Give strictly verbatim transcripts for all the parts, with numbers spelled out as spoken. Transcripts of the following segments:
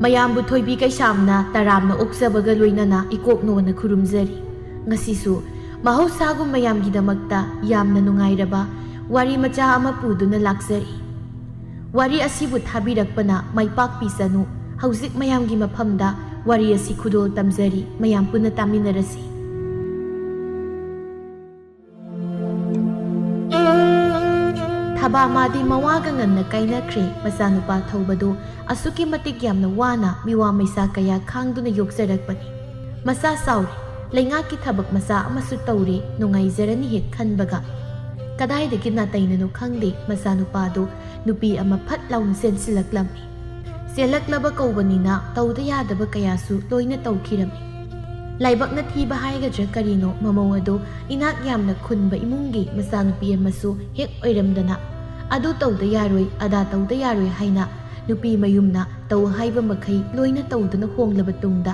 ꯃꯌꯥꯝꯕꯨ ꯊꯣꯏꯕꯤ ꯀꯩꯁꯥꯝꯅ ꯇꯔꯥꯝꯅ ꯑꯣꯛꯆꯕꯒ ꯂꯣꯏꯅꯅ ꯏꯀꯣꯛ ꯅꯣꯟꯅ ꯈꯨꯔꯨꯝꯖꯔꯤ꯫ ꯉꯁꯤꯁꯨ ꯃꯍꯧꯁꯥꯒꯨꯝ ꯃꯌꯥꯝꯒꯤꯗꯃꯛꯇ ꯌꯥꯝꯅ ꯅꯨꯡꯉꯥꯏꯔꯕ ꯋꯥꯔꯤ ꯃꯆꯥ ꯑꯃ ꯄꯨꯗꯨꯅ ꯂꯥꯛꯆꯔꯤ꯫ ꯋꯥꯔꯤ ꯑꯁꯤꯕꯨ ꯊꯥꯕꯤꯔꯛꯄꯅ ꯃꯥꯏ ꯄꯥꯛꯄꯤꯁꯅꯨ꯫ ꯍꯧꯖꯤꯛ ꯃꯌꯥꯝꯒꯤ ꯃꯐꯝꯗ ꯋꯥꯔꯤ ꯑꯁꯤ ꯈꯨꯗꯣꯜ ꯇꯝꯖꯔꯤ, ꯃꯌꯥꯝ ꯄꯨꯟꯅ ꯇꯥꯃꯤꯟꯅꯔꯁꯤ꯫ ꯊꯕꯥꯃꯥꯗꯤ ꯃꯋꯥꯒ ꯉꯟꯅ ꯀꯥꯏꯅꯈ꯭ꯔꯦ꯫ ꯃꯆꯥꯅꯨꯄꯥ ꯊꯧꯕꯗꯨ ꯑꯁꯨꯛꯀꯤ ꯃꯇꯤꯛ ꯌꯥꯝꯅ ꯋꯥꯅ ꯃꯤꯋꯥ ꯃꯩꯁꯥ ꯀꯌꯥ ꯈꯥꯡꯗꯨꯅ ꯌꯣꯛꯆꯔꯛꯄꯅꯤ꯫ ꯃꯆꯥ ꯆꯥꯎꯔꯦ, ꯂꯩꯉꯥꯛꯀꯤ ꯊꯕꯛ ꯃꯆꯥ ꯑꯃꯁꯨ ꯇꯧꯔꯦ, ꯅꯨꯡꯉꯥꯏꯖꯔꯅꯤ ꯍꯦꯛ ꯈꯟꯕꯒ, ꯀꯗꯥꯏꯗꯒꯤ ꯅꯥꯇꯩꯅꯅꯣ ꯈꯪꯗꯦ, ꯃꯆꯥꯅꯨꯄꯥꯗꯨ ꯅꯨꯄꯤ ꯑꯃ ꯐꯠ ꯂꯥꯎꯅ ꯆꯦꯟꯁꯤꯜꯂꯛꯂꯝꯃꯤ꯫ ꯆꯦꯜꯂꯛꯂꯕ ꯀꯧꯕꯅꯤꯅ ꯇꯧꯗ ꯌꯥꯗꯕ ꯀꯌꯥꯁꯨ ꯂꯣꯏꯅ ꯇꯧꯈꯤꯔꯝꯃꯤ꯫ ꯂꯥꯏꯕꯛꯅ ꯊꯤꯕ ꯍꯥꯏꯒꯗ꯭ꯔꯥ ꯀꯔꯤꯅꯣ, ꯃꯃꯧ ꯑꯗꯨ ꯏꯅꯥꯛ ꯌꯥꯝꯅ ꯈꯨꯟꯕ ꯏꯃꯨꯡꯒꯤ ꯃꯆꯥꯅꯨꯄꯤ ꯑꯃꯁꯨ ꯍꯦꯛ ꯑꯣꯏꯔꯝꯗꯅ, ꯑꯗꯨ ꯇꯧꯗ ꯌꯥꯔꯣꯏ, ꯑꯗꯥ ꯇꯧꯗ ꯌꯥꯔꯣꯏ ꯍꯥꯏꯅ ꯅꯨꯄꯤ ꯃꯌꯨꯝꯅ ꯇꯧ ꯍꯥꯏꯕ ꯃꯈꯩ ꯂꯣꯏꯅ ꯇꯧꯗꯨꯅ ꯍꯣꯡꯂꯕ ꯇꯨꯡꯗ,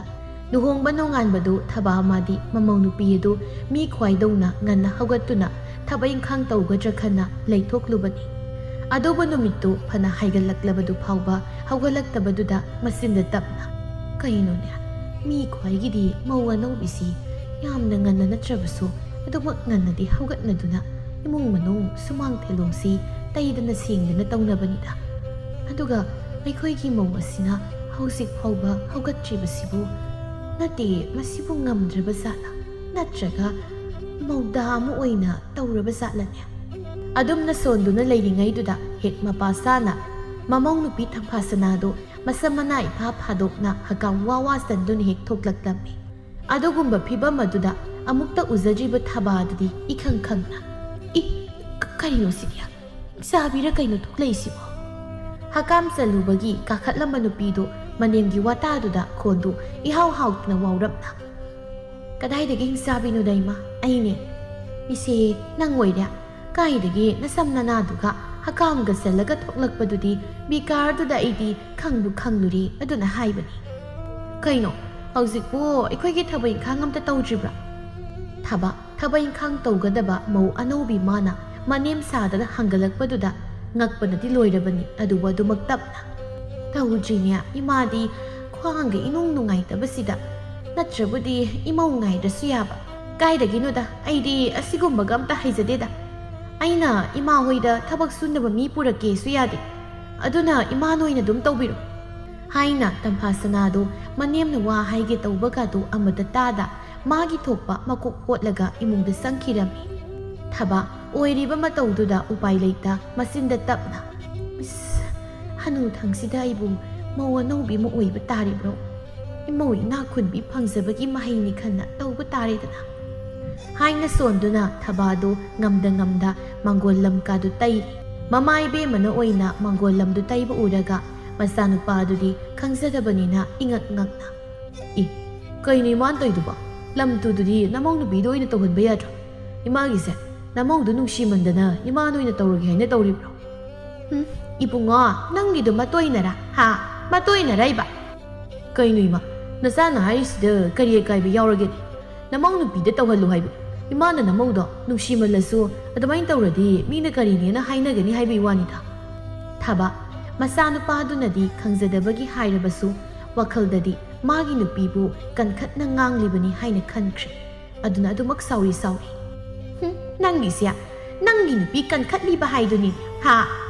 ꯂꯨꯍꯣꯡꯕ ꯅꯣꯡꯉꯥꯟꯕꯗꯨ ꯊꯕꯥꯃꯥꯗꯤ ꯃꯃꯧ ꯅꯨꯄꯤ ꯑꯗꯨ ꯃꯤ ꯈ꯭ꯋꯥꯏꯗꯧꯅ ꯉꯟꯅ ꯍꯧꯒꯠꯇꯨꯅ ꯊꯕꯛ ꯏꯪꯈꯥꯡ ꯇꯧꯒꯗ꯭ꯔꯥ ꯈꯟꯅ ꯂꯩꯊꯣꯛꯂꯨꯕꯅꯤ꯫ ꯑꯗꯨꯕꯨ ꯅꯨꯃꯤꯠꯇꯨ ꯐꯅ ꯍꯥꯏꯒꯠꯂꯛꯂꯕꯗꯨ ꯐꯥꯎꯕ ꯍꯧꯒꯠꯂꯛꯇꯕꯗꯨꯗ ꯃꯆꯤꯟꯗ ꯇꯞꯅ, "ꯀꯩꯅꯣꯅꯦ, ꯃꯤ ꯈ꯭ꯋꯥꯏꯒꯤꯗꯤ ꯃꯧ ꯑꯅꯧꯕꯤꯁꯤ ꯌꯥꯝꯅ ꯉꯟꯅ ꯅꯠꯇ꯭ꯔꯕꯁꯨ ꯑꯗꯨꯃꯛ ꯉꯟꯅꯗꯤ ꯍꯧꯒꯠꯅꯗꯨꯅ ꯏꯃꯨꯡ ꯃꯅꯨꯡ ꯁꯨꯃꯥꯡ ꯊꯦꯂꯣꯡꯁꯤ ꯇꯩꯗꯅ ꯁꯦꯡꯗꯅ ꯇꯧꯅꯕꯅꯤꯗ꯫ ꯑꯗꯨꯒ ꯑꯩꯈꯣꯏꯒꯤ ꯃꯧ ꯑꯁꯤꯅ ꯍꯧꯖꯤꯛ ꯐꯥꯎꯕ ꯍꯧꯒꯠꯇ꯭ꯔꯤꯕꯁꯤꯕꯨ, ꯅꯠꯇꯦ, ꯃꯁꯤꯕꯨ ꯉꯝꯗ꯭ꯔꯕ ꯖꯥꯠꯂ? ꯅꯠꯇ꯭ꯔꯒ ꯃꯧꯗꯥ ꯑꯃ ꯑꯣꯏꯅ ꯇꯧꯔꯕ ꯖꯥꯠꯂꯅꯦ?" ꯑꯗꯨꯝꯅ ꯁꯣꯟꯗꯨꯅ ꯂꯩꯔꯤꯉꯩꯗꯨꯗ ꯍꯦꯛ ꯃꯄꯥ ꯁꯥꯅ ꯃꯃꯧ ꯅꯨꯄꯤ ꯊꯝꯐꯥ ꯁꯅꯥꯗꯨ ꯃꯁꯝ ꯃꯅꯥ ꯏꯐꯥ ꯐꯥꯗꯣꯛꯅ ꯍꯀꯥꯝ ꯋꯥ ꯋꯥ ꯆꯟꯗꯨꯅ ꯍꯦꯛ ꯊꯣꯛꯂꯛꯂꯝꯃꯤ꯫ ꯑꯗꯨꯒꯨꯝꯕ ꯐꯤꯕꯝ ꯑꯗꯨꯗ ꯑꯃꯨꯛꯇ ꯎꯖꯗ꯭ꯔꯤꯕ ꯊꯕꯥꯗꯨꯗꯤ ꯏꯈꯪ ꯈꯪꯅ, "ꯏ, ꯀ-, ꯀꯔꯤꯅꯣ ꯁꯤꯗꯤ? ꯆꯥꯕꯤꯔ ꯀꯩꯅꯣ ꯊꯣꯛꯂꯛꯏꯁꯤꯕꯣ?" ꯍꯀꯥꯝ ꯆꯜꯂꯨꯕꯒꯤ ꯀꯥꯈꯠꯂꯝꯕ ꯅꯨꯄꯤꯗꯨ ꯃꯅꯦꯝꯒꯤ ꯋꯥꯇꯥꯗꯨꯗ ꯈꯣꯟꯗꯨ ꯏꯍꯥꯎ ꯍꯥꯎꯇꯅ ꯋꯥꯎꯔꯞꯅ, "ꯀꯗꯥꯏꯗꯒꯤ ꯍꯤꯡꯆꯥꯕꯤꯅꯣꯗ ꯏꯃꯥ? ꯑꯩꯅꯦ꯫ ꯏꯆꯦ, ꯅꯪ ꯑꯣꯏꯔꯦ꯫ ꯀꯥꯏꯗꯒꯤ ꯅꯁꯝ ꯅꯅꯥꯗꯨꯒ ꯍꯀꯥꯝꯒ ꯆꯜꯂꯒ ꯊꯣꯛꯂꯛꯄꯗꯨꯗꯤ ꯕꯤꯀꯥꯔꯗꯨꯗ ꯑꯩꯗꯤ ꯈꯪꯕꯨ ꯈꯪꯂꯨꯔꯦ ꯑꯗꯨꯅ ꯍꯥꯏꯕꯅꯤ꯫ ꯀꯩꯅꯣ, ꯍꯧꯖꯤꯛꯄꯨ ꯑꯩꯈꯣꯏꯒꯤ ꯊꯕꯛ ꯏꯪꯈꯥꯡ ꯑꯝꯇ ꯇꯧꯗ꯭ꯔꯤꯕ꯭ꯔꯥ?" ꯊꯕꯛ, ꯊꯕꯛ ꯏꯪꯈꯥꯡ ꯇꯧꯒꯗꯕ ꯃꯧ ꯑꯅꯧꯕꯤ ꯃꯥꯅ ꯃꯅꯦꯝ ꯁꯥꯗꯅ ꯍꯪꯒꯠꯂꯛꯄꯗꯨꯗ ꯉꯛꯄꯅꯗꯤ ꯂꯣꯏꯔꯕꯅꯤ꯫ ꯑꯗꯨꯕꯨ ꯑꯗꯨꯃꯛ ꯇꯞꯅ, ꯇꯧꯗ꯭ꯔꯤꯅꯦ, ꯏꯃꯥꯗꯤ ꯈ꯭ꯋꯥꯡꯒ ꯏꯅꯨꯡ ꯅꯨꯡꯉꯥꯏꯇꯕꯁꯤꯗ꯫ ꯅꯠꯇ꯭ꯔꯕꯨꯗꯤ ꯏꯃꯧ ꯉꯥꯏꯗ꯭ꯔꯁꯨ ꯌꯥꯕ꯫ ꯀꯥꯏꯗꯒꯤꯅꯣꯗ, ꯑꯩꯗꯤ ꯑꯁꯤꯒꯨꯝꯕꯒ ꯑꯝꯇ ꯍꯩꯖꯗꯦꯗ꯫ ꯑꯩꯅ ꯏꯃꯥ ꯍꯣꯏꯗ ꯊꯕꯛ ꯁꯨꯅꯕ ꯃꯤ ꯄꯨꯔꯛꯀꯦꯁꯨ ꯌꯥꯗꯦ꯫ ꯑꯗꯨꯅ ꯏꯃꯥꯅ ꯑꯣꯏꯅ ꯑꯗꯨꯝ ꯇꯧꯕꯤꯔꯣ꯫ ꯍꯥꯏꯅ ꯇꯝꯐꯥ ꯁꯅꯥꯗꯨ ꯃꯅꯦꯝꯅ ꯋꯥ ꯍꯥꯏꯒꯦ ꯇꯧꯕꯒꯗꯨ ꯑꯃꯗ ꯇꯥꯗ ꯃꯥꯒꯤ ꯊꯣꯛꯄ ꯃꯀꯣꯛ ꯍꯣꯠꯂꯒ ꯏꯃꯨꯡꯗ ꯆꯪꯈꯤꯔꯝꯃꯤ꯫ ꯊꯕꯥ ꯑꯣꯏꯔꯤꯕ ꯃꯇꯧꯗꯨꯗ ꯎꯄꯥꯏ ꯂꯩꯇ ꯃꯆꯤꯟꯗ ꯇꯞꯅ, "ꯏꯁ, ꯍꯅꯨꯊꯪꯁꯤꯗ ꯑꯩꯕꯨ ꯃꯧ ꯑꯅꯧꯕꯤ ꯑꯃ ꯑꯣꯏꯕ ꯇꯥꯔꯤꯕ꯭ꯔꯣ? ꯏꯃꯧ ꯏꯅꯥꯛ ꯈꯨꯟꯕꯤ ꯐꯪꯖꯕꯒꯤ ꯃꯍꯩꯅꯤ ꯈꯟꯅ ꯇꯧꯕ ꯇꯥꯔꯦꯗꯅ," ꯍꯥꯏꯅ ꯁꯣꯟꯗꯨꯅ ꯊꯕꯥꯗꯨ ꯉꯝꯗ ꯉꯝꯗ ꯃꯪꯒꯣꯜ ꯂꯝꯀꯥꯗꯨ ꯇꯩꯔꯤ꯫ ꯃꯃꯥ ꯏꯕꯦꯝꯃꯅ ꯑꯣꯏꯅ ꯃꯪꯒꯣꯜ ꯂꯝꯗꯨ ꯇꯩꯕ ꯎꯔꯒ ꯃꯆꯥꯅꯨꯄꯥꯗꯨꯗꯤ ꯈꯪꯖꯗꯕꯅꯤꯅ ꯏꯉꯛ ꯉꯛꯅ, "ꯏ, ꯀꯩꯅꯣ ꯏꯃꯥꯟ ꯇꯧꯏꯗꯨꯕꯣ? ꯂꯝ ꯇꯨꯗꯨꯗꯤ ꯅꯃꯧ ꯅꯨꯄꯤꯗ ꯑꯣꯏꯅ ꯇꯧꯍꯟꯕ ꯌꯥꯗ꯭ꯔꯣ? ꯏꯃꯥꯒꯤꯁꯦ ꯅꯃꯧꯗꯨ ꯅꯨꯡꯁꯤꯃꯟꯗꯅ ꯏꯃꯥꯅ ꯑꯣꯏꯅ ꯇꯧꯔꯒꯦ ꯍꯥꯏꯅ ꯇꯧꯔꯤꯕ꯭ꯔꯣ?" "ꯍꯨꯝ, ꯏꯕꯨꯡꯉꯣ, ꯅꯪꯒꯤꯗꯨ ꯃꯇꯣꯏꯅꯔꯥ? ꯍꯥ? ꯃꯇꯣꯏꯅꯔꯥ ꯏꯕ?" "ꯀꯩꯅꯣ ꯏꯃꯥ, ꯅꯆꯥꯅ ꯍꯥꯏꯔꯤꯁꯤꯗ ꯀꯔꯤ ꯑꯀꯥꯏꯕ ꯌꯥꯎꯔꯒꯦ? ꯅꯃꯧ ꯅꯨꯄꯤꯗ ꯇꯧꯍꯜꯂꯨ ꯍꯥꯏꯕ꯫ ꯏꯃꯥꯅ ꯅꯃꯧꯗꯣ ꯅꯨꯡꯁꯤꯃꯜꯂꯁꯨ ꯑꯗꯨꯃꯥꯏꯅ ꯇꯧꯔꯗꯤ ꯃꯤꯅ ꯀꯔꯤꯅꯦꯅ ꯍꯥꯏꯅꯒꯅꯤ ꯍꯥꯏꯕꯒꯤ ꯋꯥꯅꯤꯗ." ꯊꯕ, ꯃꯆꯥꯅꯨꯄꯥꯗꯨꯅꯗꯤ ꯈꯪꯖꯗꯕꯒꯤ ꯍꯥꯏꯔꯕꯁꯨ ꯋꯥꯈꯜꯗꯗꯤ ꯃꯥꯒꯤ ꯅꯨꯄꯤꯕꯨ ꯀꯟꯈꯠꯅ ꯉꯥꯡꯂꯤꯕꯅꯤ ꯍꯥꯏꯅ ꯈꯟꯈ꯭ꯔꯦ꯫ ꯑꯗꯨꯅ ꯑꯗꯨꯃꯛ ꯁꯥꯎꯔꯤ ꯁꯥꯎꯔꯤ꯫ "ꯍꯨꯝ, ꯅꯪꯒꯤꯁꯦ, ꯅꯪꯒꯤ ꯅꯨꯄꯤ ꯀꯟꯈꯠꯂꯤꯕ ꯍꯥꯏꯗꯨꯅꯤ, ꯍꯥ?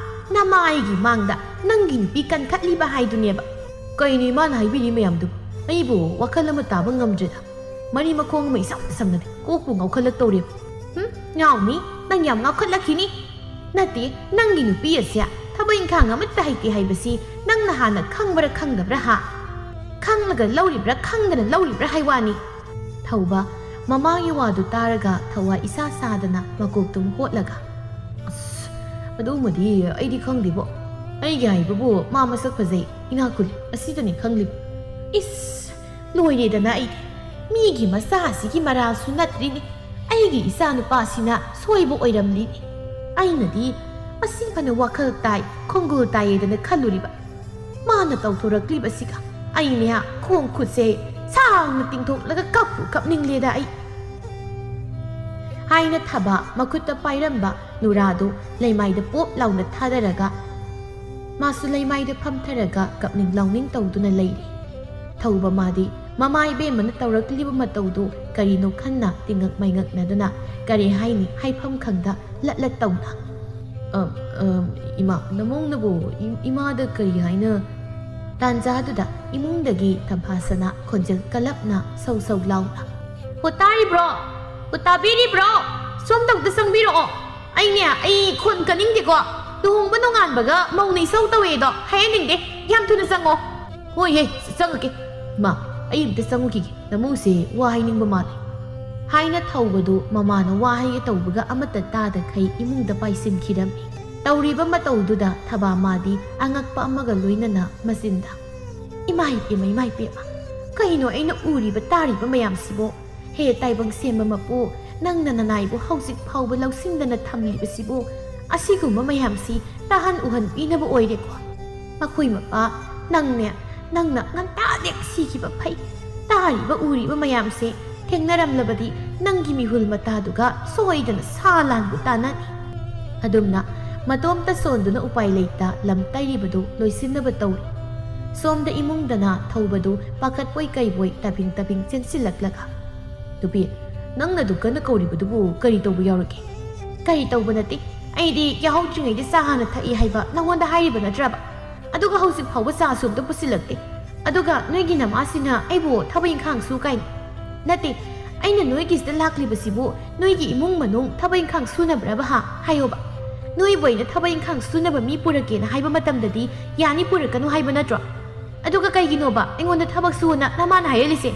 ꯅꯃꯥꯏꯒꯤ ꯃꯥꯡꯗ ꯅꯪꯒꯤ ꯅꯨꯄꯤ ꯀꯟꯈꯠꯂꯤꯕ ꯍꯥꯏꯗꯨꯅꯦꯕ꯫ ꯀꯩꯅꯣ ꯏꯃꯥꯅ ꯍꯥꯏꯕꯤꯔꯤ ꯃꯌꯥꯝꯗꯨꯕꯨ? ꯑꯩꯕꯨ ꯋꯥꯈꯜ ꯑꯃ ꯇꯥꯕ ꯉꯝꯗ꯭ꯔꯦꯗ꯫ ꯃꯔꯤ ꯃꯈꯣꯡ ꯑꯃ ꯏꯁꯝ ꯁꯝꯅꯗꯦ, ꯀꯣꯛꯄꯨ ꯉꯥꯎꯈꯠꯂꯛꯇꯧꯔꯦꯕ꯫ ꯍꯨꯝ, ꯉꯥꯎꯅꯤ, ꯅꯪ ꯌꯥꯝ ꯉꯥꯎꯈꯠꯂꯛꯈꯤꯅꯤ꯫ ꯅꯠꯇꯦ, ꯅꯪꯒꯤ ꯅꯨꯄꯤ ꯑꯁꯦ ꯊꯕꯛ ꯏꯪꯈꯥꯡ ꯑꯃꯠꯇ ꯍꯩꯇꯦ ꯍꯥꯏꯕꯁꯤ ꯅꯪꯅ ꯍꯥꯟꯅ ꯈꯪꯕ꯭ꯔꯥ ꯈꯪꯗꯕ꯭ꯔꯥ, ꯍꯥ? ꯈꯪꯂꯒ ꯂꯧꯔꯤꯕ꯭ꯔꯥ ꯈꯪꯗꯅ ꯂꯧꯔꯤꯕ꯭ꯔꯥ ꯍꯥꯏ ꯋꯥꯅꯤ꯫" ꯊꯧꯕ, ꯃꯃꯥꯒꯤ ꯋꯥꯗꯨ ꯇꯥꯔꯒ ꯊꯋꯥꯏ ꯏꯁꯥ ꯁꯥꯗꯅ ꯃꯀꯣꯛꯇꯨꯝ ꯍꯣꯠꯂꯒ, "ꯑꯁ, ꯑꯗꯨꯃꯗꯤ ꯑꯩꯗꯤ ꯈꯪꯗꯦꯕꯣ꯫ ꯑꯩꯒꯤ ꯍꯥꯏꯕꯕꯨ ꯃꯥ ꯃꯁꯛ ꯐꯖꯩ, ꯏꯅꯥꯛ ꯈꯨꯜꯂꯤ, ꯑꯁꯤꯗꯅꯤ ꯈꯪꯂꯤꯕ꯫" ꯏꯁ, ꯂꯣꯏꯔꯦꯗꯅ ꯑꯩꯗꯤ꯫ ꯃꯤꯒꯤ ꯃꯆꯥ ꯑꯁꯤꯒꯤ ꯃꯔꯥꯜꯁꯨ ꯅꯠꯇ꯭ꯔꯤꯅꯤ꯫ ꯑꯩꯒꯤ ꯏꯆꯥ ꯅꯨꯄꯥꯁꯤꯅ ꯁꯣꯏꯕ ꯑꯣꯏꯔꯝꯂꯤꯅꯤ꯫ ꯑꯩꯅꯗꯤ ꯃꯁꯤ ꯐꯅ ꯋꯥꯈꯜ ꯇꯥꯏ, ꯈꯣꯡꯒꯨꯜ ꯇꯥꯏꯌꯦꯗꯅ ꯈꯜꯂꯨꯔꯤꯕ꯫ ꯃꯥꯅ ꯇꯧꯊꯣꯔꯛꯂꯤꯕꯁꯤꯒ ꯑꯩꯅꯦ ꯈꯣꯡ ꯈꯨꯠꯁꯦ ꯁꯥꯡꯅ ꯇꯤꯡꯊꯣꯛꯂꯒ ꯀꯞꯄꯨ ꯀꯞꯅꯤꯡꯂꯦꯗ ꯑꯩ꯫ ꯍꯥꯏꯅ ꯊꯕ ꯃꯈꯨꯠꯇ ꯄꯥꯏꯔꯝꯕ ꯅꯨꯔꯥꯗꯨ ꯂꯩꯃꯥꯏꯗ ꯄꯣꯞ ꯂꯥꯎꯅ ꯊꯥꯗꯔꯒ, ꯃꯥꯁꯨ ꯂꯩꯃꯥꯏꯗ ꯐꯝꯊꯔꯒ ꯀꯞꯅꯤꯡ ꯂꯥꯎꯅꯤꯡ ꯇꯧꯗꯨꯅ ꯂꯩꯔꯤ꯫ ꯊꯧꯕ ꯃꯥꯗꯤ ꯃꯃꯥ ꯏꯕꯦꯝꯃꯅ ꯇꯧꯔꯛꯂꯤꯕ ꯃꯇꯧꯗꯨ ꯀꯔꯤꯅꯣ ꯈꯟꯅ ꯇꯤꯡꯉꯛ ꯃꯩꯉꯛꯅꯗꯨꯅ ꯀꯔꯤ ꯍꯥꯏꯅꯤ ꯍꯥꯏꯐꯝ ꯈꯪꯗ ꯂꯠ ꯂꯠ ꯇꯧꯅ, "ꯑ, ꯑ, ꯏꯃꯥ, ꯅꯃꯧꯅꯕꯨ ꯏ-, ꯏꯃꯥꯗ ꯀꯔꯤ ꯍꯥꯏꯅ?" ꯇꯥꯟꯖꯥꯗꯨꯗ ꯏꯃꯨꯡꯗꯒꯤ ꯇꯝꯐꯥꯁꯅꯥ ꯈꯣꯟꯖꯦꯜ ꯀꯜꯂꯞꯅ ꯁꯧ ꯁꯧ ꯂꯥꯎꯅ, "ꯍꯣ, ꯇꯥꯔꯤꯕ꯭ꯔꯣ? ꯍꯣ, ꯇꯥꯕꯤꯔꯤꯕ꯭ꯔꯣ? ꯁꯣꯝꯗ ꯑꯝꯇ ꯆꯪꯕꯤꯔꯛꯑꯣ꯫ ꯑꯩꯅꯦ, ꯑꯩ ꯈꯣꯟ ꯀꯟꯅꯤꯡꯗꯦꯀꯣ꯫ ꯂꯨꯍꯣꯡꯕ ꯅꯣꯡꯉꯥꯟꯕꯒ ꯃꯧꯅ ꯏꯁꯧ ꯇꯧꯋꯦꯗꯣ ꯍꯥꯏꯍꯟꯅꯤꯡꯗꯦ꯫ ꯌꯥꯝ ꯊꯨꯅ ꯆꯪꯉꯣ꯫" "ꯍꯣꯏ, ꯍꯦ, ꯆꯪꯉꯛꯀꯦ꯫ ꯏꯃꯥ, ꯑꯩ ꯑꯝꯇ ꯆꯪꯉꯨꯈꯤꯒꯦ꯫ ꯅꯃꯧꯁꯦ ꯋꯥ ꯍꯥꯏꯅꯤꯡꯕ ꯃꯥꯜꯂꯦ꯫" ꯍꯥꯏꯅ ꯊꯧꯕꯗꯨ ꯃꯃꯥꯅ ꯋꯥ ꯍꯥꯏꯒꯦ ꯇꯧꯕꯒ ꯑꯃꯠꯇ ꯇꯥꯗꯈꯩ ꯏꯃꯨꯡꯗ ꯄꯥꯏꯁꯤꯟꯈꯤꯔꯝꯃꯤ꯫ ꯇꯧꯔꯤꯕ ꯃꯇꯧꯗꯨꯗ ꯊꯕꯥ ꯃꯥꯗꯤ ꯑꯉꯛꯄ ꯑꯃꯒ ꯂꯣꯏꯅꯅ ꯃꯆꯤꯟꯗ, "ꯏꯃꯥ ꯏꯄꯦꯝꯃ, ꯏꯃꯥ ꯏꯄꯦꯝꯃ, ꯀꯩꯅꯣ ꯑꯩꯅ ꯎꯔꯤꯕ ꯇꯥꯔꯤꯕ ꯃꯌꯥꯝꯁꯤꯕꯣ? ꯍꯦ ꯇꯥꯏꯕꯪ ꯁꯦꯝꯕ ꯃꯄꯨ, ꯅꯪꯅ ꯅꯅꯥꯏꯕꯨ ꯍꯧꯖꯤꯛ ꯐꯥꯎꯕ ꯂꯧꯁꯤꯟꯗꯅ ꯊꯝꯂꯤꯕꯁꯤꯕꯨ ꯑꯁꯤꯒꯨꯝꯕ ꯃꯌꯥꯝꯁꯤ ꯇꯥꯍꯟ ꯎꯍꯟꯕꯤꯅꯕ ꯑꯣꯏꯔꯦꯀꯣ꯫ ꯃꯈꯣꯏ ꯃꯄꯥ, ꯅꯪꯅꯦ, ꯅꯪꯅ ꯉꯟꯇꯥ ꯂꯦꯛ ꯁꯤꯈꯤꯕ ꯐꯩ꯫ ꯇꯥꯔꯤꯕ ꯎꯔꯤꯕ ꯃꯌꯥꯝꯁꯦ ꯊꯦꯡꯅꯔꯝꯂꯕꯗꯤ ꯅꯪꯒꯤ ꯃꯤꯍꯨꯜ ꯃꯇꯥꯗꯨꯒ ꯁꯣꯏꯗꯅ ꯁꯥ ꯂꯥꯟꯕꯨ ꯇꯥꯅꯅꯤ꯫" ꯑꯗꯨꯝꯅ ꯃꯇꯣꯝꯇ ꯁꯣꯟꯗꯨꯅ ꯎꯄꯥꯏ ꯂꯩꯇ ꯂꯝ ꯇꯩꯔꯤꯕꯗꯨ ꯂꯣꯏꯁꯤꯟꯅꯕ ꯇꯧꯔꯤ꯫ ꯁꯣꯝꯗ ꯏꯃꯨꯡꯗꯅ ꯊꯧꯕꯗꯨ ꯄꯥꯈꯠꯄꯣꯏ ꯀꯩꯕꯣꯏ ꯇꯥꯕꯤꯡ ꯇꯥꯕꯤꯡ ꯆꯦꯟꯁꯤꯜꯂꯛꯂꯒ, "ꯅꯨꯄꯤ, ꯅꯪꯅ ꯑꯗꯨ ꯀꯟꯅ ꯀꯧꯔꯤꯕꯗꯨꯕꯨ ꯀꯔꯤ ꯇꯧꯕ ꯌꯥꯎꯔꯒꯦ?" "ꯀꯔꯤ ꯇꯧꯕ ꯅꯠꯇꯦ, ꯑꯩꯗꯤ ꯌꯥꯍꯧꯗ꯭ꯔꯤꯉꯩꯗ ꯆꯥ ꯍꯥꯟꯅ ꯊꯛꯏ ꯍꯥꯏꯕ ꯅꯉꯣꯟꯗ ꯍꯥꯏꯔꯤꯕ ꯅꯠꯇ꯭ꯔꯕ? ꯑꯗꯨꯒ ꯍꯧꯖꯤꯛ ꯐꯥꯎꯕ ꯆꯥꯁꯨ ꯑꯝꯇ ꯄꯨꯁꯤꯜꯂꯛꯇꯦ꯫ ꯑꯗꯨꯒ ꯅꯣꯏꯒꯤ ꯅꯃꯥꯁꯤꯅ ꯑꯩꯕꯨ ꯊꯕꯛ ꯏꯪꯈꯥꯡ ꯁꯨ ꯀꯥꯏꯅ꯫ ꯅꯠꯇꯦ, ꯑꯩꯅ ꯅꯣꯏꯒꯤꯁꯤꯗ ꯂꯥꯛꯂꯤꯕꯁꯤꯕꯨ ꯅꯣꯏꯒꯤ ꯏꯃꯨꯡ ꯃꯅꯨꯡ ꯊꯕꯛ ꯏꯪꯈꯥꯡ ꯁꯨꯅꯕ꯭ꯔꯕ ꯍꯥ? ꯍꯥꯏꯌꯣꯕ꯫ ꯅꯣꯏꯕꯨ ꯑꯩꯅ ꯊꯕꯛ ꯏꯪꯈꯥꯡ ꯁꯨꯅꯕ ꯃꯤ ꯄꯨꯔꯛꯀꯦꯅ ꯍꯥꯏꯕ ꯃꯇꯝꯗꯗꯤ ꯌꯥꯅꯤ ꯄꯨꯔꯛꯀꯅꯨ ꯍꯥꯏꯕ ꯅꯠꯇ꯭ꯔꯣ? ꯑꯗꯨꯒ ꯀꯩꯒꯤꯅꯣꯕ ꯑꯩꯉꯣꯟꯗ ꯊꯕꯛ ꯁꯨꯅ ꯅꯃꯥꯅ ꯍꯥꯏꯍꯜꯂꯤꯁꯦ?"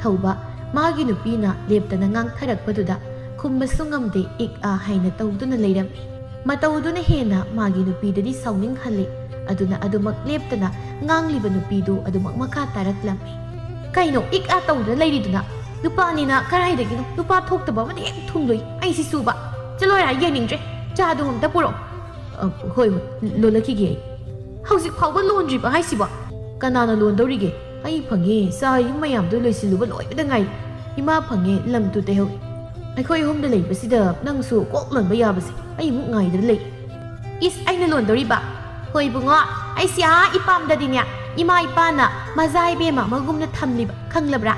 ꯊꯧꯕ, ꯃꯥꯒꯤ ꯅꯨꯄꯤꯅ ꯂꯦꯞꯇꯅ ꯉꯥꯡꯊꯔꯛꯄꯗꯨꯗ ꯈꯨꯝꯕꯁꯨ ꯉꯝꯗꯦ, ꯏꯛ ꯑ ꯍꯥꯏꯅ ꯇꯧꯗꯨꯅ ꯂꯩꯔꯝꯃꯤ꯫ ꯃꯇꯧꯗꯨꯅ ꯍꯦꯟꯅ ꯃꯥꯒꯤ ꯅꯨꯄꯤꯗꯗꯤ ꯁꯥꯎꯅꯤꯡꯍꯜꯂꯦ꯫ ꯑꯗꯨꯅ ꯑꯗꯨꯃꯛ ꯂꯦꯞꯇꯅ ꯉꯥꯡꯂꯤꯕ ꯅꯨꯄꯤꯗꯨ ꯑꯗꯨꯃꯛ ꯃꯈꯥ ꯇꯥꯔꯛꯂꯝꯃꯤ꯫ "ꯀꯩꯅꯣ ꯏꯛ ꯑ ꯇꯧꯗꯨꯅ ꯂꯩꯔꯤꯗꯨꯅ? ꯅꯨꯄꯥꯅꯤꯅ ꯀꯔꯥꯏꯗꯒꯤꯅꯣ? ꯅꯨꯄꯥ ꯊꯣꯛꯇꯕ ꯑꯃꯗ ꯍꯦꯛ ꯊꯨꯡꯂꯣꯏ꯫ ꯑꯩ ꯁꯤ ꯁꯨꯕ꯫ ꯆꯠꯂꯣ ꯌꯥꯔꯦ, ꯌꯦꯡꯅꯤꯡꯗ꯭ꯔꯦ꯫ ꯆꯥꯗꯨ ꯑꯝꯇ ꯄꯨꯔꯛꯑꯣ꯫" "ꯑ, ꯍꯣꯏ, ꯍꯣꯏ, ꯂꯣꯜꯂꯛꯈꯤꯒꯦ ꯑꯩ꯫" "ꯍꯧꯖꯤꯛ ꯐꯥꯎꯕ ꯂꯣꯟꯗ꯭ꯔꯤꯕ ꯍꯥꯏꯁꯤꯕꯣ?" "ꯀꯅꯥꯅ ꯂꯣꯟꯗꯧꯔꯤꯒꯦ? ꯑꯩ ꯐꯪꯉꯦ, ꯆꯥꯔꯤꯕ ꯃꯌꯥꯝꯗꯨ ꯂꯣꯏꯁꯤꯜꯂꯨꯕ ꯂꯣꯏꯕꯗ ꯉꯥꯏꯔꯤ꯫ ꯏꯃꯥ ꯐꯪꯉꯦ, ꯂꯝꯗꯨ ꯇꯩꯍꯧꯔꯤ꯫ ꯑꯩꯈꯣꯏ ꯑꯍꯨꯝꯗ ꯂꯩꯕꯁꯤꯗ ꯅꯪꯁꯨ ꯀꯣꯛ ꯂꯣꯟꯕ ꯌꯥꯕꯁꯦ ꯑꯩꯃꯨꯛ ꯉꯥꯏꯗꯅ ꯂꯩ꯫" "ꯏꯁ, ꯑꯩꯅ ꯂꯣꯟꯗꯧꯔꯤꯕ? ꯍꯣꯏ ꯏꯕꯨꯡꯉꯣ, ꯑꯩꯁꯦ ꯑꯥ ꯏꯄꯥꯝꯗꯗꯤꯅꯦ, ꯏꯃꯥ ꯏꯄꯥꯅ ꯃꯖꯥ ꯏꯕꯦꯝꯃ ꯑꯃꯒꯨꯝꯅ ꯊꯝꯂꯤꯕ, ꯈꯪꯂꯕ꯭ꯔꯥ?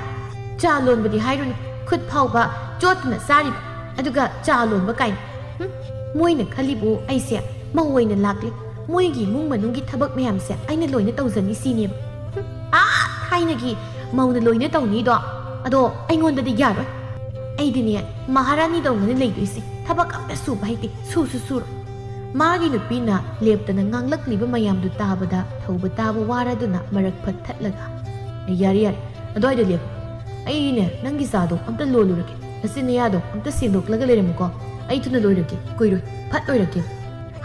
ꯆꯥ ꯂꯣꯟꯕꯗꯤ ꯍꯥꯏꯔꯨꯅꯨ, ꯈꯨꯠ ꯐꯥꯎꯕ ꯆꯣꯠꯇꯅ ꯆꯥꯔꯤꯕ, ꯑꯗꯨꯒ ꯆꯥ ꯂꯣꯟꯕ ꯀꯥꯏꯅ꯫ ꯍꯨꯝ, ꯃꯣꯏꯅ ꯈꯜꯂꯤꯕꯨ ꯑꯩꯁꯦ ꯃꯧ ꯑꯣꯏꯅ ꯂꯥꯛꯂꯤ, ꯃꯣꯏꯒꯤ ꯏꯃꯨꯡ ꯃꯅꯨꯡꯒꯤ ꯊꯕꯛ ꯃꯌꯥꯝꯁꯦ ꯑꯩꯅ ꯂꯣꯏꯅ ꯇꯧꯖꯅꯤ ꯁꯤꯅꯦꯕ꯫ ꯍꯨꯝ, ꯑꯥ ꯊꯥꯏꯅꯒꯤ ꯃꯧꯅ ꯂꯣꯏꯅ ꯇꯧꯅꯤꯗꯣ, ꯑꯗꯣ ꯑꯩꯉꯣꯟꯗꯗꯤ ꯌꯥꯔꯣꯏ꯫ ꯑꯩꯗꯤꯅꯦ, ꯃꯍꯥꯔꯥꯅꯤꯗꯧꯅꯅꯦ ꯂꯩꯗꯣꯏꯁꯦ, ꯊꯕꯛ ꯑꯝꯇ ꯁꯨꯕ ꯍꯩꯇꯦ, ꯁꯨꯁꯨ ꯁꯨꯔꯣꯏ꯫ ꯃꯥꯒꯤ ꯅꯨꯄꯤꯅ ꯂꯦꯞꯇꯅ ꯉꯥꯡꯂꯛꯂꯤꯕ ꯃꯌꯥꯝꯗꯨ ꯇꯥꯕꯗ ꯊꯧꯕ ꯇꯥꯕ ꯋꯥꯔꯗꯨꯅ ꯃꯔꯛ ꯐꯠ ꯊꯠꯂꯒ, "ꯌꯥꯔꯦ, ꯌꯥꯔꯦ, ꯑꯗꯨꯋꯥꯏꯗ ꯂꯦꯞꯄꯨ꯫ ꯑꯩꯅꯦ, ꯅꯪꯒꯤ ꯆꯥꯗꯣ ꯑꯝꯇ ꯂꯣꯜꯂꯨꯔꯒꯦ, ꯅꯆꯤꯟ ꯅꯌꯥꯗꯣ ꯑꯝꯇ ꯁꯦꯡꯗꯣꯛꯂꯒ ꯂꯩꯔꯝꯃꯨꯀꯣ꯫ ꯑꯩ ꯊꯨꯅ ꯂꯣꯏꯔꯛꯀꯦ, ꯀꯨꯏꯔꯣꯏ, ꯐꯠ ꯂꯣꯏꯔꯛꯀꯦ,"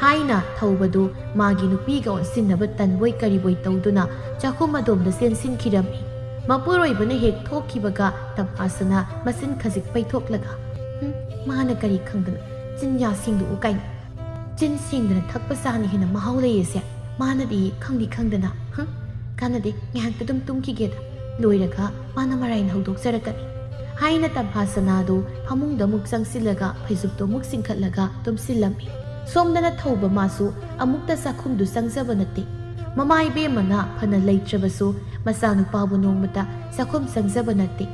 ꯍꯥꯏꯅ ꯊꯧꯕꯗꯨ ꯃꯥꯒꯤ ꯅꯨꯄꯤꯒ ꯑꯣꯟꯁꯤꯟꯅꯕ ꯇꯟꯕꯣꯏ ꯀꯔꯤꯕꯣꯏ ꯇꯧꯗꯨꯅ ꯆꯥꯛꯈꯨꯝ ꯑꯗꯣꯝꯗ ꯆꯦꯟꯁꯤꯟꯈꯤꯔꯝꯃꯤ꯫ ꯃꯄꯨꯔꯣꯏꯕꯅ ꯍꯦꯛ ꯊꯣꯛꯈꯤꯕꯒ ꯇꯝꯐꯥꯁꯅꯥ ꯃꯆꯤꯟ ꯈꯖꯤꯛ ꯄꯩꯊꯣꯛꯂꯒ, "ꯍꯨꯝ, ꯃꯥꯅ ꯀꯔꯤ ꯈꯪꯗꯅ ꯆꯤꯟꯌꯥ ꯁꯦꯡꯗꯣꯛꯎ ꯀꯥꯏꯅ꯫ ꯆꯤꯟ ꯁꯦꯡꯗꯅ ꯊꯛꯄ ꯆꯥꯅ ꯍꯦꯟꯅ ꯃꯍꯥꯎ ꯂꯩꯌꯦꯁꯦ꯫ ꯃꯥꯅꯗꯤ ꯈꯪꯗꯤ ꯈꯪꯗꯅ, ꯍꯨꯝ, ꯀꯥꯟꯅꯗꯦ, ꯉꯥꯏꯍꯥꯛꯇ ꯑꯗꯨꯝ ꯇꯨꯝꯈꯤꯒꯦꯗ꯫ ꯂꯣꯏꯔꯒ ꯃꯥꯅ ꯃꯔꯥꯏꯅ ꯍꯧꯗꯣꯛꯆꯔꯛꯀꯅꯤ," ꯍꯥꯏꯅ ꯇꯝꯐꯥꯁꯅꯥꯗꯨ ꯐꯃꯨꯡꯗ ꯑꯃꯨꯛ ꯆꯪꯁꯤꯜꯂꯒ ꯐꯩꯖꯨꯞꯇꯨ ꯑꯃꯨꯛ ꯆꯤꯡꯈꯠꯂꯒ ꯇꯨꯝꯁꯤꯜꯂꯝꯃꯤ꯫ ꯁꯣꯝꯗꯅ ꯊꯧꯕ ꯃꯥꯁꯨ ꯑꯃꯨꯛꯇ ꯆꯥꯛꯈꯨꯝꯗꯨ ꯆꯪꯖꯕ ꯅꯠꯇꯦ꯫ ꯃꯃꯥ ꯏꯕꯦꯝꯃꯅ ꯐꯅ ꯂꯩꯇ꯭ꯔꯕꯁꯨ ꯃꯆꯥꯅꯨꯄꯥꯕꯨ ꯅꯣꯡꯃꯇ ꯆꯥꯛꯈꯨꯝ ꯆꯪꯖꯕ ꯅꯠꯇꯦ꯫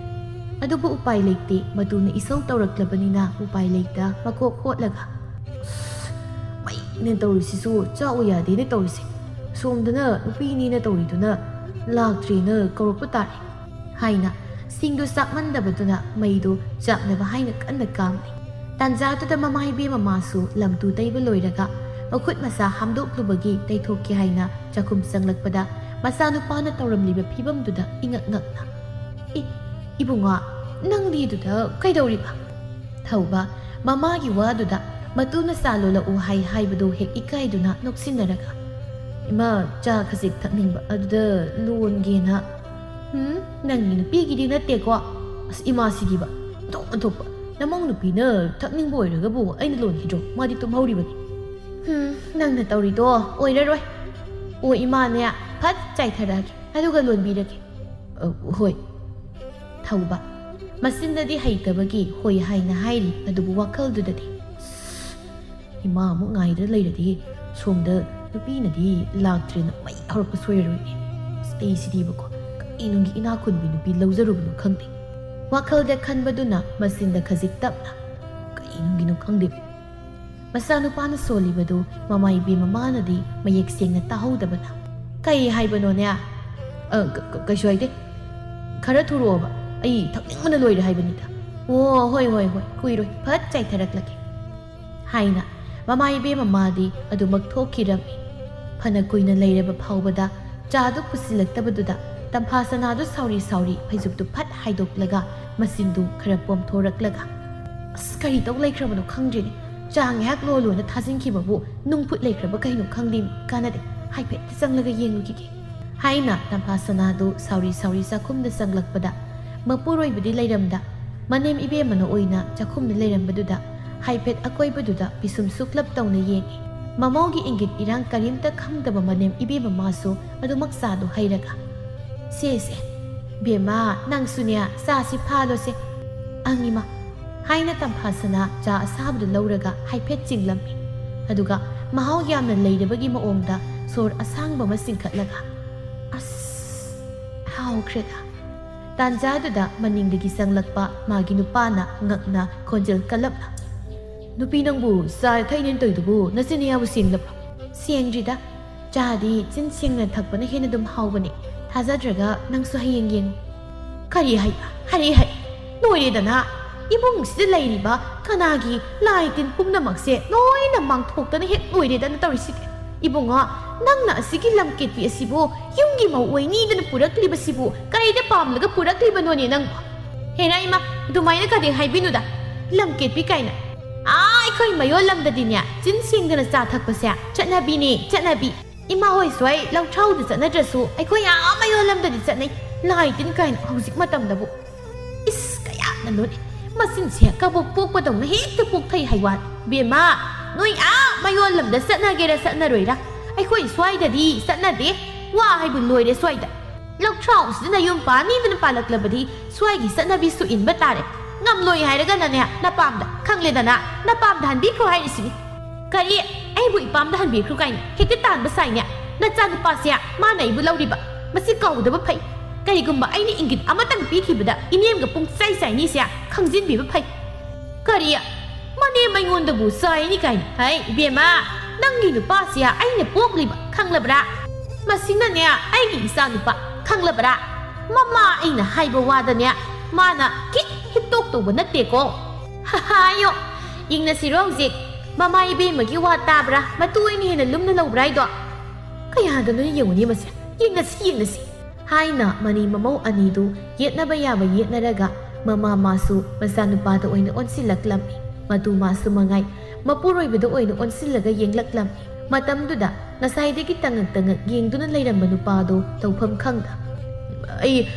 ꯑꯗꯨꯕꯨ ꯎꯄꯥꯏ ꯂꯩꯇꯦ, ꯃꯇꯨꯅ ꯏꯁꯧ ꯇꯧꯔꯛꯂꯕꯅꯤꯅ ꯎꯄꯥꯏ ꯂꯩꯇ ꯃꯀꯣꯛ ꯍꯣꯠꯂꯒ, "ꯃꯩꯅꯦ ꯇꯧꯔꯤꯁꯤꯁꯨ, ꯆꯥꯛꯑꯣ ꯌꯥꯗꯦꯅꯦ ꯇꯧꯔꯤꯁꯦ꯫ ꯁꯣꯝꯗꯅ ꯅꯨꯄꯤꯅꯤꯅ ꯇꯧꯔꯤꯗꯨꯅ ꯂꯥꯛꯇ꯭ꯔꯦꯅ ꯀꯧꯔꯛꯄ ꯇꯥꯔꯦ," ꯍꯥꯏꯅ ꯁꯤꯡꯗꯨ ꯆꯥꯛꯃꯟꯗꯕꯗꯨꯅ ꯃꯩꯗꯨ ꯆꯥꯛꯅꯕ ꯍꯥꯏꯅ ꯀꯟꯅ ꯀꯥꯝꯂꯤ꯫ ꯇꯥꯟꯖꯥꯗꯨꯗ ꯃꯃꯥ ꯏꯕꯦꯝꯃ ꯃꯥꯁꯨ ꯂꯝꯇꯨ ꯇꯩꯕ ꯂꯣꯏꯔꯒ ꯃꯈꯨꯠ ꯃꯁꯥ ꯍꯥꯝꯗꯣꯛꯂꯨꯕꯒꯤ ꯇꯩꯊꯣꯛꯀꯦ ꯍꯥꯏꯅ ꯆꯥꯛꯈꯨꯝ ꯆꯪꯂꯛꯄꯗ ꯃꯆꯥꯅꯨꯄꯥꯅ ꯇꯧꯔꯝꯂꯤꯕ ꯐꯤꯕꯝꯗꯨꯗ ꯏꯉꯛ ꯉꯛꯅ, "ꯑꯦ, ꯏꯕꯨꯡꯉꯣ, ꯅꯪꯗꯤ ꯑꯗꯨꯗ ꯀꯩꯗꯧꯔꯤꯕ?" ꯊꯧꯕ ꯃꯃꯥꯒꯤ ꯋꯥꯗꯨꯗ ꯃꯇꯨꯅ ꯆꯥ ꯂꯣꯜꯂꯛꯎ ꯍꯥꯏ ꯍꯥꯏꯕꯗꯨ ꯍꯦꯛ ꯏꯀꯥꯏꯗꯨꯅ ꯅꯣꯛꯁꯤꯟꯅꯔꯒ, "ꯏꯃꯥ, ꯆꯥ ꯈꯖꯤꯛ ꯊꯛꯅꯤꯡꯕ, ꯑꯗꯨꯗ ꯂꯣꯟꯒꯦꯅ꯫" "ꯍꯨꯝ, ꯅꯪꯒꯤ ꯅꯨꯄꯤꯒꯤꯗꯤ ꯅꯠꯇꯦꯀꯣ꯫ ꯑꯁ, ꯏꯃꯥꯁꯤꯗꯤꯕ, ꯑꯣꯟꯊꯣꯛ ꯑꯣꯟꯊꯣꯛꯄ, ꯅꯃꯧ ꯅꯨꯄꯤꯅ ꯊꯛꯅꯤꯡꯕ ꯑꯣꯏꯔꯒꯕꯨ ꯑꯩꯅ ꯂꯣꯟꯈꯤꯗ꯭ꯔꯣ? ꯃꯥꯗꯤ ꯇꯨꯝꯍꯧꯔꯤꯕꯅꯤ꯫" "ꯍꯨꯝ, ꯅꯪꯅ ꯇꯧꯔꯤꯗꯣ ꯑꯣꯏꯔꯔꯣꯏ꯫ ꯑꯣ, ꯏꯃꯥꯅꯦ, ꯐꯠ ꯆꯥꯏꯊꯔꯛꯑꯒꯦ, ꯑꯗꯨꯒ ꯂꯣꯟꯕꯤꯔꯒꯦ꯫" "ꯑ, ꯍꯣꯏ꯫" ꯊꯧꯕ ꯃꯆꯤꯟꯗꯗꯤ ꯍꯩꯇꯕꯒꯤ ꯍꯣꯏ ꯍꯥꯏꯅ ꯍꯥꯏꯔꯤ, ꯑꯗꯨꯕꯨ ꯋꯥꯈꯜꯗꯨꯗꯗꯤ, "ꯏꯃꯥ ꯑꯃꯨꯛ ꯉꯥꯏꯗ ꯂꯩꯔꯗꯤ ꯁꯣꯝꯗ ꯅꯨꯄꯤꯅꯗꯤ ꯂꯥꯛꯇ꯭ꯔꯦꯅ ꯃꯩ ꯍꯧꯔꯛꯄ ꯁꯣꯏꯔꯔꯣꯏꯅꯦ꯫ ꯑꯁ, ꯑꯩꯁꯤꯗꯤꯕꯀꯣ, ꯀꯩꯅꯨꯡꯒꯤ ꯏꯅꯥꯛ ꯈꯨꯟꯕꯤ ꯅꯨꯄꯤ ꯂꯧꯖꯔꯨꯕꯅꯣ ꯈꯪꯗꯦ꯫ ꯋꯥꯈꯜꯗ ꯈꯟꯕꯗꯨꯅ ꯃꯆꯤꯟꯗ ꯈꯖꯤꯛ ꯇꯞꯅ, "ꯀꯩꯅꯨꯡꯒꯤꯅꯣ ꯈꯪꯗꯦ"꯫ ꯃꯆꯥꯅꯨꯄꯥꯅ ꯁꯣꯜꯂꯤꯕꯗꯨ ꯃꯃꯥ ꯏꯕꯦꯝ ꯃꯃꯥꯅꯗꯤ ꯃꯌꯦꯛ ꯁꯦꯡꯅ ꯇꯥꯍꯧꯗꯕꯅ, "ꯀꯩ ꯍꯥꯏꯕꯅꯣꯅꯦ?" "ꯑ, ꯀ-, ꯀ-, ꯀꯩꯁꯨ ꯍꯥꯏꯗꯦ꯫ ꯈꯔ ꯊꯨꯔꯛꯑꯣꯕ, ꯑꯩ ꯊꯛꯅꯤꯡꯕꯅ ꯂꯣꯏꯔꯦ ꯍꯥꯏꯕꯅꯤꯗ"꯫ "ꯑꯣ, ꯍꯣꯏ, ꯍꯣꯏ, ꯍꯣꯏ, ꯀꯨꯏꯔꯣꯏ, ꯐꯠ ꯆꯥꯏꯊꯔꯛꯂꯒꯦ" ꯍꯥꯏꯅ ꯃꯃꯥ ꯏꯕꯦꯝ ꯃꯃꯥꯗꯤ ꯑꯗꯨꯃꯛ ꯊꯣꯛꯈꯤꯔꯝꯃꯤ꯫ ꯐꯅ ꯀꯨꯏꯅ ꯂꯩꯔꯕ ꯐꯥꯎꯕꯗ ꯆꯥꯗꯨ ꯄꯨꯁꯤꯜꯂꯛꯇꯕꯗꯨꯗ ꯇꯝꯐꯥ ꯁꯅꯥꯗꯨ ꯁꯥꯎꯔꯤ ꯁꯥꯎꯔꯤ ꯐꯩꯖꯨꯞꯇꯨ ꯐꯠ ꯍꯥꯏꯗꯣꯛꯂꯒ ꯃꯆꯤꯟꯗꯨ ꯈꯔ ꯄꯣꯝꯊꯣꯔꯛꯂꯒ, "ꯑꯁ, ꯀꯔꯤ ꯇꯧ ꯂꯩꯈ꯭ꯔꯕꯅꯣ ꯈꯪꯗ꯭ꯔꯦꯅꯦ꯫ ꯆꯥ ꯉꯥꯏꯍꯥꯛ ꯂꯣꯜꯂꯣꯅ ꯊꯥꯖꯤꯟꯈꯤꯕꯕꯨ ꯅꯨꯡꯐꯨꯠ ꯂꯩꯈ꯭ꯔꯕ ꯀꯩꯅꯣ ꯈꯪꯗꯦ꯫ ꯀꯥꯟꯅꯗꯦ, ꯍꯥꯏꯐꯦꯠꯇ ꯆꯪꯂꯒ ꯌꯦꯡꯂꯨꯈꯤꯒꯦ" ꯍꯥꯏꯅ ꯇꯝꯐꯥ ꯁꯅꯥꯗꯨ ꯁꯥꯎꯔꯤ ꯁꯥꯎꯔꯤ ꯆꯥꯛꯈꯨꯝꯗ ꯆꯪꯂꯛꯄꯗ, ꯃꯄꯨꯔꯣꯏꯕꯗꯤ ꯂꯩꯔꯝꯗ, ꯃꯅꯦꯝ ꯏꯕꯦꯝꯃꯅ ꯑꯣꯏꯅ ꯆꯥꯛꯈꯨꯝꯗ ꯂꯩꯔꯝꯕꯗꯨꯗ ꯍꯥꯏꯐꯦꯠ ꯑꯀꯣꯏꯕꯗꯨꯗ ꯄꯤꯁꯨꯝ ꯁꯨꯛꯂꯞ ꯇꯧꯅ ꯌꯦꯡꯉꯤ꯫ ꯃꯃꯧꯒꯤ ꯏꯪꯒꯤꯠ ꯏꯔꯥꯡ ꯀꯔꯤꯝꯇ ꯈꯪꯗꯕ ꯃꯅꯦꯝ ꯏꯕꯦꯝꯃ ꯃꯥꯁꯨ ꯑꯗꯨꯃꯛ ꯆꯥꯗꯨ ꯍꯩꯔꯒ, "ꯁꯦ, ꯁꯦ, ꯕꯦꯝꯃ, ꯅꯪꯁꯨꯅꯦ, ꯆꯥꯁꯤ ꯐꯥꯂꯣꯁꯦ꯫ ꯑꯪ ꯏꯃꯥ" ꯍꯥꯏꯅ ꯇꯝꯐꯥꯁꯅꯥ ꯆꯥ ꯑꯁꯥꯕꯗꯨ ꯂꯧꯔꯒ ꯍꯥꯏꯐꯦꯠ ꯆꯤꯡꯂꯝꯃꯤ꯫ ꯑꯗꯨꯒ ꯃꯍꯥꯎ ꯌꯥꯝꯅ ꯂꯩꯔꯕꯒꯤ ꯃꯑꯣꯡꯗ ꯁꯣꯔ ꯑꯁꯥꯡꯕ ꯑꯃ ꯆꯤꯡꯈꯠꯂꯒ, "ꯑꯁ, ꯍꯥꯎꯈ꯭ꯔꯦꯗ"꯫ ꯇꯥꯟꯖꯥꯗꯨꯗ ꯃꯅꯤꯡꯗꯒꯤ ꯆꯪꯂꯛꯄ ꯃꯥꯒꯤ ꯅꯨꯄꯥꯅ ꯉꯛꯅ ꯈꯣꯟꯖꯦꯜ ꯀꯜꯂꯞꯅ, "ꯅꯨꯄꯤ ꯅꯪꯕꯨ ꯆꯥ ꯊꯛꯏꯅꯦꯅ ꯇꯧꯔꯤꯗꯨꯕꯨ ꯅꯆꯤꯟ ꯅꯌꯥꯕꯨ ꯁꯦꯡꯂꯕ꯭ꯔꯣ?" "ꯁꯦꯡꯗ꯭ꯔꯤꯗ꯫ ꯆꯥꯗꯤ ꯆꯤꯟ ꯁꯦꯡꯅ ꯊꯛꯄꯅ ꯍꯦꯟꯅ ꯑꯗꯨꯝ ꯍꯥꯎꯕꯅꯦ꯫ ꯊꯥꯖꯗ꯭ꯔꯒ ꯅꯪꯁꯨ ꯍꯌꯦꯡ ꯌꯦꯡꯉꯨ"꯫ "ꯀꯔꯤ ꯍꯥꯏꯕ? ꯍꯔꯦ ꯍꯔꯦ! ꯂꯣꯏꯔꯦꯗꯅ! ꯏꯃꯨꯡꯁꯤꯗ ꯂꯩꯔꯤꯕ ꯀꯅꯥꯒꯤ ꯂꯥꯏ ꯇꯤꯟ ꯄꯨꯝꯅꯃꯛꯁꯦ ꯂꯣꯏꯅ ꯃꯥꯡꯊꯣꯛꯇꯅ ꯍꯦꯛ ꯂꯣꯏꯔꯦꯗꯅ ꯇꯧꯔꯤꯁꯤꯗꯤ꯫ ꯏꯕꯨꯡꯉꯣ, ꯅꯪꯅ ꯑꯁꯤꯒꯤ ꯂꯝꯀꯦꯠꯄꯤ ꯑꯁꯤꯕꯨ ꯌꯨꯝꯒꯤ ꯃꯧ ꯑꯣꯏꯅꯤꯗꯅ ꯄꯨꯔꯛꯂꯤꯕꯁꯤꯕꯨ ꯀꯔꯤꯗ ꯄꯥꯝꯂꯒ ꯄꯨꯔꯛꯂꯤꯕꯅꯣꯅꯦ ꯅꯪꯕꯣ?" "ꯍꯦꯔꯥ ꯏꯃꯥ, ꯑꯗꯨꯃꯥꯏꯅ ꯀꯗꯤ ꯍꯥꯏꯕꯤꯅꯨꯗ꯫ ꯂꯝꯀꯦꯠꯄꯤ ꯀꯥꯏꯅ꯫ ꯑꯥ, ꯑꯩꯈꯣꯏ ꯃꯌꯣꯜ ꯂꯝꯗꯗꯤꯅꯦ, ꯆꯤꯟ ꯁꯦꯡꯗꯅ ꯆꯥ ꯊꯛꯄꯁꯦ ꯆꯠꯅꯕꯤꯅꯦ, ꯆꯠꯅꯕꯤ꯫ ꯏꯃꯥ ꯍꯣꯏ ꯁ꯭ꯋꯥꯏ ꯂꯧꯊ꯭ꯔꯥꯎꯗ ꯆꯠꯅꯗ꯭ꯔꯁꯨ ꯑꯩꯈꯣꯏ ꯑꯥ ꯃꯌꯣꯜ ꯂꯝꯗꯗꯤ ꯆꯠꯅꯩ꯫ ꯂꯥꯏ ꯇꯤꯟ ꯀꯥꯏꯅ ꯍꯧꯖꯤꯛ ꯃꯇꯝꯗꯕꯨ꯫ ꯏꯁ, ꯀꯌꯥꯅꯅꯣꯅꯦ꯫ ꯃꯆꯤꯟꯁꯦ ꯀꯕꯣꯛ ꯄꯣꯛꯄꯗꯧꯅ ꯍꯦꯛꯇ ꯄꯣꯛꯊꯩ ꯍꯥꯏ ꯋꯥꯅꯤ꯫ ꯕꯦꯝꯃ, ꯅꯣꯏ ꯑꯥ ꯃꯌꯣꯜ ꯂꯝꯗ ꯆꯠꯅꯒꯦꯔꯥ ꯆꯠꯅꯔꯣꯏꯔꯥ, ꯑꯩꯈꯣꯏ ꯁ꯭ꯋꯥꯏꯗꯗꯤ ꯆꯠꯅꯗꯦ꯫ ꯋꯥ ꯍꯥꯏꯕꯨ ꯂꯣꯏꯔꯦ ꯁ꯭ꯋꯥꯏꯗ꯫ ꯂꯧꯊ꯭ꯔꯥꯎꯁꯤꯗ ꯅꯌꯨꯝ ꯄꯥꯅꯤꯗꯅ ꯄꯥꯜꯂꯛꯂꯕꯗꯤ ꯁ꯭ꯋꯥꯏꯒꯤ ꯆꯠꯅꯕꯤꯁꯨ ꯏꯟꯕ ꯇꯥꯔꯦ꯫ ꯉꯝꯂꯣꯏ ꯍꯥꯏꯔꯒꯅꯅꯦ, ꯅꯄꯥꯝꯗ, ꯈꯪꯂꯦꯗꯅ, ꯅꯄꯥꯝꯗ ꯍꯟꯕꯤꯈ꯭ꯔꯣ ꯍꯥꯏꯔꯤꯁꯤꯅꯤ"꯫ "ꯀꯔꯤ? ꯑꯩꯕꯨ ꯏꯄꯥꯝꯗ ꯍꯟꯕꯤꯈ꯭ꯔꯨ ꯀꯥꯏꯅ ꯍꯦꯛꯇ ꯇꯥꯟꯕ ꯁꯥꯏꯅꯦ꯫ ꯅꯆꯥꯅꯨꯄꯥꯁꯦ ꯃꯥꯅ ꯑꯩꯕꯨ ꯂꯧꯔꯤꯕ꯫ ꯃꯁꯤ ꯀꯥꯎꯗꯕ ꯐꯩ꯫ ꯀꯔꯤꯒꯨꯝꯕ ꯑꯩꯅ ꯏꯪꯒꯤꯠ ꯑꯃꯇꯪ ꯄꯤꯈꯤꯕꯗ ꯏꯅꯦꯝꯒ ꯄꯨꯡ ꯆꯥꯏ ꯆꯥꯏꯅꯤꯁꯦ ꯈꯪꯖꯤꯟꯕꯤꯕ ꯐꯩ꯫ ꯀꯔꯤ? ꯃꯅꯦꯝ ꯑꯩꯉꯣꯟꯗꯕꯨ ꯆꯥꯏꯅꯤ ꯀꯥꯏꯅ? ꯍꯩ, ꯏꯕꯦꯝꯃ, ꯅꯪꯒꯤ ꯅꯨꯄꯥꯁꯦ ꯑꯩꯅ ꯄꯣꯛꯂꯤꯕ, ꯈꯪꯂꯕ꯭ꯔꯥ? ꯃꯁꯤꯅꯅꯦ ꯑꯩꯒꯤ ꯏꯆꯥꯅꯨꯄꯥ, ꯈꯪꯂꯕ꯭ꯔꯥ? ꯃꯃꯥ ꯑꯩꯅ ꯍꯥꯏꯕ ꯋꯥꯗꯅꯦ ꯃꯥꯅ ꯀꯤꯛ ꯍꯤꯛꯇꯣꯛ ꯇꯧꯕ ꯅꯠꯇꯦꯀꯣ꯫ ꯍꯥꯏꯌꯣ, ꯌꯦꯡꯅꯁꯤꯔꯣ ꯍꯧꯖꯤꯛ꯫ ꯃꯃꯥ ꯏꯕꯦꯝꯃꯒꯤ ꯋꯥ ꯇꯥꯕ꯭ꯔꯥ, ꯃꯇꯨ ꯑꯩꯅ ꯍꯦꯟꯅ ꯂꯨꯝꯅ ꯂꯧꯕ꯭ꯔꯥ ꯍꯥꯏꯗꯣ? ꯀꯌꯥꯗꯅꯣ ꯌꯦꯡꯉꯨꯅꯦ ꯃꯁꯦ꯫ ꯌꯦꯡꯅꯁꯤ, ꯌꯦꯡꯅꯁꯤ꯫ ꯍꯥꯏꯅ ꯃꯅꯤ ꯃꯃꯧ ꯑꯅꯤꯗꯨ ꯌꯦꯠꯅꯕ ꯌꯥꯕ ꯌꯦꯠꯅꯔꯒ, ꯃꯃꯥ ꯃꯥꯁꯨ ꯃꯆꯥꯅꯨꯄꯥꯗ ꯑꯣꯏꯅ ꯑꯣꯟꯁꯤꯜꯂꯛꯂꯝꯃꯤ꯫ ꯃꯇꯨ ꯃꯥꯁꯨ ꯃꯉꯥꯏ ꯃꯄꯨꯔꯣꯏꯕꯗ ꯑꯣꯏꯅ ꯑꯣꯟꯁꯤꯜꯂꯒ ꯌꯦꯡꯂꯛꯂꯝꯃꯤ꯫ ꯃꯇꯝꯗꯨꯗ ꯉꯁꯥꯏꯗꯒꯤ ꯇꯉꯛ ꯇꯉꯛ ꯌꯦꯡꯗꯨꯅ ꯂꯩꯔꯝꯕ ꯅꯨꯄꯥꯗꯨ ꯇꯧꯐꯝ ꯈꯪꯗ, "ꯑꯩ,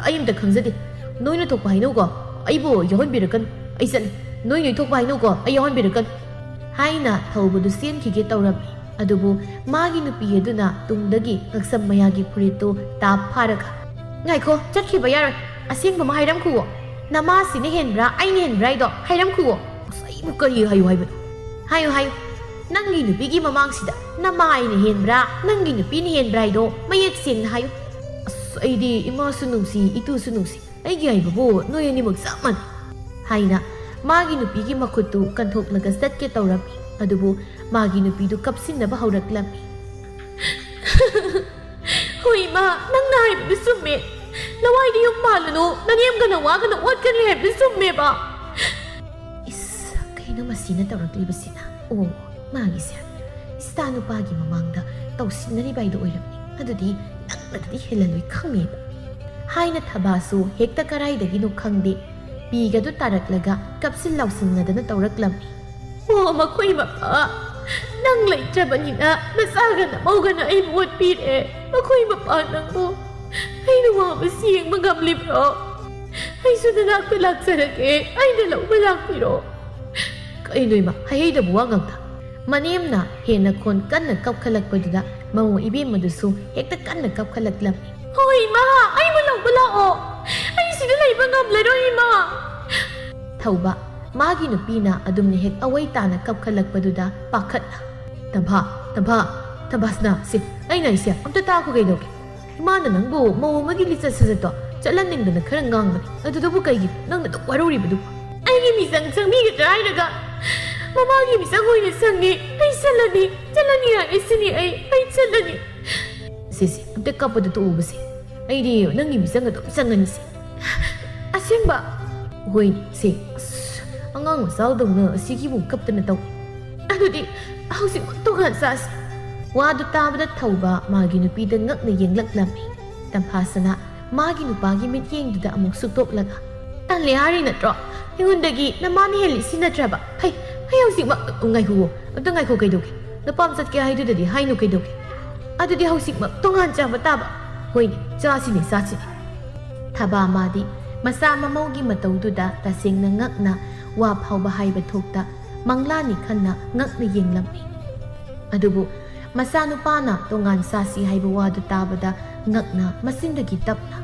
ꯑꯩ ꯑꯝꯇ ꯈꯪꯖꯗꯦ꯫ ꯅꯣꯏꯅ ꯊꯣꯛꯄ ꯍꯥꯏꯅꯧꯀꯣ, ꯑꯩꯕꯨ ꯌꯥꯎꯍꯟꯕꯤꯔꯛꯀꯅꯨ꯫ ꯑꯩ ꯆꯠꯂꯦ꯫ ꯅꯣꯏ ꯅꯣꯏ ꯊꯣꯛꯄ ꯍꯥꯏꯅꯧꯀꯣ, ꯑꯩ ꯌꯥꯎꯍꯟꯕꯤꯔꯛꯀꯅꯨ," ꯍꯥꯏꯅ ꯊꯧꯕꯗꯨ ꯆꯦꯟꯈꯤꯒꯦ ꯇꯧꯔꯝꯃꯤ꯫ ꯑꯗꯨꯕꯨ ꯃꯥꯒꯤ ꯅꯨꯄꯤ ꯑꯗꯨꯅ ꯇꯨꯡꯗꯒꯤ ꯉꯛꯁꯝ ꯃꯌꯥꯒꯤ ꯐꯨꯔꯤꯠꯇꯨ ꯇꯥꯞ ꯐꯥꯔꯒ, "ꯉꯥꯏꯈꯣ, ꯆꯠꯈꯤꯕ ꯌꯥꯔꯣꯏ꯫ ꯑꯁꯦꯡꯕ ꯑꯃ ꯍꯥꯏꯔꯝꯈꯨꯋꯣ꯫ ꯅꯃꯥꯁꯤꯅ ꯍꯦꯟꯕ꯭ꯔꯥ, ꯑꯩꯅ ꯍꯦꯟꯕ꯭ꯔꯥ ꯍꯥꯏꯗꯣ ꯍꯥꯏꯔꯝꯈꯨꯋꯣ꯫ ꯑꯁ, ꯑꯩꯕꯨ ꯀꯔꯤ ꯍꯥꯏꯌꯨ ꯍꯥꯏꯕꯅꯣ? ꯍꯥꯏꯌꯨ, ꯍꯥꯏꯌꯨ꯫ ꯅꯪꯒꯤ ꯅꯨꯄꯤꯒꯤ ꯃꯃꯥꯡꯁꯤꯗ ꯅꯃꯥ ꯑꯩꯅ ꯍꯦꯟꯕ꯭ꯔꯥ, ꯅꯪꯒꯤ ꯅꯨꯄꯤꯅ ꯍꯦꯟꯕ꯭ꯔꯥ ꯍꯥꯏꯗꯣ ꯃꯌꯦꯛ ꯁꯦꯡꯅ ꯍꯥꯏꯌꯨ꯫" "ꯑꯁ, ꯑꯩꯗꯤ ꯏꯃꯥꯁꯨ ꯅꯨꯡꯁꯤ, ꯏꯇꯨꯁꯨ ꯅꯨꯡꯁꯤ꯫ ꯑꯩꯒꯤ ꯍꯥꯏꯕꯕꯨ ꯅꯣꯏ ꯑꯅꯤꯃꯛ ꯆꯞ ꯃꯥꯟꯅꯩ," ꯍꯥꯏꯅ ꯃꯥꯒꯤ ꯅꯨꯄꯤꯒꯤ ꯃꯈꯨꯠꯇꯨ ꯀꯟꯊꯣꯛꯂꯒ ꯆꯠꯀꯦ ꯇꯧꯔꯝꯃꯤ꯫ ꯑꯗꯨꯕꯨ ꯃꯥꯒꯤ ꯅꯨꯄꯤꯗꯨ ꯀꯞꯁꯤꯟꯅꯕ ꯍꯧꯔꯛꯂꯝꯃꯤ꯫ "ꯍꯣꯏ ꯏꯃꯥ, ꯅꯪꯅ ꯍꯥꯏꯕꯗꯨ ꯆꯨꯝꯃꯦ꯫ ꯂꯋꯥꯏꯗ ꯌꯨꯝ ꯄꯥꯜꯂꯨꯅꯨ, ꯅꯅꯦꯝꯒꯅ ꯋꯥꯒꯅ ꯑꯣꯠꯀꯅꯤ ꯍꯥꯏꯕꯗꯨ ꯆꯨꯝꯃꯦꯕ꯫" ꯏꯁ, ꯀꯩꯅꯣ ꯃꯁꯤꯅ ꯇꯧꯔꯛꯂꯤꯕꯁꯤꯅ? ꯑꯣ, ꯃꯥꯒꯤꯁꯦ ꯏꯆꯥ ꯅꯨꯄꯥꯒꯤ ꯃꯃꯥꯡꯗ ꯇꯧꯁꯤꯟꯅꯔꯤꯕ ꯍꯥꯏꯗꯣ ꯑꯣꯏꯔꯝꯃꯤ꯫ ꯑꯗꯨꯗꯤ ꯅꯪꯅꯗꯤ ꯍꯦꯜꯂꯂꯣꯏ ꯈꯪꯉꯦꯕ꯫ ꯍꯥꯏꯅ ꯊꯕꯥꯁꯨ ꯍꯦꯛꯇ ꯀꯔꯥꯏꯗꯒꯤꯅꯣ ꯈꯪꯗꯦ, ꯄꯤꯒꯗꯨ ꯇꯥꯔꯛꯂꯒ ꯀꯞꯁꯤꯟ ꯂꯥꯎꯁꯤꯟꯅꯗꯅ ꯇꯧꯔꯛꯂꯝꯃꯤ꯫ "ꯑꯣ, ꯃꯈꯣꯏ ꯃꯄꯥ, ꯅꯪ ꯂꯩꯇ꯭ꯔꯕꯅꯤꯅ ꯅꯆꯥꯒ ꯅꯃꯧꯒꯅ ꯑꯩꯕꯨ ꯑꯣꯠꯄꯤꯔꯦ꯫ ꯃꯈꯣꯏ ꯃꯄꯥ, ꯅꯪꯕꯨ ꯑꯩꯅ ꯋꯥꯕꯁꯤ ꯌꯦꯡꯕ ꯉꯝꯂꯤꯕ꯭ꯔꯣ? ꯑꯩꯁꯨ ꯅꯅꯥꯛꯇ ꯂꯥꯛꯆꯔꯒꯦ, ꯑꯩꯅ ꯂꯧꯕ ꯂꯥꯛꯄꯤꯔꯣ꯫" ꯀꯩꯅꯣ ꯏꯃꯥ, ꯍꯩꯍꯩꯗꯕ ꯋꯥ ꯉꯥꯡꯗ꯫ ꯃꯅꯦꯝꯅ ꯍꯦꯟꯅ ꯈꯣꯟ ꯀꯟꯅ ꯀꯞꯈꯠꯂꯛꯄꯗꯨꯗ ꯃꯃꯧ ꯏꯕꯦꯝꯃꯗꯨꯁꯨ ꯍꯦꯛꯇ ꯀꯟꯅ ꯀꯞꯈꯠꯂꯛꯂꯝꯃꯤ꯫ "ꯍꯣꯏ ꯏꯃꯥ, ꯑꯩꯕꯨ ꯂꯧꯕ ꯂꯥꯛꯑꯣ꯫ ꯑꯩ ꯁꯤꯗ ꯂꯩꯕ ꯉꯝꯂꯔꯣꯏ ꯏꯃꯥ꯫" ꯊꯧꯕ, ꯃꯥꯒꯤ ꯅꯨꯄꯤꯅ ꯑꯗꯨꯝꯅ ꯍꯦꯛ ꯑꯋꯩ ꯇꯥꯅ ꯀꯞꯈꯠꯂꯛꯄꯗꯨꯗ ꯄꯥꯈꯠꯅ, "ꯇꯝꯐꯥ, ꯇꯝꯐꯥ, ꯇꯝꯐꯥꯁꯅꯥ, ꯁꯦ, ꯑꯩꯅ ꯍꯥꯏꯁꯦ ꯑꯝꯇ ꯇꯥꯈꯣ ꯀꯩꯗꯧꯒꯦ? ꯏꯃꯥꯅ ꯅꯪꯕꯨ ꯃꯧ ꯑꯃꯒꯤ ꯂꯤꯆꯠ ꯁꯥꯖꯠꯇꯣ ꯆꯠꯍꯟꯅꯤꯡꯗꯅ ꯈꯔ ꯉꯥꯡꯕꯅꯤ꯫ ꯑꯗꯨꯗꯨꯕꯨ ꯀꯩꯒꯤꯅꯣ ꯅꯪꯅ ꯑꯗꯨꯛ ꯋꯥꯔꯧꯔꯤꯕꯗꯨꯕꯨ?" "ꯑꯩꯒꯤ ꯃꯤꯆꯪ ꯆꯪꯕꯤꯒꯗ꯭ꯔꯥ ꯍꯥꯏꯔꯒ ꯃꯃꯥꯒꯤ ꯃꯤꯆꯪ ꯑꯣꯏꯅ ꯆꯪꯉꯤ꯫ ꯑꯩ ꯆꯠꯂꯅꯤ, ꯆꯠꯂꯅꯤ ꯍꯥꯏꯔꯤꯁꯤꯅꯤ ꯑꯩ, ꯑꯩ ꯆꯠꯂꯅꯤ꯫" "ꯁꯦ, ꯁꯦ, ꯑꯝꯇ ꯀꯞꯄꯗ ꯇꯣꯛꯎꯕꯁꯦ꯫ ꯑꯩꯗꯤ ꯅꯪꯒꯤ ꯃꯤꯆꯪ ꯑꯗꯨꯝ ꯆꯪꯉꯅꯤꯁꯦ꯫" "ꯑꯁꯦꯡꯕ?" "ꯍꯣꯏꯅꯦ, ꯁꯦ, ꯑꯁ, ꯑꯉꯥꯡ ꯃꯆꯥꯗꯧꯅ ꯑꯁꯤꯒꯤꯕꯨ ꯀꯞꯇꯅ ꯇꯧ꯫ ꯑꯗꯨꯗꯤ ꯍꯧꯖꯤꯛꯃꯛ ꯇꯣꯉꯥꯟ ꯆꯥꯁꯤ꯫" ꯋꯥꯗꯨ ꯇꯥꯕꯗ ꯊꯧꯕ ꯃꯥꯒꯤ ꯅꯨꯄꯤꯗ ꯉꯛꯅ ꯌꯦꯡꯂꯛꯂꯝꯃꯤ꯫ ꯇꯝꯐꯥꯁꯅꯥ ꯃꯥꯒꯤ ꯅꯨꯄꯥꯒꯤ ꯃꯤꯠꯌꯦꯡꯗꯨꯗ ꯑꯃꯨꯛ ꯁꯨꯛꯇꯣꯛꯂꯒ, "ꯇꯜꯂꯦ ꯍꯥꯏꯔꯤ ꯅꯠꯇ꯭ꯔꯣ? ꯑꯩꯉꯣꯟꯗꯒꯤ ꯅꯃꯥꯅ ꯍꯦꯜꯂꯤ ꯁꯤ ꯅꯠꯇ꯭ꯔꯕ? ꯍꯩ, ꯍꯩ, ꯍꯧꯖꯤꯛꯃꯛ ꯉꯥꯏꯈꯨꯑꯣ, ꯑꯝꯇ ꯉꯥꯏꯈꯣ ꯀꯩꯗꯧꯒꯦ? ꯅꯨꯄꯥ ꯑꯃ ꯆꯠꯀꯦ ꯍꯥꯏꯗꯨꯗꯗꯤ ꯍꯥꯏꯅꯨ ꯀꯩꯗꯧꯒꯦ? ꯑꯗꯨꯗꯤ ꯍꯧꯖꯤꯛꯃꯛ ꯇꯣꯉꯥꯟ ꯆꯥꯕ ꯇꯥꯕ꯫ ꯍꯣꯏꯅꯦ, ꯆꯥꯁꯤꯅꯦ, ꯆꯥꯁꯤꯅꯦ꯫" ꯊꯕꯥ ꯃꯥꯗꯤ ꯃꯆꯥ ꯃꯃꯧꯒꯤ ꯃꯇꯧꯗꯨꯗ ꯇꯁꯦꯡꯅ ꯉꯛꯅ ꯋꯥ ꯐꯥꯎꯕ ꯍꯥꯏꯕ ꯊꯣꯛꯇ ꯃꯪꯂꯥꯅꯤ ꯈꯟꯅ ꯉꯛꯅ ꯌꯦꯡꯂꯝꯃꯤ꯫ ꯑꯗꯨꯕꯨ ꯃꯆꯥꯅꯨꯄꯥꯅ ꯇꯣꯉꯥꯟ ꯆꯥꯁꯤ ꯍꯥꯏꯕ ꯋꯥꯗꯨ ꯇꯥꯕꯗ ꯉꯛꯅ ꯃꯆꯤꯟꯗꯒꯤ ꯇꯞꯅ,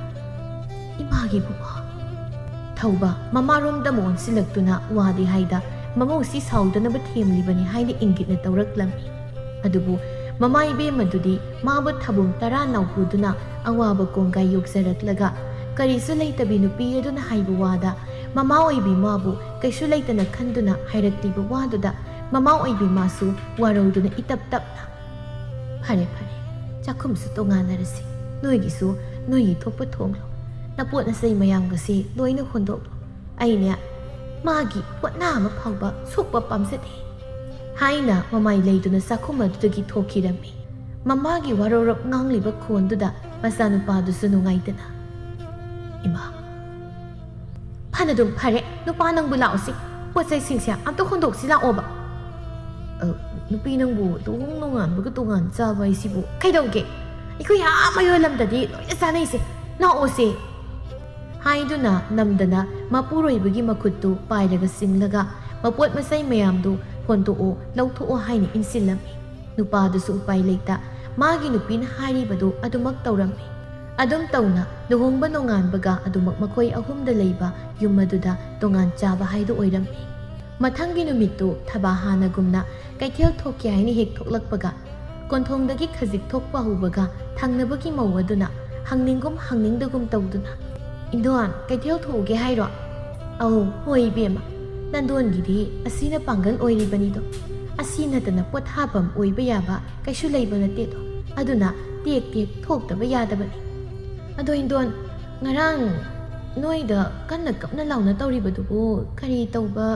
"ꯏꯃꯥꯒꯤ ꯏꯕꯨꯡꯉꯣ꯫" ꯊꯧꯕ ꯃꯃꯥꯔꯣꯝꯗ ꯑꯃꯨꯛ ꯑꯣꯟꯁꯤꯜꯂꯛꯇꯨꯅ ꯋꯥꯗꯤ ꯍꯥꯏꯗ ꯃꯃꯧꯁꯤ ꯁꯥꯎꯗꯅꯕ ꯊꯦꯝꯂꯤꯕꯅꯤ ꯍꯥꯏꯅ ꯏꯪꯒꯤꯠꯅ ꯇꯧꯔꯛꯂꯝꯃꯤ꯫ ꯑꯗꯨꯕꯨ ꯃꯃꯥ ꯏꯕꯦꯝꯃꯗꯨꯗꯤ ꯃꯥꯕꯨ ꯊꯥꯕꯨꯡ ꯇꯔꯥ ꯅꯥꯎꯄꯨꯗꯨꯅ ꯑꯋꯥꯕ ꯀꯣꯡꯒꯥꯏ ꯌꯣꯛꯆꯔꯛꯂꯒ ꯀꯔꯤꯁꯨ ꯂꯩꯇꯕꯤ ꯅꯨꯄꯤ ꯑꯗꯨꯅ ꯍꯥꯏꯕ ꯋꯥꯗ ꯃꯃꯥ ꯑꯣꯏꯕꯤ ꯃꯥꯕꯨ ꯀꯩꯁꯨ ꯂꯩꯇꯅ ꯈꯟꯗꯨꯅ ꯍꯥꯏꯔꯛꯂꯤꯕ ꯋꯥꯗꯨꯗ ꯃꯃꯥ ꯑꯣꯏꯕꯤ ꯃꯥꯁꯨ ꯋꯥꯔꯧꯗꯨꯅ ꯏꯇꯞ ꯇꯞꯅ, "ꯐꯔꯦ, ꯐꯔꯦ, ꯆꯥꯛꯈꯨꯝꯁꯨ ꯇꯣꯉꯥꯟꯅꯔꯁꯤ, ꯅꯣꯏꯒꯤꯁꯨ ꯅꯣꯏꯒꯤ ꯊꯣꯛꯄ ꯊꯣꯡꯂꯣ, ꯅꯄꯣꯠ ꯅꯆꯩ ꯃꯌꯥꯝꯒꯁꯦ ꯂꯣꯏꯅ ꯍꯣꯟꯗꯣꯛꯂꯣ, ꯑꯩꯅꯦ ꯃꯥꯒꯤ ꯄꯣꯠꯅꯥ ꯑꯃ ꯐꯥꯎꯕ ꯁꯣꯛꯄ ꯄꯥꯝꯖꯗꯦ" ꯍꯥꯏꯅ ꯃꯃꯥꯏ ꯂꯩꯗꯨꯅ ꯆꯥꯛꯈꯨꯝ ꯑꯗꯨꯗꯒꯤ ꯊꯣꯛꯈꯤꯔꯝꯃꯤ꯫ ꯃꯃꯥꯒꯤ ꯋꯥꯔꯧꯔꯞ ꯉꯥꯡꯂꯤꯕ ꯈꯣꯟꯗꯨꯗ ꯃꯆꯥꯅꯨꯄꯥꯗꯨꯁꯨ ꯅꯨꯡꯉꯥꯏꯇꯅ, "ꯏꯃꯥ, ꯐꯅꯗꯨꯝ ꯐꯔꯦ, ꯅꯨꯄꯥ ꯅꯪꯕꯨ ꯂꯥꯛꯑꯣꯁꯤ, ꯄꯣꯠ ꯆꯩꯁꯤꯡꯁꯦ ꯑꯝꯇ ꯍꯣꯟꯗꯣꯛꯁꯤ ꯂꯥꯛꯑꯣꯕ꯫" "ꯑ, ꯅꯨꯄꯤ ꯅꯪꯕꯨ ꯂꯨꯍꯣꯡ ꯅꯣꯡꯉꯥꯟꯕꯒ ꯇꯣꯉꯥꯟ ꯆꯥꯕ ꯍꯥꯏꯁꯤꯕꯨ ꯀꯩꯗꯧꯒꯦ? ꯑꯩꯈꯣꯏ ꯑꯥ ꯃꯌꯣꯜ ꯂꯝꯗꯗꯤ ꯂꯣꯏꯅ ꯆꯥꯅꯩꯁꯦ, ꯂꯥꯛꯑꯣꯁꯦ" ꯍꯥꯏꯗꯨꯅ ꯅꯝꯗꯅ ꯃꯄꯨꯔꯣꯏꯕꯒꯤ ꯃꯈꯨꯠꯇꯨ ꯄꯥꯏꯔꯒ ꯆꯤꯡꯂꯒ ꯃꯄꯣꯠ ꯃꯆꯩ ꯃꯌꯥꯝꯗꯨ ꯍꯣꯟꯗꯣꯛꯑꯣ, ꯂꯧꯊꯣꯛꯑꯣ ꯍꯥꯏꯅ ꯏꯟꯁꯤꯜꯂꯝꯃꯤ꯫ ꯅꯨꯄꯥꯗꯨꯁꯨ ꯎꯄꯥꯏ ꯂꯩꯇ ꯃꯥꯒꯤ ꯅꯨꯄꯤꯅ ꯍꯥꯏꯔꯤꯕꯗꯨ ꯑꯗꯨꯃꯛ ꯇꯧꯔꯝꯃꯤ꯫ ꯑꯗꯨꯝ ꯇꯧꯅ ꯂꯨꯍꯣꯡꯕ ꯅꯣꯡꯉꯥꯟꯕꯒ ꯑꯗꯨꯃꯛ ꯃꯈꯣꯏ ꯑꯍꯨꯝꯗ ꯂꯩꯕ ꯌꯨꯝ ꯑꯗꯨꯗ ꯇꯣꯉꯥꯟ ꯆꯥꯕ ꯍꯥꯏꯗꯨ ꯑꯣꯏꯔꯝꯃꯤ꯫ ꯃꯊꯪꯒꯤ ꯅꯨꯃꯤꯠꯇꯨ ꯊꯕꯥ ꯍꯥꯟꯅꯒꯨꯝꯅ ꯀꯩꯊꯦꯜ ꯊꯣꯛꯀꯦ ꯍꯥꯏꯅ ꯍꯦꯛ ꯊꯣꯛꯂꯛꯄꯒ, ꯀꯣꯟꯊꯣꯡꯗꯒꯤ ꯈꯖꯤꯛ ꯊꯣꯛꯄ ꯍꯧꯕꯒ ꯊꯪꯅꯕꯒꯤ ꯃꯧ ꯑꯗꯨꯅ ꯍꯪꯅꯤꯡꯒꯨꯝ ꯍꯪꯅꯤꯡꯗꯒꯨꯝ ꯇꯧꯗꯨꯅ, "ꯏꯟꯗꯣꯟ, ꯀꯩꯊꯦꯜ ꯊꯣꯛꯎꯒꯦ ꯍꯥꯏꯔꯣ?" "ꯑꯧ, ꯍꯣꯏ ꯏꯕꯦꯝꯃ, ꯅꯟꯗꯣꯟꯒꯤꯗꯤ ꯑꯁꯤꯅ ꯄꯥꯡꯒꯜ ꯑꯣꯏꯔꯤꯕꯅꯤꯗꯣ꯫ ꯑꯁꯤ ꯅꯠꯇꯅ ꯄꯣꯊꯥꯐꯝ ꯑꯣꯏꯕ ꯌꯥꯕ ꯀꯩꯁꯨ ꯂꯩꯕ ꯅꯠꯇꯦꯗꯣ꯫ ꯑꯗꯨꯅ ꯇꯦꯛ ꯇꯦꯛ ꯊꯣꯛꯇꯕ ꯌꯥꯗꯕꯅꯤ꯫ ꯑꯗꯣ ꯏꯟꯗꯣꯟ, ꯉꯔꯥꯡ ꯅꯣꯏꯗ ꯀꯟꯅ ꯀꯞꯅ ꯂꯥꯎꯅ ꯇꯧꯔꯤꯕꯗꯨꯕꯨ ꯀꯔꯤ ꯇꯧꯕ?"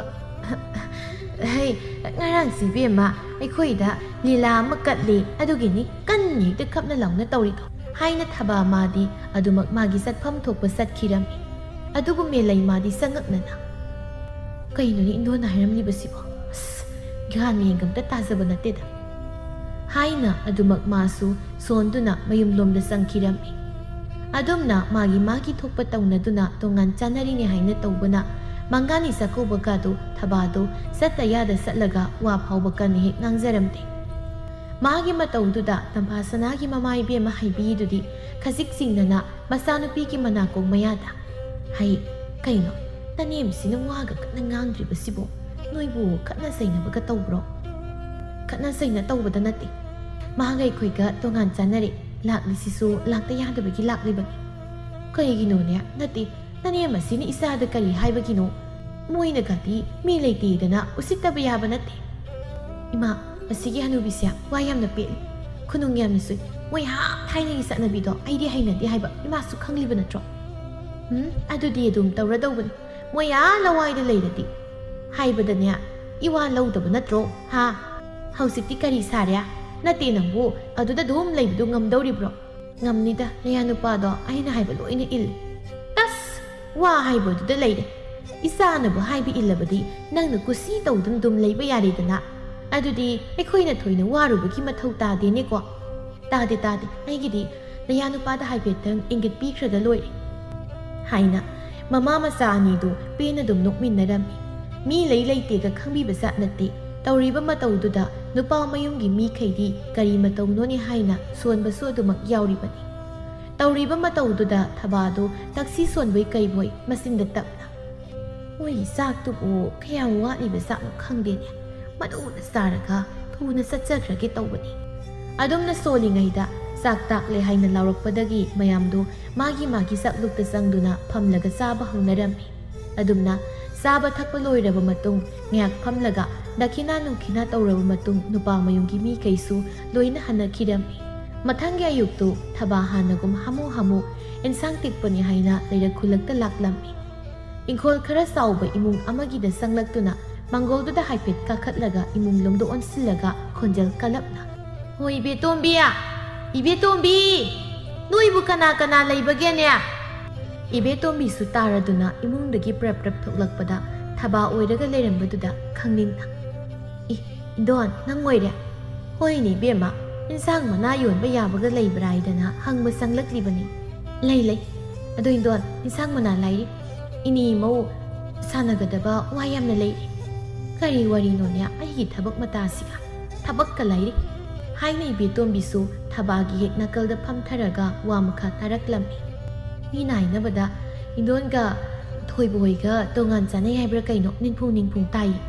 "ꯍꯩ, ꯉꯔꯥꯡꯁꯤ ꯏꯕꯦꯝꯃ, ꯑꯩꯈꯣꯏꯗ ꯂꯤꯂꯥ ꯑꯃ ꯀꯠꯂꯤ, ꯑꯗꯨꯒꯤꯅꯤ ꯀꯟꯅ ꯍꯦꯛꯇ ꯀꯞꯅ ꯂꯥꯎꯅ ꯇꯧꯔꯤꯗꯣ" ꯍꯥꯏꯅ ꯊꯕꯥ ꯃꯥꯗꯤ ꯑꯗꯨꯃꯛ ꯃꯥꯒꯤ ꯆꯠꯐꯝ ꯊꯣꯛꯄ ꯆꯠꯈꯤꯔꯝꯃꯤ꯫ ꯑꯗꯨꯕꯨ ꯃꯦꯂꯩ ꯃꯥꯗꯤ ꯆꯉꯛꯅꯅ, "ꯀꯩꯅꯣꯅꯦ ꯏꯟꯗꯣꯟꯅ ꯍꯥꯏꯔꯝꯂꯤꯕꯁꯤꯕꯣ? ꯑꯁ, ꯒ꯭ꯌꯥꯟ ꯃꯦꯟꯒ ꯑꯝꯇ ꯇꯥꯖꯕ ꯅꯠꯇꯦꯗ" ꯍꯥꯏꯅ ꯑꯗꯨꯃꯛ ꯃꯥꯁꯨ ꯁꯣꯟꯗꯨꯅ ꯃꯌꯨꯝꯂꯣꯝꯗ ꯆꯪꯈꯤꯔꯝꯃꯤ꯫ ꯑꯗꯨꯝꯅ ꯃꯥꯒꯤ ꯃꯥꯒꯤ ꯊꯣꯛꯄ ꯇꯧꯅꯗꯨꯅ ꯇꯣꯉꯥꯟ ꯆꯥꯅꯔꯤꯅꯦ ꯍꯥꯏꯅ ꯇꯧꯕꯅ ꯃꯉꯥꯅꯤ ꯆꯥꯛꯀꯧꯕꯒꯗꯨ ꯊꯕꯥꯗꯨ ꯆꯠꯇ ꯌꯥꯗ ꯆꯠꯂꯒ ꯋꯥ ꯐꯥꯎꯕ ꯀꯟꯅ ꯍꯦꯛ ꯉꯥꯡꯖꯔꯝꯗꯦ꯫ ꯃꯥꯒꯤ ꯃꯇꯧꯗꯨꯗ ꯇꯝꯐꯥ ꯁꯅꯥꯒꯤ ꯃꯃꯥ ꯏꯕꯦꯝꯃ ꯍꯥꯏꯕꯤꯗꯨꯗꯤ ꯈꯖꯤꯛ ꯆꯤꯡꯅꯅ ꯃꯆꯥꯅꯨꯄꯤꯒꯤ ꯃꯅꯥꯀꯣꯡ ꯃꯌꯥꯗ, "ꯍꯩ, ꯀꯩꯅꯣ, ꯅꯅꯦꯝꯁꯤꯅ ꯋꯥꯒ ꯀꯟꯅ ꯉꯥꯡꯗ꯭ꯔꯤꯕꯁꯤꯕꯨ? ꯅꯣꯏꯕꯨ ꯈꯠꯅ ꯆꯩꯅꯕꯒ ꯇꯧꯕ꯭ꯔꯣ?" "ꯈꯠꯅ ꯆꯩꯅ ꯇꯧꯕꯗ ꯅꯠꯇꯦ, ꯃꯥꯒ ꯑꯩꯈꯣꯏꯒ ꯇꯣꯉꯥꯟ ꯆꯥꯅꯔꯦ꯫ ꯂꯥꯛꯂꯤꯁꯤꯁꯨ ꯂꯥꯛꯇ ꯌꯥꯗꯕꯒꯤ ꯂꯥꯛꯂꯤꯕꯅꯤ꯫" "ꯀꯩꯒꯤꯅꯣꯅꯦ? ꯅꯠꯇꯦ, ꯅꯅꯦꯝ ꯑꯁꯤꯅ ꯏꯆꯥꯗ ꯀꯔꯤ ꯍꯥꯏꯕꯒꯤꯅꯣ? ꯃꯣꯏꯅꯒꯗꯤ ꯃꯤ ꯂꯩꯇꯦꯗꯅ ꯎꯁꯤꯠꯇꯕ ꯌꯥꯕ ꯅꯠꯇꯦ꯫" "ꯏꯃꯥ, ꯑꯁꯤꯒꯤ ꯍꯅꯨꯕꯤꯁꯦ ꯋꯥ ꯌꯥꯝꯅ ꯄꯦꯠꯂꯤ, ꯈꯨꯅꯨꯡ ꯌꯥꯝꯅ ꯁꯨꯏ꯫ ꯃꯣꯏ ꯑꯥ ꯊꯥꯏꯅꯒꯤ ꯆꯠꯅꯕꯤꯗꯣ ꯑꯩꯗꯤ ꯍꯩꯅꯗꯦ ꯍꯥꯏꯕ ꯏꯃꯥꯁꯨ ꯈꯪꯂꯤꯕ ꯅꯠꯇ꯭ꯔꯣ?" "ꯎꯝ, ꯑꯗꯨꯗꯤ ꯑꯗꯨꯝ ꯇꯧꯔꯗꯧꯕꯅꯤ꯫ ꯃꯣꯏ ꯑꯥ ꯂꯋꯥꯏꯗ ꯂꯩꯔꯗꯤ ꯍꯥꯏꯕꯗꯅꯦ ꯏꯋꯥ ꯂꯧꯗꯕ ꯅꯠꯇ꯭ꯔꯣ? ꯍꯥ? ꯍꯧꯖꯤꯛꯇꯤ ꯀꯔꯤ ꯁꯥꯔꯦ? ꯅꯠꯇꯦ, ꯅꯪꯕꯨ ꯑꯗꯨꯗ ꯑꯗꯨꯝ ꯂꯩꯕꯗꯨ ꯉꯝꯗꯧꯔꯤꯕ꯭ꯔꯣ?" "ꯉꯝꯅꯤꯗ, ꯅꯌꯥ ꯅꯨꯄꯥꯗꯣ ꯑꯩꯅ ꯍꯥꯏꯕ ꯂꯣꯏꯅ ꯏꯜꯂꯤ꯫" "ꯇꯁ! ꯋꯥ ꯍꯥꯏꯕꯗꯨꯗ ꯂꯩꯔꯦ꯫ ꯏꯆꯥꯅꯕꯨ ꯍꯥꯏꯕ ꯏꯜꯂꯕꯗꯤ ꯅꯪꯅ ꯀꯨꯁꯤ ꯇꯧꯗꯨꯅ ꯑꯗꯨꯝ ꯂꯩꯕ ꯌꯥꯔꯦꯗꯅ꯫ ꯑꯗꯨꯗꯤ ꯑꯩꯈꯣꯏꯅ ꯊꯣꯏꯅ ꯋꯥꯔꯨꯕꯒꯤ ꯃꯊꯧ ꯇꯥꯗꯦꯅꯦꯀꯣ?" "ꯇꯥꯗꯦ, ꯇꯥꯗꯦ, ꯑꯩꯒꯤꯗꯤ ꯅꯌꯥ ꯅꯨꯄꯥꯗ ꯍꯥꯏꯐꯦꯠꯇꯪ ꯏꯪꯒꯤꯠ ꯄꯤꯈ꯭ꯔꯒ ꯂꯣꯏꯔꯦ" ꯍꯥꯏꯅ ꯃꯃꯥ ꯃꯆꯥ ꯑꯅꯤꯗꯨ ꯄꯦꯟꯅ ꯑꯗꯨꯝ ꯅꯣꯛꯃꯤꯟꯅꯔꯝꯃꯤ꯫ ꯃꯤ ꯂꯩ ꯂꯩꯇꯦꯒ ꯈꯪꯕꯤꯕ ꯖꯥꯠ ꯅꯠꯇꯦ꯫ ꯇꯧꯔꯤꯕ ꯃꯇꯧꯗꯨꯗ ꯅꯨꯄꯥ ꯃꯌꯨꯝꯒꯤ ꯃꯤꯈꯩꯗꯤ ꯀꯔꯤ ꯃꯇꯧꯅꯣꯅꯦ ꯍꯥꯏꯅ ꯁꯣꯟꯕꯁꯨ ꯑꯗꯨꯃꯛ ꯌꯥꯎꯔꯤꯕꯅꯤ꯫ ꯇꯧꯔꯤꯕ ꯃꯇꯧꯗꯨꯗ ꯊꯕꯥꯗꯨ ꯇꯛꯁꯤ ꯁꯣꯟꯕꯣꯏ ꯀꯩꯕꯣꯏ ꯃꯆꯤꯟꯗ ꯇꯞꯅ, "ꯃꯣꯏꯒꯤ ꯆꯥꯛꯇꯨꯕꯨ ꯀꯌꯥꯝ ꯋꯥꯠꯂꯤꯕ ꯆꯥꯛꯅꯣ ꯈꯪꯗꯦꯅꯦ, ꯃꯗꯨꯅ ꯆꯥꯔꯒ ꯊꯨꯅ ꯆꯠꯆꯈ꯭ꯔꯒꯦ ꯇꯧꯕꯅꯤ"꯫ ꯑꯗꯨꯝꯅ ꯁꯣꯜꯂꯤꯉꯩꯗ ꯆꯥꯛ ꯇꯥꯛꯂꯦ ꯍꯥꯏꯅ ꯂꯥꯎꯔꯛꯄꯗꯒꯤ ꯃꯌꯥꯝꯗꯨ ꯃꯥꯒꯤ ꯃꯥꯒꯤ ꯆꯥꯛꯂꯨꯛꯇ ꯆꯪꯗꯨꯅ ꯐꯝꯂꯒ ꯆꯥꯕ ꯍꯧꯅꯔꯝꯃꯤ꯫ ꯑꯗꯨꯝꯅ ꯆꯥꯕ ꯊꯛꯄ ꯂꯣꯏꯔꯕ ꯃꯇꯨꯡ ꯉꯥꯏꯍꯥꯛ ꯐꯝꯂꯒ ꯗꯈꯤꯅꯥ ꯅꯨꯡꯈꯤꯅꯥ ꯇꯧꯔꯕ ꯃꯇꯨꯡ ꯅꯨꯄꯥ ꯃꯌꯨꯝꯒꯤ ꯃꯤꯈꯩꯁꯨ ꯂꯣꯏꯅ ꯍꯟꯅꯈꯤꯔꯝꯃꯤ꯫ ꯃꯊꯪꯒꯤ ꯑꯌꯨꯛꯇꯨ ꯊꯕꯥ ꯍꯥꯟꯅꯒꯨꯝ ꯍꯥꯃꯨ ꯍꯥꯃꯨ ꯏꯟꯁꯥꯡ ꯇꯤꯛꯄꯅꯤ ꯍꯥꯏꯅ ꯂꯩꯔꯛ ꯈꯨꯜꯂꯛꯇ ꯂꯥꯛꯂꯝꯃꯤ꯫ ꯏꯪꯈꯣꯜ ꯈꯔ ꯆꯥꯎꯕ ꯏꯃꯨꯡ ꯑꯃꯒꯤꯗ ꯆꯪꯂꯛꯇꯨꯅ ꯃꯥꯡꯒꯣꯜꯗꯨꯗ ꯍꯥꯏꯐꯦꯠ ꯀꯥꯈꯠꯂꯒ ꯏꯃꯨꯡ ꯂꯣꯝꯗ ꯑꯣꯟꯁꯤꯜꯂꯒ ꯈꯣꯟꯖꯦꯜ ꯀꯜꯂꯞꯅ, "ꯍꯣ, ꯏꯕꯦꯇꯣꯝꯕꯤ! ꯏꯕꯦꯇꯣꯝꯕꯤ! ꯅꯣꯏꯕꯨ ꯀꯅꯥ ꯀꯅꯥ ꯂꯩꯕꯒꯦꯅꯦ?" ꯏꯕꯦꯇꯣꯝꯕꯤꯁꯨ ꯇꯥꯔꯗꯨꯅ ꯏꯃꯨꯡꯗꯒꯤ ꯄ꯭ꯔꯞ ꯄ꯭ꯔꯞ ꯊꯣꯛꯂꯛꯄꯗ ꯊꯕꯥ ꯑꯣꯏꯔꯒ ꯂꯩꯔꯝꯕꯗꯨꯗ ꯈꯪꯅꯤꯡꯅ, "ꯏ, ꯏꯟꯗꯣꯟ, ꯅꯪ ꯑꯣꯏꯔꯦ? ꯍꯣꯏꯅꯦ ꯏꯕꯦꯝꯃ, ꯏꯟꯁꯥꯡ ꯃꯅꯥ ꯌꯣꯟꯕ ꯌꯥꯕꯒ ꯂꯩꯕ꯭ꯔꯥ ꯍꯥꯏꯗꯅ ꯍꯪꯕ ꯆꯪꯂꯛꯂꯤꯕꯅꯤ꯫" "ꯂꯩ, ꯂꯩ꯫ ꯑꯗꯣ ꯏꯟꯗꯣꯟ, ꯏꯟꯁꯥꯡ ꯃꯅꯥ ꯂꯥꯏꯔꯤ꯫ ꯏꯅꯦ ꯏꯃꯧ ꯁꯥꯟꯅꯒꯗꯕ ꯋꯥ ꯌꯥꯝꯅ ꯂꯩꯔꯤ꯫" "ꯀꯔꯤ ꯋꯥꯔꯤꯅꯣꯅꯦ ꯑꯩꯒꯤ ꯊꯕꯛ ꯃꯇꯥꯁꯤꯒ? ꯊꯕꯛꯀ ꯂꯥꯏꯔꯤ!" ꯍꯥꯏꯅ ꯏꯕꯦꯇꯣꯝꯕꯤꯁꯨ ꯊꯕꯥꯒꯤ ꯍꯦꯛ ꯅꯥꯀꯜꯗ ꯐꯝꯊꯔꯒ ꯋꯥ ꯃꯈꯥ ꯇꯥꯔꯛꯂꯝꯃꯤ꯫ "ꯃꯤꯅ ꯍꯥꯏꯅꯕꯗ ꯏꯟꯗꯣꯟꯒ ꯊꯣꯏꯕ ꯍꯣꯏꯒ ꯇꯣꯉꯥꯟ ꯆꯥꯅꯩ ꯍꯥꯏꯕ꯭ꯔꯥ ꯀꯩꯅꯣ ꯅꯤꯡꯐꯨꯡ ꯅꯤꯡꯐꯨꯡ ꯇꯥꯏꯌꯦ꯫"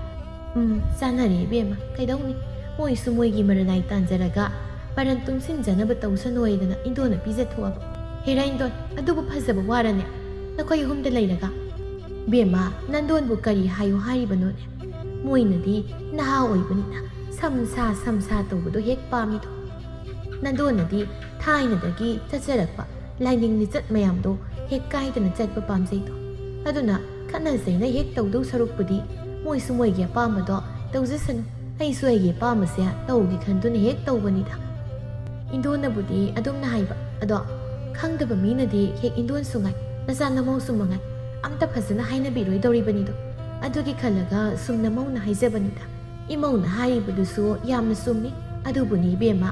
"ꯎꯝ, ꯆꯥꯟꯅꯔꯦ ꯏꯕꯦꯝꯃ, ꯀꯩꯗꯧꯅꯤ? ꯃꯣꯏꯁꯨ ꯃꯣꯏꯒꯤ ꯃꯔꯟ ꯅꯥꯏ ꯇꯥꯟꯖꯔꯒ ꯃꯔꯟ ꯇꯨꯡꯁꯤꯟꯖꯅꯕ ꯇꯧꯁꯅꯨ ꯍꯥꯏꯗꯅ ꯏꯟꯗꯣꯟꯅ ꯄꯤꯖꯊꯣꯛꯑꯕ꯫" "ꯍꯦꯔꯥ ꯏꯟꯗꯣꯟ, ꯑꯗꯨꯕꯨ ꯐꯖꯕ ꯋꯥꯔꯅꯦ? ꯅꯈꯣꯏ ꯑꯍꯨꯝꯗ ꯂꯩꯔꯒ?" "ꯕꯦꯝꯃ, ꯅꯟꯗꯣꯟꯕꯨ ꯀꯔꯤ ꯍꯥꯏꯌꯨ ꯍꯥꯏꯔꯤꯕꯅꯣꯅꯦ? ꯃꯣꯏꯅꯗꯤ ꯅꯍꯥ ꯑꯣꯏꯕꯅꯤꯅ ꯁꯝ ꯁꯥ ꯁꯝ ꯁꯥ ꯇꯧꯕꯗꯣ ꯍꯦꯛ ꯄꯥꯝꯃꯤꯗꯣ꯫ ꯅꯟꯗꯣꯟꯅꯗꯤ ꯊꯥꯏꯅꯗꯒꯤ ꯆꯠꯆꯔꯛꯄ ꯂꯥꯏꯅꯤꯡ ꯂꯤꯆꯠ ꯃꯌꯥꯝꯗꯣ ꯍꯦꯛ ꯀꯥꯏꯗꯅ ꯆꯠꯄ ꯄꯥꯝꯖꯩꯗꯣ꯫ ꯑꯗꯨꯅ ꯈꯠꯅ ꯆꯩꯅ ꯍꯦꯛ ꯇꯧꯗꯧ ꯁꯔꯨꯛꯄꯨꯗꯤ ꯃꯣꯏꯁꯨ ꯃꯣꯏꯒꯤ ꯑꯄꯥꯝꯕꯗꯣ ꯇꯧꯖꯁꯅꯨ, ꯑꯩꯁꯨ ꯑꯩꯒꯤ ꯑꯄꯥꯝꯕꯁꯦ ꯇꯧꯒꯦ ꯈꯟꯗꯨꯅ ꯍꯦꯛ ꯇꯧꯕꯅꯤꯗ꯫" ꯏꯟꯗꯣꯟꯅꯕꯨꯗꯤ ꯑꯗꯨꯝꯅ ꯍꯥꯏꯕ, ꯑꯗꯣ ꯈꯪꯗꯕ ꯃꯤꯅꯗꯤ ꯍꯦꯛ ꯏꯟꯗꯣꯟꯁꯨ ꯉꯥꯏ, ꯅꯆꯥ ꯅꯃꯧꯁꯨ ꯃꯉꯥꯏ, ꯑꯝꯇ ꯐꯖꯅ ꯍꯥꯏꯅꯕꯤꯔꯣꯏꯗꯧꯔꯤꯕꯅꯤꯗꯣ꯫ ꯑꯗꯨꯒꯤ ꯈꯜꯂꯒ ꯁꯨꯝ ꯅꯃꯧꯅ ꯍꯥꯏꯖꯕꯅꯤꯗ꯫ ꯏꯃꯧꯅ ꯍꯥꯏꯔꯤꯕꯗꯨꯁꯨ ꯌꯥꯝꯅ ꯆꯨꯝꯃꯤ꯫ ꯑꯗꯨꯕꯨꯅꯤ ꯏꯕꯦꯝꯃ,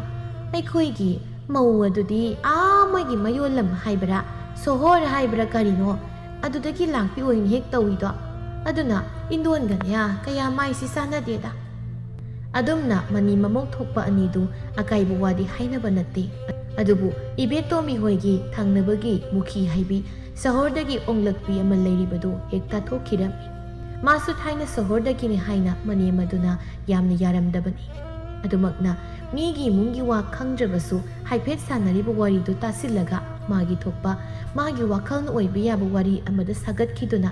ꯑꯩꯈꯣꯏꯒꯤ ꯃꯧ ꯑꯗꯨꯗꯤ ꯑꯥ ꯃꯣꯏꯒꯤ ꯃꯌꯣꯜ ꯂꯝ ꯍꯥꯏꯕ꯭ꯔꯥ, ꯁꯣꯍꯣꯔ ꯍꯥꯏꯕ꯭ꯔꯥ ꯀꯔꯤꯅꯣ, ꯑꯗꯨꯗꯒꯤ ꯂꯥꯛꯄꯤ ꯑꯣꯏꯅ ꯍꯦꯛ ꯇꯧꯏꯗꯣ꯫ ꯑꯗꯨꯅ ꯏꯟꯗꯣꯟꯒꯅꯦ ꯀꯌꯥ ꯃꯥꯏꯁꯤ ꯆꯥꯟꯅꯗꯦꯗ꯫ ꯑꯗꯨꯝꯅ ꯃꯅꯤ ꯃꯃꯧ ꯊꯣꯛꯄ ꯑꯅꯤꯗꯨ ꯑꯀꯥꯏꯕ ꯋꯥꯗꯤ ꯍꯥꯏꯅꯕ ꯅꯠꯇꯦ꯫ ꯑꯗꯨꯕꯨ ꯏꯕꯦꯇꯣꯝꯕꯤ ꯍꯣꯏꯒꯤ ꯊꯪꯅꯕꯒꯤ ꯃꯨꯈꯤ ꯍꯥꯏꯕꯤ ꯁꯍꯣꯔꯗꯒꯤ ꯑꯣꯡꯂꯛꯄꯤ ꯑꯃ ꯂꯩꯔꯤꯕꯗꯨ ꯍꯦꯛ ꯇꯥꯊꯣꯛꯈꯤꯔꯝꯃꯤ꯫ ꯃꯥꯁꯨ ꯊꯥꯏꯅ ꯁꯍꯣꯔꯗꯒꯤꯅꯤ ꯍꯥꯏꯅ ꯃꯅꯦꯝ ꯑꯗꯨꯅ ꯌꯥꯝꯅ ꯌꯥꯔꯝꯗꯕꯅꯤ꯫ ꯑꯗꯨꯃꯛꯅ ꯃꯤꯒꯤ ꯏꯃꯨꯡꯒꯤ ꯋꯥ ꯈꯪꯗ꯭ꯔꯕꯁꯨ ꯍꯥꯏꯐꯦꯠ ꯁꯥꯟꯅꯔꯤꯕ ꯋꯥꯔꯤꯗꯨ ꯇꯥꯁꯤꯜꯂꯒ ꯃꯥꯒꯤ ꯊꯣꯛꯄ, ꯃꯥꯒꯤ ꯋꯥꯈꯜꯅ ꯑꯣꯏꯕ ꯌꯥꯕ ꯋꯥꯔꯤ ꯑꯃꯗ ꯁꯥꯒꯠꯈꯤꯗꯨꯅ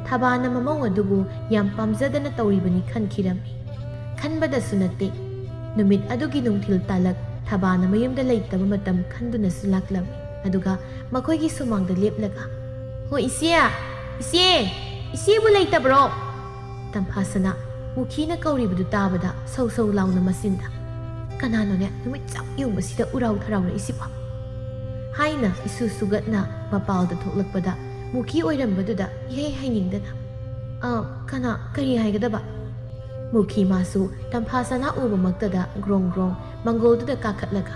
ꯊꯕꯥꯅ ꯃꯃꯧ ꯑꯗꯨꯕꯨ ꯌꯥꯝ ꯄꯥꯝꯖꯗꯅ ꯇꯧꯔꯤꯕꯅꯤ ꯈꯟꯈꯤꯔꯝꯃꯤ꯫ ꯈꯟꯕꯗꯁꯨ ꯅꯠꯇꯦ, ꯅꯨꯃꯤꯠ ꯑꯗꯨꯒꯤ ꯅꯨꯡꯊꯤꯜ ꯇꯥꯂꯛ ꯊꯕꯥꯅ ꯃꯌꯨꯝꯗ ꯂꯩꯇꯕ ꯃꯇꯝ ꯈꯟꯗꯨꯅꯁꯨ ꯂꯥꯛꯂꯝꯃꯤ꯫ ꯑꯗꯨꯒ ꯃꯈꯣꯏꯒꯤ ꯁꯨꯃꯥꯡꯗ ꯂꯦꯞꯂꯒ, "ꯍꯣ ꯏꯆꯦ, ꯏꯆꯦ, ꯏꯆꯦꯕꯨ ꯂꯩꯇꯕ꯭ꯔꯣ?" ꯇꯝꯐꯥꯁꯅꯥ ꯃꯨꯈꯤꯅ ꯀꯧꯔꯤꯕꯗꯨ ꯇꯥꯕꯗ ꯁꯧ ꯁꯧ ꯂꯥꯎꯅ ꯃꯆꯤꯟꯗ, "ꯀꯅꯥꯅꯣꯅꯦ ꯅꯨꯃꯤꯠ ꯆꯞ ꯌꯨꯡꯕꯁꯤꯗ ꯎꯔꯥꯎ ꯊꯔꯥꯎꯔꯛꯏꯁꯤꯕꯣ?" ꯍꯥꯏꯅ ꯏꯁꯨ ꯁꯨꯒꯠꯅ ꯃꯄꯥꯜꯗ ꯊꯣꯛꯂꯛꯄꯗ ꯃꯨꯈꯤ ꯑꯣꯏꯔꯝꯕꯗꯨꯗ ꯏꯍꯩ ꯍꯩꯅꯤꯡꯗꯅ, "ꯑ, ꯀꯅꯥ, ꯀꯔꯤ ꯍꯥꯏꯒꯗꯕ?" ꯃꯨꯈꯤ ꯃꯥꯁꯨ ꯇꯝꯐꯥꯁꯅꯥ ꯎꯕꯃꯛꯇꯗ ꯒ꯭ꯔꯣꯡ ꯒ꯭ꯔꯣꯡ ꯃꯪꯒꯣꯜꯗꯨꯗ ꯀꯥꯈꯠꯂꯒ,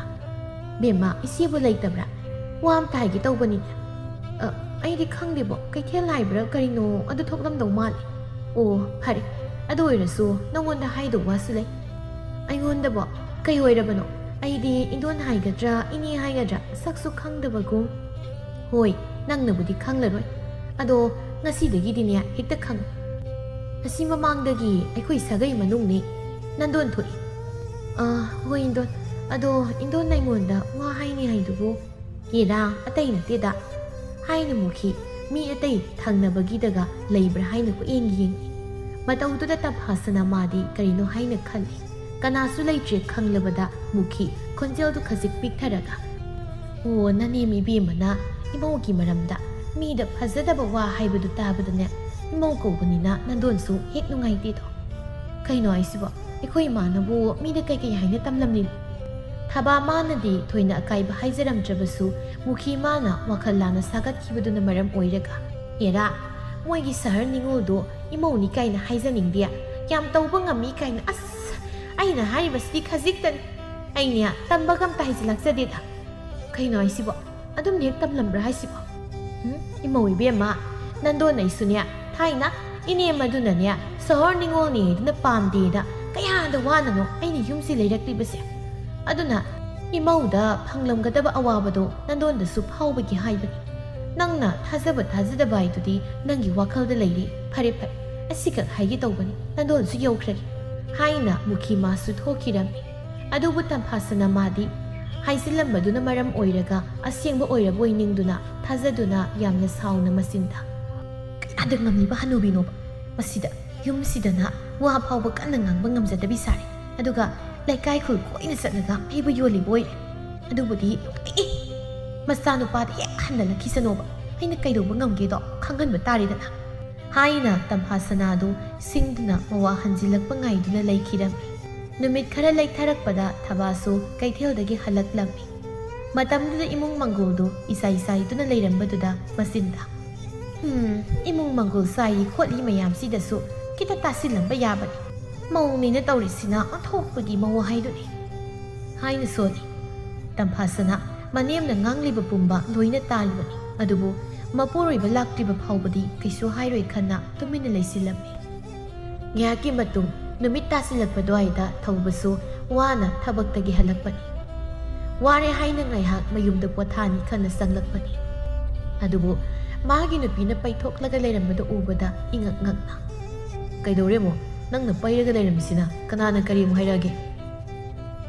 "ꯕꯦꯝꯃ, ꯏꯆꯦꯕꯨ ꯂꯩꯇꯕ꯭ꯔꯥ? ꯋꯥ ꯑꯝꯇ ꯍꯥꯏꯒꯦ ꯇꯧꯕꯅꯤꯅꯦ꯫" "ꯑ, ꯑꯩꯗꯤ ꯈꯪꯗꯦꯕꯣ, ꯀꯩꯊꯦꯜ ꯍꯥꯏꯕ꯭ꯔꯥ ꯀꯔꯤꯅꯣ ꯑꯗꯨ ꯊꯣꯛꯂꯝꯗꯧ ꯃꯥꯜꯂꯦ꯫" "ꯑꯣ, ꯐꯔꯦ, ꯑꯗꯨ ꯑꯣꯏꯔꯁꯨ ꯅꯉꯣꯟꯗ ꯍꯥꯏꯗꯧ ꯋꯥꯁꯨ ꯂꯩ꯫" "ꯑꯩꯉꯣꯟꯗꯕꯣ? ꯀꯩ ꯑꯣꯏꯔꯕꯅꯣ? ꯑꯩꯗꯤ ꯏꯟꯗꯣꯟ ꯍꯥꯏꯒꯗ꯭ꯔꯥ ꯏꯅꯦ ꯍꯥꯏꯒꯗ꯭ꯔꯥ ꯁꯛꯁꯨ ꯈꯪꯗꯕꯒꯨꯝ꯫" "ꯍꯣꯏ, ꯅꯪꯅꯕꯨꯗꯤ ꯈꯪꯂꯔꯣꯏ꯫ ꯑꯗꯣ ꯉꯁꯤꯗꯒꯤꯗꯤꯅꯦ ꯍꯦꯛꯇ ꯈꯪꯉꯨ꯫ ꯑꯁꯤ ꯃꯃꯥꯡꯗꯒꯤ ꯑꯩꯈꯣꯏ ꯁꯥꯒꯩ ꯃꯅꯨꯡꯅꯤ ꯅꯟꯗꯣꯟ ꯊꯣꯛꯏ꯫" "ꯑ, ꯍꯣꯏ ꯏꯟꯗꯣꯟ꯫ ꯑꯗꯣ ꯏꯟꯗꯣꯟ ꯑꯩꯉꯣꯟꯗ ꯋꯥ ꯍꯥꯏꯅꯤ ꯍꯥꯏꯗꯨꯕꯨ?" "ꯍꯦꯔꯥ, ꯑꯇꯩ ꯅꯠꯇꯦꯗ," ꯍꯥꯏꯅ ꯃꯨꯈꯤ ꯃꯤ ꯑꯇꯩ ꯊꯪꯅꯕꯒꯤꯗꯒ ꯂꯩꯕ꯭ꯔꯥ ꯍꯥꯏꯅ ꯀꯨꯌꯦꯡ ꯌꯦꯡꯉꯤ꯫ ꯃꯇꯧꯗꯨꯗ ꯇꯝꯐꯥꯁꯅꯥ ꯃꯥꯗꯤ ꯀꯔꯤꯅꯣ ꯍꯥꯏꯅ ꯈꯜꯂꯤ꯫ ꯀꯅꯥꯁꯨ ꯂꯩꯇ꯭ꯔꯦ ꯈꯪꯂꯕꯗ ꯃꯨꯈꯤ ꯈꯣꯟꯖꯦꯜꯗꯨ ꯈꯖꯤꯛ ꯄꯤꯛꯊꯔꯒ, "ꯑꯣ, ꯅꯅꯦꯝ ꯏꯕꯦꯝꯃꯅ ꯏꯃꯧꯒꯤ ꯃꯔꯝꯗ ꯃꯤꯗ ꯐꯖꯗꯕ ꯋꯥ ꯍꯥꯏꯕꯗꯨ ꯇꯥꯕꯗꯅꯦ, ꯏꯃꯧ ꯀꯧꯕꯅꯤꯅ ꯅꯟꯗꯣꯟꯁꯨ ꯍꯦꯛ ꯅꯨꯡꯉꯥꯏꯇꯦꯗꯣ꯫ ꯀꯩꯅꯣ ꯍꯥꯏꯁꯤꯕꯣ? ꯑꯩꯈꯣꯏ ꯏꯃꯥꯅꯕꯨ ꯃꯤꯗ ꯀꯩꯀꯩ ꯍꯥꯏꯅ ꯇꯝꯂꯝꯂꯤꯅꯣ?" ꯊꯕꯥ ꯃꯥꯅꯗꯤ ꯊꯣꯏꯅ ꯑꯀꯥꯏꯕ ꯍꯥꯏꯖꯔꯝꯗ꯭ꯔꯕꯁꯨ, ꯃꯨꯈꯤ ꯃꯥꯅ ꯋꯥꯈꯜ ꯂꯥꯟꯅ ꯁꯥꯒꯠꯈꯤꯕꯗꯨꯅ ꯃꯔꯝ ꯑꯣꯏꯔꯒ, "ꯍꯦꯔꯥ, ꯃꯣꯏꯒꯤ ꯁꯍꯔ ꯅꯤꯉꯣꯜꯗꯣ ꯏꯃꯧꯅꯤ ꯀꯥꯏꯅ ꯍꯥꯏꯖꯅꯤꯡꯗꯦ, ꯌꯥꯝ ꯇꯧꯕ ꯉꯝꯃꯤ ꯀꯥꯏꯅ, ꯑꯁ, ꯑꯩꯅ ꯍꯥꯏꯔꯤꯕꯁꯤꯗꯤ ꯈꯖꯤꯛꯇꯅꯤ꯫ ꯑꯩꯅꯦ ꯇꯝꯕꯒ ꯑꯝꯇ ꯍꯩꯖꯤꯜꯂꯛꯆꯗꯦꯗ꯫" "ꯀꯩꯅꯣ ꯍꯥꯏꯁꯤꯕꯣ? ꯑꯗꯨꯝ ꯍꯦꯛ ꯇꯝꯂꯝꯕ꯭ꯔꯥ ꯍꯥꯏꯁꯤꯕꯣ?" "ꯎꯝ, ꯏꯃꯧ ꯏꯕꯦꯝꯃ, ꯅꯟꯗꯣꯟ ꯑꯩꯁꯨꯅꯦ ꯊꯥꯏꯅ ꯏꯅꯦ ꯃꯗꯨꯅꯅꯦ ꯁꯍꯣꯔ ꯅꯤꯉꯣꯜꯅꯤ ꯍꯥꯏꯗꯨꯅ ꯄꯥꯝꯗꯦꯅ ꯀꯌꯥꯗ ꯋꯥꯅꯅꯣ ꯑꯩꯅ ꯌꯨꯝꯁꯤ ꯂꯩꯔꯛꯂꯤꯕꯁꯦ꯫ ꯑꯗꯨꯅ ꯏꯃꯧꯗ ꯐꯪꯂꯝꯒꯗꯕ ꯑꯋꯥꯕꯗꯣ ꯅꯟꯗꯣꯟꯗꯁꯨ ꯐꯥꯎꯕꯒꯤ ꯍꯥꯏꯕꯅꯤ꯫ ꯅꯪꯅ ꯊꯥꯖꯕ ꯊꯥꯖꯗꯕ ꯍꯥꯏꯗꯨꯗꯤ ꯅꯪꯒꯤ ꯋꯥꯈꯜꯗ ꯂꯩꯔꯤ꯫ ꯐꯔꯦ ꯐꯔꯦ, ꯑꯁꯤꯈꯛ ꯍꯥꯏꯒꯦ ꯇꯧꯕꯅꯤ, ꯅꯟꯗꯣꯟꯁꯨ ꯌꯧꯈ꯭ꯔꯒꯦ ꯍꯥꯏꯅ ꯃꯨꯈꯤ ꯃꯥꯁꯨ ꯊꯣꯛꯈꯤꯔꯝꯃꯤ꯫ ꯑꯗꯨꯕꯨ ꯇꯝꯐꯥꯁꯅ ꯃꯥꯗꯤ ꯍꯥꯏꯖꯤꯜꯂꯝꯕꯗꯨꯅ ꯃꯔꯝ ꯑꯣꯏꯔꯒ ꯑꯁꯦꯡꯕ ꯑꯣꯏꯔꯕꯣꯏ ꯅꯤꯡꯗꯨꯅ ꯊꯥꯖꯗꯨꯅ ꯌꯥꯝꯅ ꯁꯥꯎꯅ ꯃꯆꯤꯟꯗ, "ꯀꯌꯥꯗ ꯉꯝꯂꯤꯕ ꯍꯅꯨꯕꯤꯅꯣꯕ? ꯃꯁꯤꯗ ꯌꯨꯝꯁꯤꯗꯅ ꯋꯥ ꯐꯥꯎꯕ ꯀꯟꯅ ꯉꯥꯡꯕ ꯉꯝꯖꯗꯕꯤ ꯁꯥꯔꯦ, ꯑꯗꯨꯒ ꯂꯩꯀꯥꯏ ꯈꯨꯜ ꯀꯣꯏꯅ ꯆꯠꯂꯒ ꯑꯩꯕꯨ ꯌꯣꯜꯂꯤꯕ ꯑꯣꯏꯔꯦ꯫ ꯑꯗꯨꯕꯨꯗꯤ ꯅꯨꯡꯇꯤꯒꯤ ꯃꯆꯥꯅꯨꯄꯥꯗ ꯍꯦꯛ ꯍꯟꯗꯅꯈꯤꯁꯅꯣꯕ, ꯑꯩꯅ ꯀꯩꯗꯧꯕ ꯉꯝꯒꯦꯗꯣ ꯈꯪꯍꯟꯕ ꯇꯥꯔꯦꯗꯅ" ꯍꯥꯏꯅ ꯇꯝꯐꯥꯁꯅꯥꯗꯨ ꯁꯤꯡꯗꯨꯅ ꯃꯋꯥ ꯍꯟꯖꯤꯜꯂꯛꯄ ꯉꯥꯏꯗꯨꯅ ꯂꯩꯈꯤꯔꯝꯃꯤ꯫ ꯅꯨꯃꯤꯠ ꯈꯔ ꯂꯩꯊꯔꯛꯄꯗ ꯊꯕꯥꯁꯨ ꯀꯩꯊꯦꯜꯗꯒꯤ ꯍꯜꯂꯛꯂꯝꯃꯤ꯫ ꯃꯇꯝꯗꯨꯗ ꯏꯃꯨꯡ ꯃꯪꯒꯣꯜꯗꯨ ꯏꯁꯥꯏ ꯁꯥꯏꯗꯨꯅ ꯂꯩꯔꯝꯕꯗꯨꯗ ꯃꯆꯤꯟꯗ, "ꯍꯨꯝ, ꯏꯃꯨꯡ ꯃꯪꯒꯣꯜ ꯁꯥꯏꯔꯤ ꯈꯣꯠꯂꯤ ꯃꯌꯥꯝꯁꯤꯗꯁꯨ ꯈꯤꯇ ꯇꯥꯁꯤꯜꯂꯝꯕ ꯌꯥꯕꯅꯤ꯫ ꯃꯧꯅꯤꯅ ꯇꯧꯔꯤꯁꯤꯅ ꯑꯣꯟꯊꯣꯛꯄꯒꯤ ꯃꯧ ꯍꯥꯏꯗꯨꯅꯤ" ꯍꯥꯏꯅ ꯁꯣꯜꯂꯤ꯫ ꯇꯝꯐꯥꯁꯅ ꯃꯅꯦꯝꯅ ꯉꯥꯡꯂꯤꯕ ꯄꯨꯝꯕ ꯂꯣꯏꯅ ꯇꯥꯔꯤꯕꯅꯤ, ꯑꯗꯨꯕꯨ ꯃꯄꯨꯔꯣꯏꯕ ꯂꯥꯛꯇ꯭ꯔꯤꯕ ꯐꯥꯎꯕꯗꯤ ꯀꯩꯁꯨ ꯍꯥꯏꯔꯣꯏ ꯈꯟꯅ ꯇꯨꯃꯤꯟꯅ ꯂꯩꯁꯤꯜꯂꯝꯃꯤ꯫ ꯉꯥꯏꯍꯥꯛꯀꯤ ꯃꯇꯨꯡ ꯅꯨꯃꯤꯠ ꯇꯥꯁꯤꯜꯂꯛꯄ ꯑꯗꯨꯋꯥꯏꯗ ꯊꯧꯕꯁꯨ ꯋꯥꯅ ꯊꯕꯛꯇꯒꯤ ꯍꯜꯂꯛꯄꯅꯤ꯫ ꯋꯥꯔꯦ ꯍꯥꯏꯅ ꯉꯥꯏꯍꯥꯛ ꯃꯌꯨꯝꯗ ꯄꯣꯊꯥꯅꯤ ꯈꯟꯅ ꯆꯪꯂꯛꯄꯅꯤ꯫ ꯑꯗꯨꯕꯨ ꯃꯥꯒꯤ ꯅꯨꯄꯤꯅ ꯄꯩꯊꯣꯛꯂꯒ ꯂꯩꯔꯝꯕꯗꯨ ꯎꯕꯗ ꯏꯉꯛ ꯉꯛꯅ, "ꯀꯩꯗꯧꯔꯦꯃꯣ? ꯅꯪꯅ ꯄꯩꯔꯒ ꯂꯩꯔꯝꯃꯤꯁꯤꯅ ꯀꯅꯥꯅ ꯀꯔꯤ ꯑꯃꯨꯛ ꯍꯥꯏꯔꯛꯑꯒꯦ?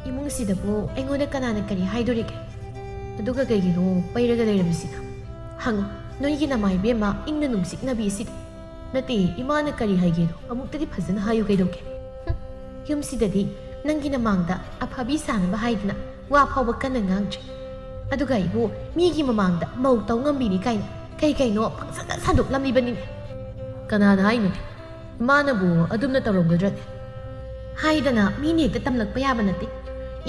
ꯏꯃꯨꯡꯁꯤꯗꯕꯨ ꯑꯩꯉꯣꯟꯗ ꯀꯅꯥꯅ ꯀꯔꯤ ꯍꯥꯏꯗꯣꯔꯤꯒꯦ? ꯑꯗꯨꯒ ꯀꯩꯒꯤꯅꯣ ꯄꯩꯔꯒ ꯂꯩꯔꯝꯃꯤꯁꯤꯅ? ꯍꯪꯉꯨ, ꯅꯣꯏꯒꯤ ꯅꯃꯥ ꯏꯕꯦꯝꯃ ꯏꯪꯅ ꯅꯨꯡꯁꯤꯛꯅꯕꯤ ꯑꯁꯤꯗ꯫ ꯅꯠꯇꯦ, ꯏꯃꯥꯅ ꯀꯔꯤ ꯍꯥꯏꯒꯦꯗꯣ ꯑꯃꯨꯛꯇꯗꯤ ꯐꯖꯅ ꯍꯥꯏꯌꯨ ꯀꯩꯗꯧꯒꯦ? ꯍꯨꯝ, ꯌꯨꯝꯁꯤꯗꯗꯤ ꯅꯪꯒꯤ ꯅꯃꯥꯡꯗ ꯑꯐꯕꯤ ꯁꯥꯅꯕ ꯍꯥꯏꯗꯅ ꯋꯥ ꯐꯥꯎꯕ ꯀꯟꯅ ꯉꯥꯡꯗ꯭ꯔꯤ꯫ ꯑꯗꯨꯒ ꯑꯩꯕꯨ ꯃꯤꯒꯤ ꯃꯃꯥꯡꯗ ꯃꯧ ꯇꯧ ꯉꯝꯕꯤꯅꯤ ꯀꯥꯏꯅ ꯀꯩ ꯀꯩꯅꯣ ꯄꯪꯁꯥꯗ ꯁꯟꯗꯣꯛꯂꯝꯂꯤꯕꯅꯤꯅꯦ꯫ ꯀꯅꯥꯅ ꯍꯥꯏꯅꯣ? ꯏꯃꯥꯅꯕꯨ ꯑꯗꯨꯝꯅ ꯇꯧꯔꯝꯒꯗ꯭ꯔꯅꯦ?" ꯍꯥꯏꯗꯅ ꯃꯤꯅ ꯍꯦꯛꯇ ꯇꯝꯂꯛꯄ ꯌꯥꯕ ꯅꯠꯇꯦ꯫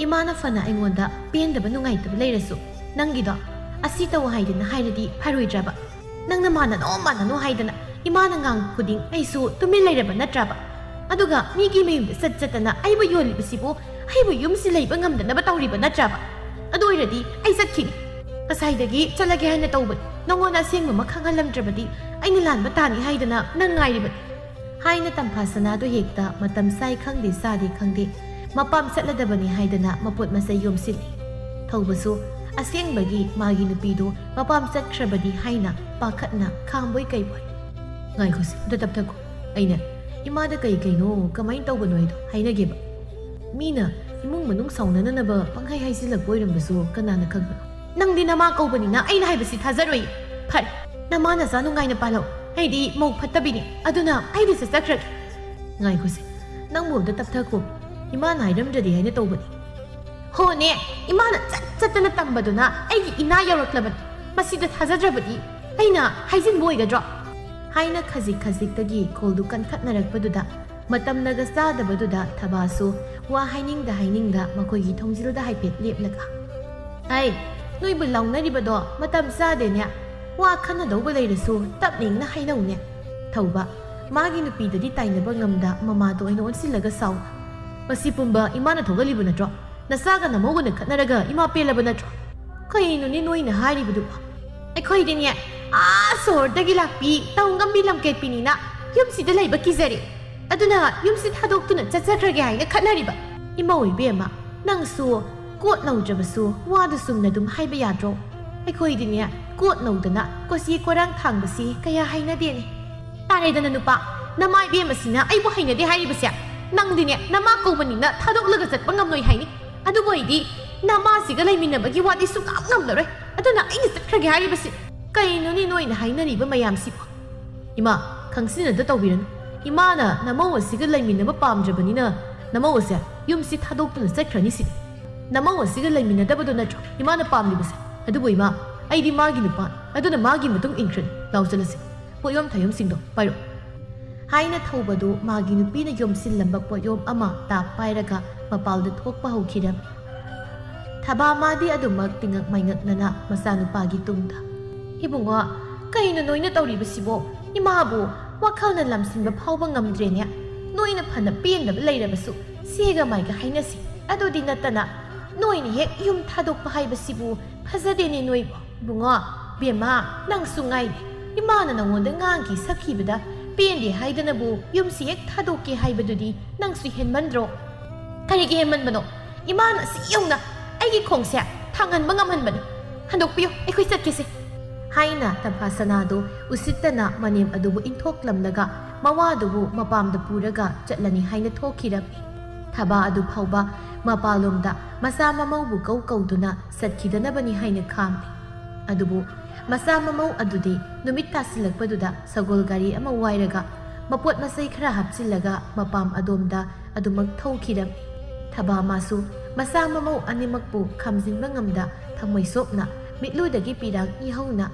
ꯏꯃꯥꯅ ꯐꯅ ꯑꯩꯉꯣꯟꯗ ꯄꯦꯟꯗꯕ ꯅꯨꯡꯉꯥꯏꯇꯕ ꯂꯩꯔꯁꯨ, ꯅꯪꯒꯤꯗꯣ ꯑꯁꯤ ꯇꯧ ꯍꯥꯏꯗꯅ ꯍꯥꯏꯔꯗꯤ ꯐꯔꯣꯏꯗ꯭ꯔꯕ? ꯅꯪꯅ ꯃꯥꯟꯅꯅꯣ ꯃꯥꯟꯅꯅꯣ ꯍꯥꯏꯗꯅ ꯏꯃꯥꯅ ꯉꯥꯡꯕ ꯈꯨꯗꯤꯡ ꯑꯩꯁꯨ ꯇꯨꯃꯤꯟ ꯂꯩꯔꯕ ꯅꯠꯇ꯭ꯔꯕ? ꯑꯗꯨꯒ ꯃꯤꯒꯤ ꯃꯌꯨꯝꯗ ꯆꯠ ꯆꯠꯇꯅ ꯑꯩꯕꯨ ꯌꯣꯜꯂꯤꯕꯁꯤꯕꯨ ꯑꯩꯕꯨ ꯌꯨꯝꯁꯤ ꯂꯩꯕ ꯉꯝꯗꯅꯕ ꯇꯧꯔꯤꯕ ꯅꯠꯇ꯭ꯔꯕ? ꯑꯗꯨ ꯑꯣꯏꯔꯗꯤ ꯑꯩ ꯆꯠꯈꯤꯅꯤ꯫ ꯉꯁꯥꯏꯗꯒꯤ ꯆꯠꯂꯒꯦ ꯍꯥꯏꯅ ꯇꯧꯕꯅꯤ, ꯅꯉꯣꯟꯗ ꯑꯁꯦꯡꯕ ꯑꯃ ꯈꯪꯍꯜꯂꯝꯗ꯭ꯔꯕꯗꯤ ꯑꯩꯅ ꯂꯥꯟꯕ ꯇꯥꯅꯤ ꯍꯥꯏꯗꯅ ꯅꯪ ꯉꯥꯏꯔꯤꯕꯅꯤ꯫ ꯍꯥꯏꯅ ꯇꯝꯐꯥꯁꯅꯥꯗꯨ ꯍꯦꯛꯇ ꯃꯇꯝ ꯆꯥꯏ ꯈꯪꯗꯦ ꯆꯥꯗꯦ ꯈꯪꯗꯦ ꯃꯄꯥꯝ ꯆꯠꯂꯗꯕꯅꯤ ꯍꯥꯏꯗꯅ ꯃꯄꯣꯠ ꯃꯆꯩ ꯌꯣꯝꯁꯤꯜꯂꯤ꯫ ꯇꯧꯕꯁꯨ ꯑꯁꯦꯡꯕꯒꯤ ꯃꯥꯒꯤ ꯅꯨꯄꯤꯗꯣ ꯃꯄꯥꯝ ꯆꯠꯈ꯭ꯔꯕꯗꯤ ꯍꯥꯏꯅ ꯄꯥꯈꯠꯅ ꯈꯥꯡꯕꯣꯏ ꯀꯩꯕꯣꯏ꯫ "ꯉꯥꯏꯈꯣꯁꯦ, ꯑꯝꯇ ꯇꯞꯊꯈꯣ꯫ ꯑꯩꯅ ꯏꯃꯥꯗ ꯀꯩ ꯀꯩꯅꯣ ꯀꯃꯥꯏꯅ ꯇꯧꯕꯅꯣ ꯍꯥꯏꯗꯣ ꯍꯥꯏꯅꯒꯦꯕ꯫ ꯃꯤꯅ ꯏꯃꯨꯡ ꯃꯅꯨꯡ ꯁꯥꯎꯅꯅꯅꯕ ꯄꯪꯍꯥꯏ ꯍꯥꯏꯖꯤꯜꯂꯛꯄ ꯑꯣꯏꯔꯝꯕꯁꯨ ꯀꯅꯥꯅ ꯈꯪꯕꯅꯣ?" "ꯅꯪꯗꯤ ꯅꯃꯥ ꯀꯧꯕꯅꯤꯅ ꯑꯩꯅ ꯍꯥꯏꯕꯁꯤ ꯊꯥꯖꯔꯣꯏ꯫ ꯐꯔꯦ, ꯅꯃꯥ ꯅꯆꯥ ꯅꯨꯡꯉꯥꯏꯅ ꯄꯥꯜꯍꯧ꯫ ꯑꯩꯗꯤ ꯃꯧ ꯐꯠꯇꯕꯤꯅꯤ, ꯑꯗꯨꯅ ꯑꯩꯗꯤ ꯆꯠꯆꯈ꯭ꯔꯒꯦ꯫" "ꯉꯥꯏꯈꯣꯁꯦ, ꯅꯪꯕꯨ ꯑꯝꯇ ꯇꯞꯊꯈꯣ꯫ ꯏꯃꯥꯅ ꯍꯥꯏꯔꯝꯗ꯭ꯔꯗꯤ ꯍꯥꯏꯅ ꯇꯧꯕꯅꯤ꯫" "ꯍꯣꯅꯦ, ꯏꯃꯥꯅ ꯆꯠ ꯆꯠꯇꯅ ꯇꯝꯕꯗꯨꯅ ꯑꯩꯒꯤ ꯏꯅꯥ ꯌꯧꯔꯛꯂꯕꯅꯤ꯫ ꯃꯁꯤꯗ ꯊꯥꯖꯗ꯭ꯔꯕꯗꯤ ꯑꯩꯅ ꯍꯥꯏꯖꯤꯟꯕ ꯑꯣꯏꯒꯗ꯭ꯔꯣ?" ꯍꯥꯏꯅ ꯈꯖꯤꯛ ꯈꯖꯤꯛꯇꯒꯤ ꯈꯣꯜꯗꯨ ꯀꯟꯈꯠꯅꯔꯛꯄꯗꯨꯗ ꯃꯇꯝꯅꯒ ꯆꯥꯗꯕꯗꯨꯗ ꯊꯕꯥꯁꯨ ꯋꯥ ꯍꯥꯏꯅꯤꯡꯗ ꯍꯥꯏꯅꯤꯡꯗ ꯃꯈꯣꯏꯒꯤ ꯊꯣꯡꯖꯤꯜꯗ ꯍꯥꯏꯐꯦꯠ ꯂꯦꯞꯂꯒ, "ꯍꯩ, ꯅꯣꯏꯕꯨ ꯂꯥꯎꯅꯔꯤꯕꯗꯣ ꯃꯇꯝ ꯆꯥꯗꯦꯅꯦ꯫ ꯋꯥ ꯈꯟꯅꯗꯧꯕ ꯂꯩꯔꯁꯨ ꯇꯞꯅ ꯏꯪꯅ ꯍꯥꯏꯅꯧꯅꯦ꯫" ꯊꯧꯕ, ꯃꯥꯒꯤ ꯅꯨꯄꯤꯗꯗꯤ ꯇꯥꯏꯅꯕ ꯉꯝꯗ ꯃꯃꯥꯗ ꯑꯣꯏꯅ ꯑꯣꯟꯁꯤꯜꯂꯒ ꯁꯥꯎ, "ꯃꯁꯤ ꯄꯨꯝꯕ ꯏꯃꯥꯅ ꯊꯣꯛꯍꯜꯂꯤꯕ ꯅꯠꯇ꯭ꯔꯣ? ꯅꯆꯥꯒ ꯅꯃꯧꯒꯅ ꯈꯠꯅꯔꯒ ꯏꯃꯥ ꯄꯦꯜꯂꯕ ꯅꯠꯇ꯭ꯔꯣ? ꯀꯩꯅꯣꯅꯦ ꯅꯣꯏꯅ ꯍꯥꯏꯔꯤꯕꯗꯨꯕꯣ? ꯑꯩꯈꯣꯏꯗꯤꯅꯦ, ꯑꯥ ꯁꯣꯍꯣꯔꯗꯒꯤ ꯂꯥꯛꯄꯤ ꯇꯧ ꯉꯝꯕꯤ ꯂꯝꯀꯦꯠꯄꯤꯅꯤꯅ ꯌꯨꯝꯁꯤꯗ ꯂꯩꯕ ꯀꯤꯖꯔꯦ꯫ ꯑꯗꯨꯅ ꯌꯨꯝꯁꯤ ꯊꯥꯗꯣꯛꯇꯨꯅ ꯆꯠꯆꯈ꯭ꯔꯒꯦ ꯍꯥꯏꯅ ꯈꯠꯅꯔꯤꯕ꯫ ꯏꯃꯧ ꯏꯕꯦꯝꯃ, ꯅꯪꯁꯨ ꯀꯣꯠ ꯅꯧꯗ꯭ꯔꯕꯁꯨ ꯋꯥꯗꯨ ꯆꯨꯝꯅ ꯑꯗꯨꯝ ꯍꯥꯏꯕ ꯌꯥꯗ꯭ꯔꯣ? ꯑꯩꯈꯣꯏꯗꯤꯅꯦ, ꯀꯣꯠ ꯅꯧꯗꯅ ꯀꯣꯆꯤ ꯀꯣꯔꯥꯡ ꯊꯥꯡꯕꯁꯤ ꯀꯌꯥ ꯍꯩꯅꯗꯦꯅꯦ꯫" "ꯇꯥꯔꯦꯗꯅ ꯅꯨꯄꯥ, ꯅꯃꯥ ꯏꯕꯦꯝꯃꯁꯤꯅ ꯑꯩꯕꯨ ꯍꯩꯅꯗꯦ ꯍꯥꯏꯔꯤꯕꯁꯦ꯫ ꯅꯪꯗꯤꯅꯦ, ꯅꯃꯥ ꯀꯧꯕꯅꯤꯅ ꯊꯥꯗꯣꯛꯂꯒ ꯆꯠꯄ ꯉꯝꯂꯣꯏ ꯍꯥꯏꯅꯤ꯫ ꯑꯗꯨꯕꯨ ꯑꯩꯗꯤ ꯅꯃꯥꯁꯤꯒ ꯂꯩꯃꯤꯟꯅꯕꯒꯤ ꯋꯥꯗꯤ ꯁꯨꯡꯉꯝ ꯉꯝꯂꯔꯣꯏ꯫ ꯑꯗꯨꯅ ꯑꯩꯅ ꯆꯠꯈ꯭ꯔꯒꯦ ꯍꯥꯏꯔꯤꯕꯁꯤ꯫" "ꯀꯩꯅꯣꯅꯦ ꯅꯣꯏꯅ ꯍꯥꯏꯅꯔꯤꯕ ꯃꯌꯥꯝꯁꯤꯕꯨ?" "ꯏꯃꯥ, ꯈꯪꯁꯤꯟꯅꯗ ꯇꯧꯕꯤꯔꯅꯨ꯫ ꯏꯃꯥꯅ ꯅꯃꯧ ꯑꯁꯤꯒ ꯂꯩꯃꯤꯟꯅꯕ ꯄꯥꯝꯗ꯭ꯔꯕꯅꯤꯅ ꯅꯃꯧ ꯑꯁꯦ ꯌꯨꯝꯁꯤ ꯊꯥꯗꯣꯛꯇꯨꯅ ꯆꯠꯈ꯭ꯔꯅꯤ ꯁꯤꯅꯤ꯫ ꯅꯃꯧ ꯑꯁꯤꯒ ꯂꯩꯃꯤꯟꯅꯗꯕꯗꯣ ꯅꯠꯇ꯭ꯔꯣ ꯏꯃꯥꯅ ꯄꯥꯝꯂꯤꯕꯁꯦ? ꯑꯗꯨꯕꯨ ꯏꯃꯥ, ꯑꯩꯗꯤ ꯃꯥꯒꯤ ꯅꯨꯄꯥꯅꯤ, ꯑꯗꯨꯅ ꯃꯥꯒꯤ ꯃꯇꯨꯡ ꯏꯟꯈ꯭ꯔꯅꯤ꯫ ꯂꯥꯎ ꯆꯠꯂꯁꯤ꯫ ꯄꯣꯠꯌꯣꯝ ꯊꯥꯌꯣꯝꯁꯤꯡꯗꯣ ꯄꯥꯏꯔꯛꯑꯣ꯫" ꯍꯥꯏꯅ ꯊꯧꯕꯗꯨ ꯃꯥꯒꯤ ꯅꯨꯄꯤꯅ ꯌꯣꯝꯁꯤꯜꯂꯝꯕ ꯄꯣꯠꯌꯣꯝ ꯑꯃ ꯇꯥꯞ ꯄꯥꯏꯔꯒ ꯃꯄꯥꯜꯗ ꯊꯣꯛꯄ ꯍꯧꯈꯤꯔꯝꯃꯤ꯫ ꯊꯕꯥ ꯃꯥꯗꯤ ꯑꯗꯨꯃꯛ ꯇꯤꯉꯛ ꯃꯥꯏꯉꯛꯅꯅ ꯃꯆꯥꯅꯨꯄꯥꯒꯤ ꯇꯨꯡꯗ, "ꯏꯕꯨꯡꯉꯣ, ꯀꯩꯅꯣ ꯅꯣꯏꯅ ꯇꯧꯔꯤꯕꯁꯤꯕꯣ? ꯏꯃꯥꯕꯨ ꯋꯥꯈꯜꯅ ꯂꯝꯁꯤꯟꯕ ꯐꯥꯎꯕ ꯉꯝꯗ꯭ꯔꯦꯅꯦ꯫ ꯅꯣꯏꯅ ꯐꯅ ꯄꯦꯟꯗꯕ ꯂꯩꯔꯕꯁꯨ ꯁꯦꯒ ꯃꯥꯏꯒ ꯍꯥꯏꯅꯁꯤ꯫ ꯑꯗꯨꯗꯤ ꯅꯠꯇꯅ ꯅꯣꯏꯅ ꯍꯦꯛ ꯌꯨꯝ ꯊꯥꯗꯣꯛꯄ ꯍꯥꯏꯕꯁꯤꯕꯨ ꯐꯖꯗꯦꯅꯦ ꯅꯣꯏꯕꯨ꯫" "ꯏꯕꯨꯡꯉꯣ, ꯕꯦꯝꯃ, ꯅꯪꯁꯨ ꯉꯥꯏꯔꯦ꯫ ꯏꯃꯥꯅ ꯅꯉꯣꯟꯗ ꯉꯥꯡꯈꯤ ꯁꯛꯈꯤꯕꯗ ꯄꯦꯟꯗꯦ ꯍꯥꯏꯗꯅꯕꯨ ꯌꯨꯝꯁꯤ ꯍꯦꯛ ꯊꯥꯗꯣꯛꯀꯦ ꯍꯥꯏꯕꯗꯨꯗꯤ ꯅꯪꯁꯨ ꯍꯦꯟꯃꯟꯗ꯭ꯔꯣ?" "ꯀꯔꯤꯒꯤ ꯍꯦꯟꯃꯟꯕꯅꯣ? ꯏꯃꯥꯅ ꯑꯁꯤ ꯌꯧꯅ ꯑꯩꯒꯤ ꯈꯣꯡꯁꯦ ꯊꯥꯡꯍꯟꯕ ꯉꯝꯍꯟꯕꯅꯤ꯫ ꯍꯟꯗꯣꯛꯄꯤꯌꯨ, ꯑꯩꯈꯣꯏ ꯆꯠꯀꯦꯁꯦ," ꯍꯥꯏꯅ ꯊꯕꯥ ꯁꯅꯥꯗꯨ ꯎꯁꯤꯠꯇꯅ ꯃꯅꯦꯝ ꯑꯗꯨꯕꯨ ꯏꯟꯊꯣꯛꯂꯝꯂꯒ ꯃꯋꯥꯗꯨꯕꯨ ꯃꯄꯥꯝꯗ ꯄꯨꯔꯒ ꯆꯠꯂꯅꯤ ꯍꯥꯏꯅ ꯊꯣꯛꯈꯤꯔꯝꯃꯤ꯫ ꯊꯕꯥ ꯑꯗꯨ ꯐꯥꯎꯕ ꯃꯄꯥꯂꯣꯝꯗ ꯃꯆꯥ ꯃꯃꯧꯕꯨ ꯀꯧ ꯀꯧꯗꯨꯅ ꯆꯠꯈꯤꯗꯅꯕꯅꯤ ꯍꯥꯏꯅ ꯈꯥꯝꯃꯤ꯫ ꯑꯗꯨꯕꯨ ꯃꯆꯥ ꯃꯃꯧ ꯑꯗꯨꯗꯤ ꯅꯨꯃꯤꯠ ꯇꯥꯁꯤꯜꯂꯛꯄꯗꯨꯗ ꯁꯒꯣꯜ ꯒꯥꯔꯤ ꯑꯃ ꯋꯥꯏꯔꯒ ꯃꯄꯣꯠ ꯃꯆꯩ ꯈꯔ ꯍꯥꯞꯆꯤꯜꯂꯒ ꯃꯄꯥꯝ ꯑꯗꯣꯝꯗ ꯑꯗꯨꯃꯛ ꯊꯧꯈꯤꯔꯝꯃꯤ꯫ ꯊꯕꯥ ꯃꯥꯁꯨ ꯃꯆꯥ ꯃꯃꯧ ꯑꯅꯤꯃꯛꯄꯨ ꯈꯥꯝꯖꯤꯟꯕ ꯉꯝꯗ ꯊꯃꯣꯏ ꯁꯣꯛꯅ ꯃꯤꯠꯂꯨꯗꯒꯤ ꯄꯤꯔꯥꯡ ꯏꯍꯧꯅ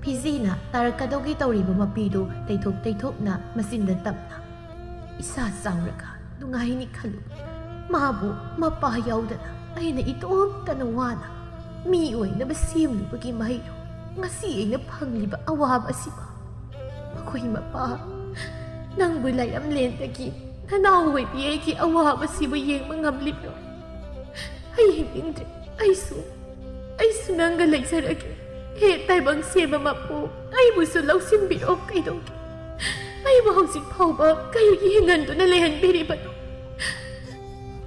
ꯐꯤꯖꯤꯅ ꯇꯥꯔꯛꯀꯗꯧꯒꯤ ꯇꯧꯔꯤꯕ ꯃꯄꯤꯗꯨ ꯇꯩꯊꯣꯛ ꯇꯩꯊꯣꯛꯅ ꯃꯆꯤꯟꯗ ꯇꯞꯅ, "ꯏꯆꯥ ꯆꯥꯎꯔꯒ ꯅꯨꯡꯉꯥꯏꯅꯤ ꯈꯜꯂꯨ꯫ ꯃꯥꯕꯨ ꯃꯄꯥ ꯌꯥꯎꯗꯅ ꯑꯩꯅ ꯏꯇꯣꯝꯇꯅ ꯋꯥꯅ ꯃꯤ ꯑꯣꯏꯅꯕ ꯁꯦꯝꯂꯨꯕꯒꯤ ꯃꯍꯩꯔꯣ ꯉꯁꯤ ꯑꯩꯅ ꯐꯪꯂꯤꯕ ꯑꯋꯥꯕ ꯑꯁꯤꯕꯨ? ꯃꯈꯣꯏ ꯃꯄꯥ, ꯅꯪꯕꯨ ꯂꯩꯔꯝꯂꯦꯟꯗꯒꯤ ꯅꯅꯥꯎ ꯑꯣꯏꯕꯤ ꯑꯩꯒꯤ ꯑꯋꯥꯕꯁꯤꯕꯨ ꯌꯦꯡꯕ ꯉꯝꯂꯤꯕ꯭ꯔꯣ? ꯑꯩ ꯍꯤꯡꯅꯤꯡꯗ꯭ꯔꯦ꯫ ꯑꯩꯁꯨ, ꯑꯩꯁꯨ ꯅꯪꯒ ꯂꯩꯖꯔꯒꯦ꯫ ꯍꯦ ꯇꯥꯏꯕꯪ ꯁꯦꯝꯕ ꯃꯄꯨ, ꯑꯩꯕꯨꯁꯨ ꯂꯧꯁꯤꯟꯕꯤꯔꯣ꯫ ꯀꯩꯗꯧꯒꯦ? ꯑꯩꯕꯨ ꯍꯧꯖꯤꯛ ꯐꯥꯎꯕ ꯀꯩꯒꯤ ꯍꯤꯡꯍꯟꯗꯨꯅ ꯂꯩꯍꯟꯕꯤꯔꯤꯕꯅꯣ?"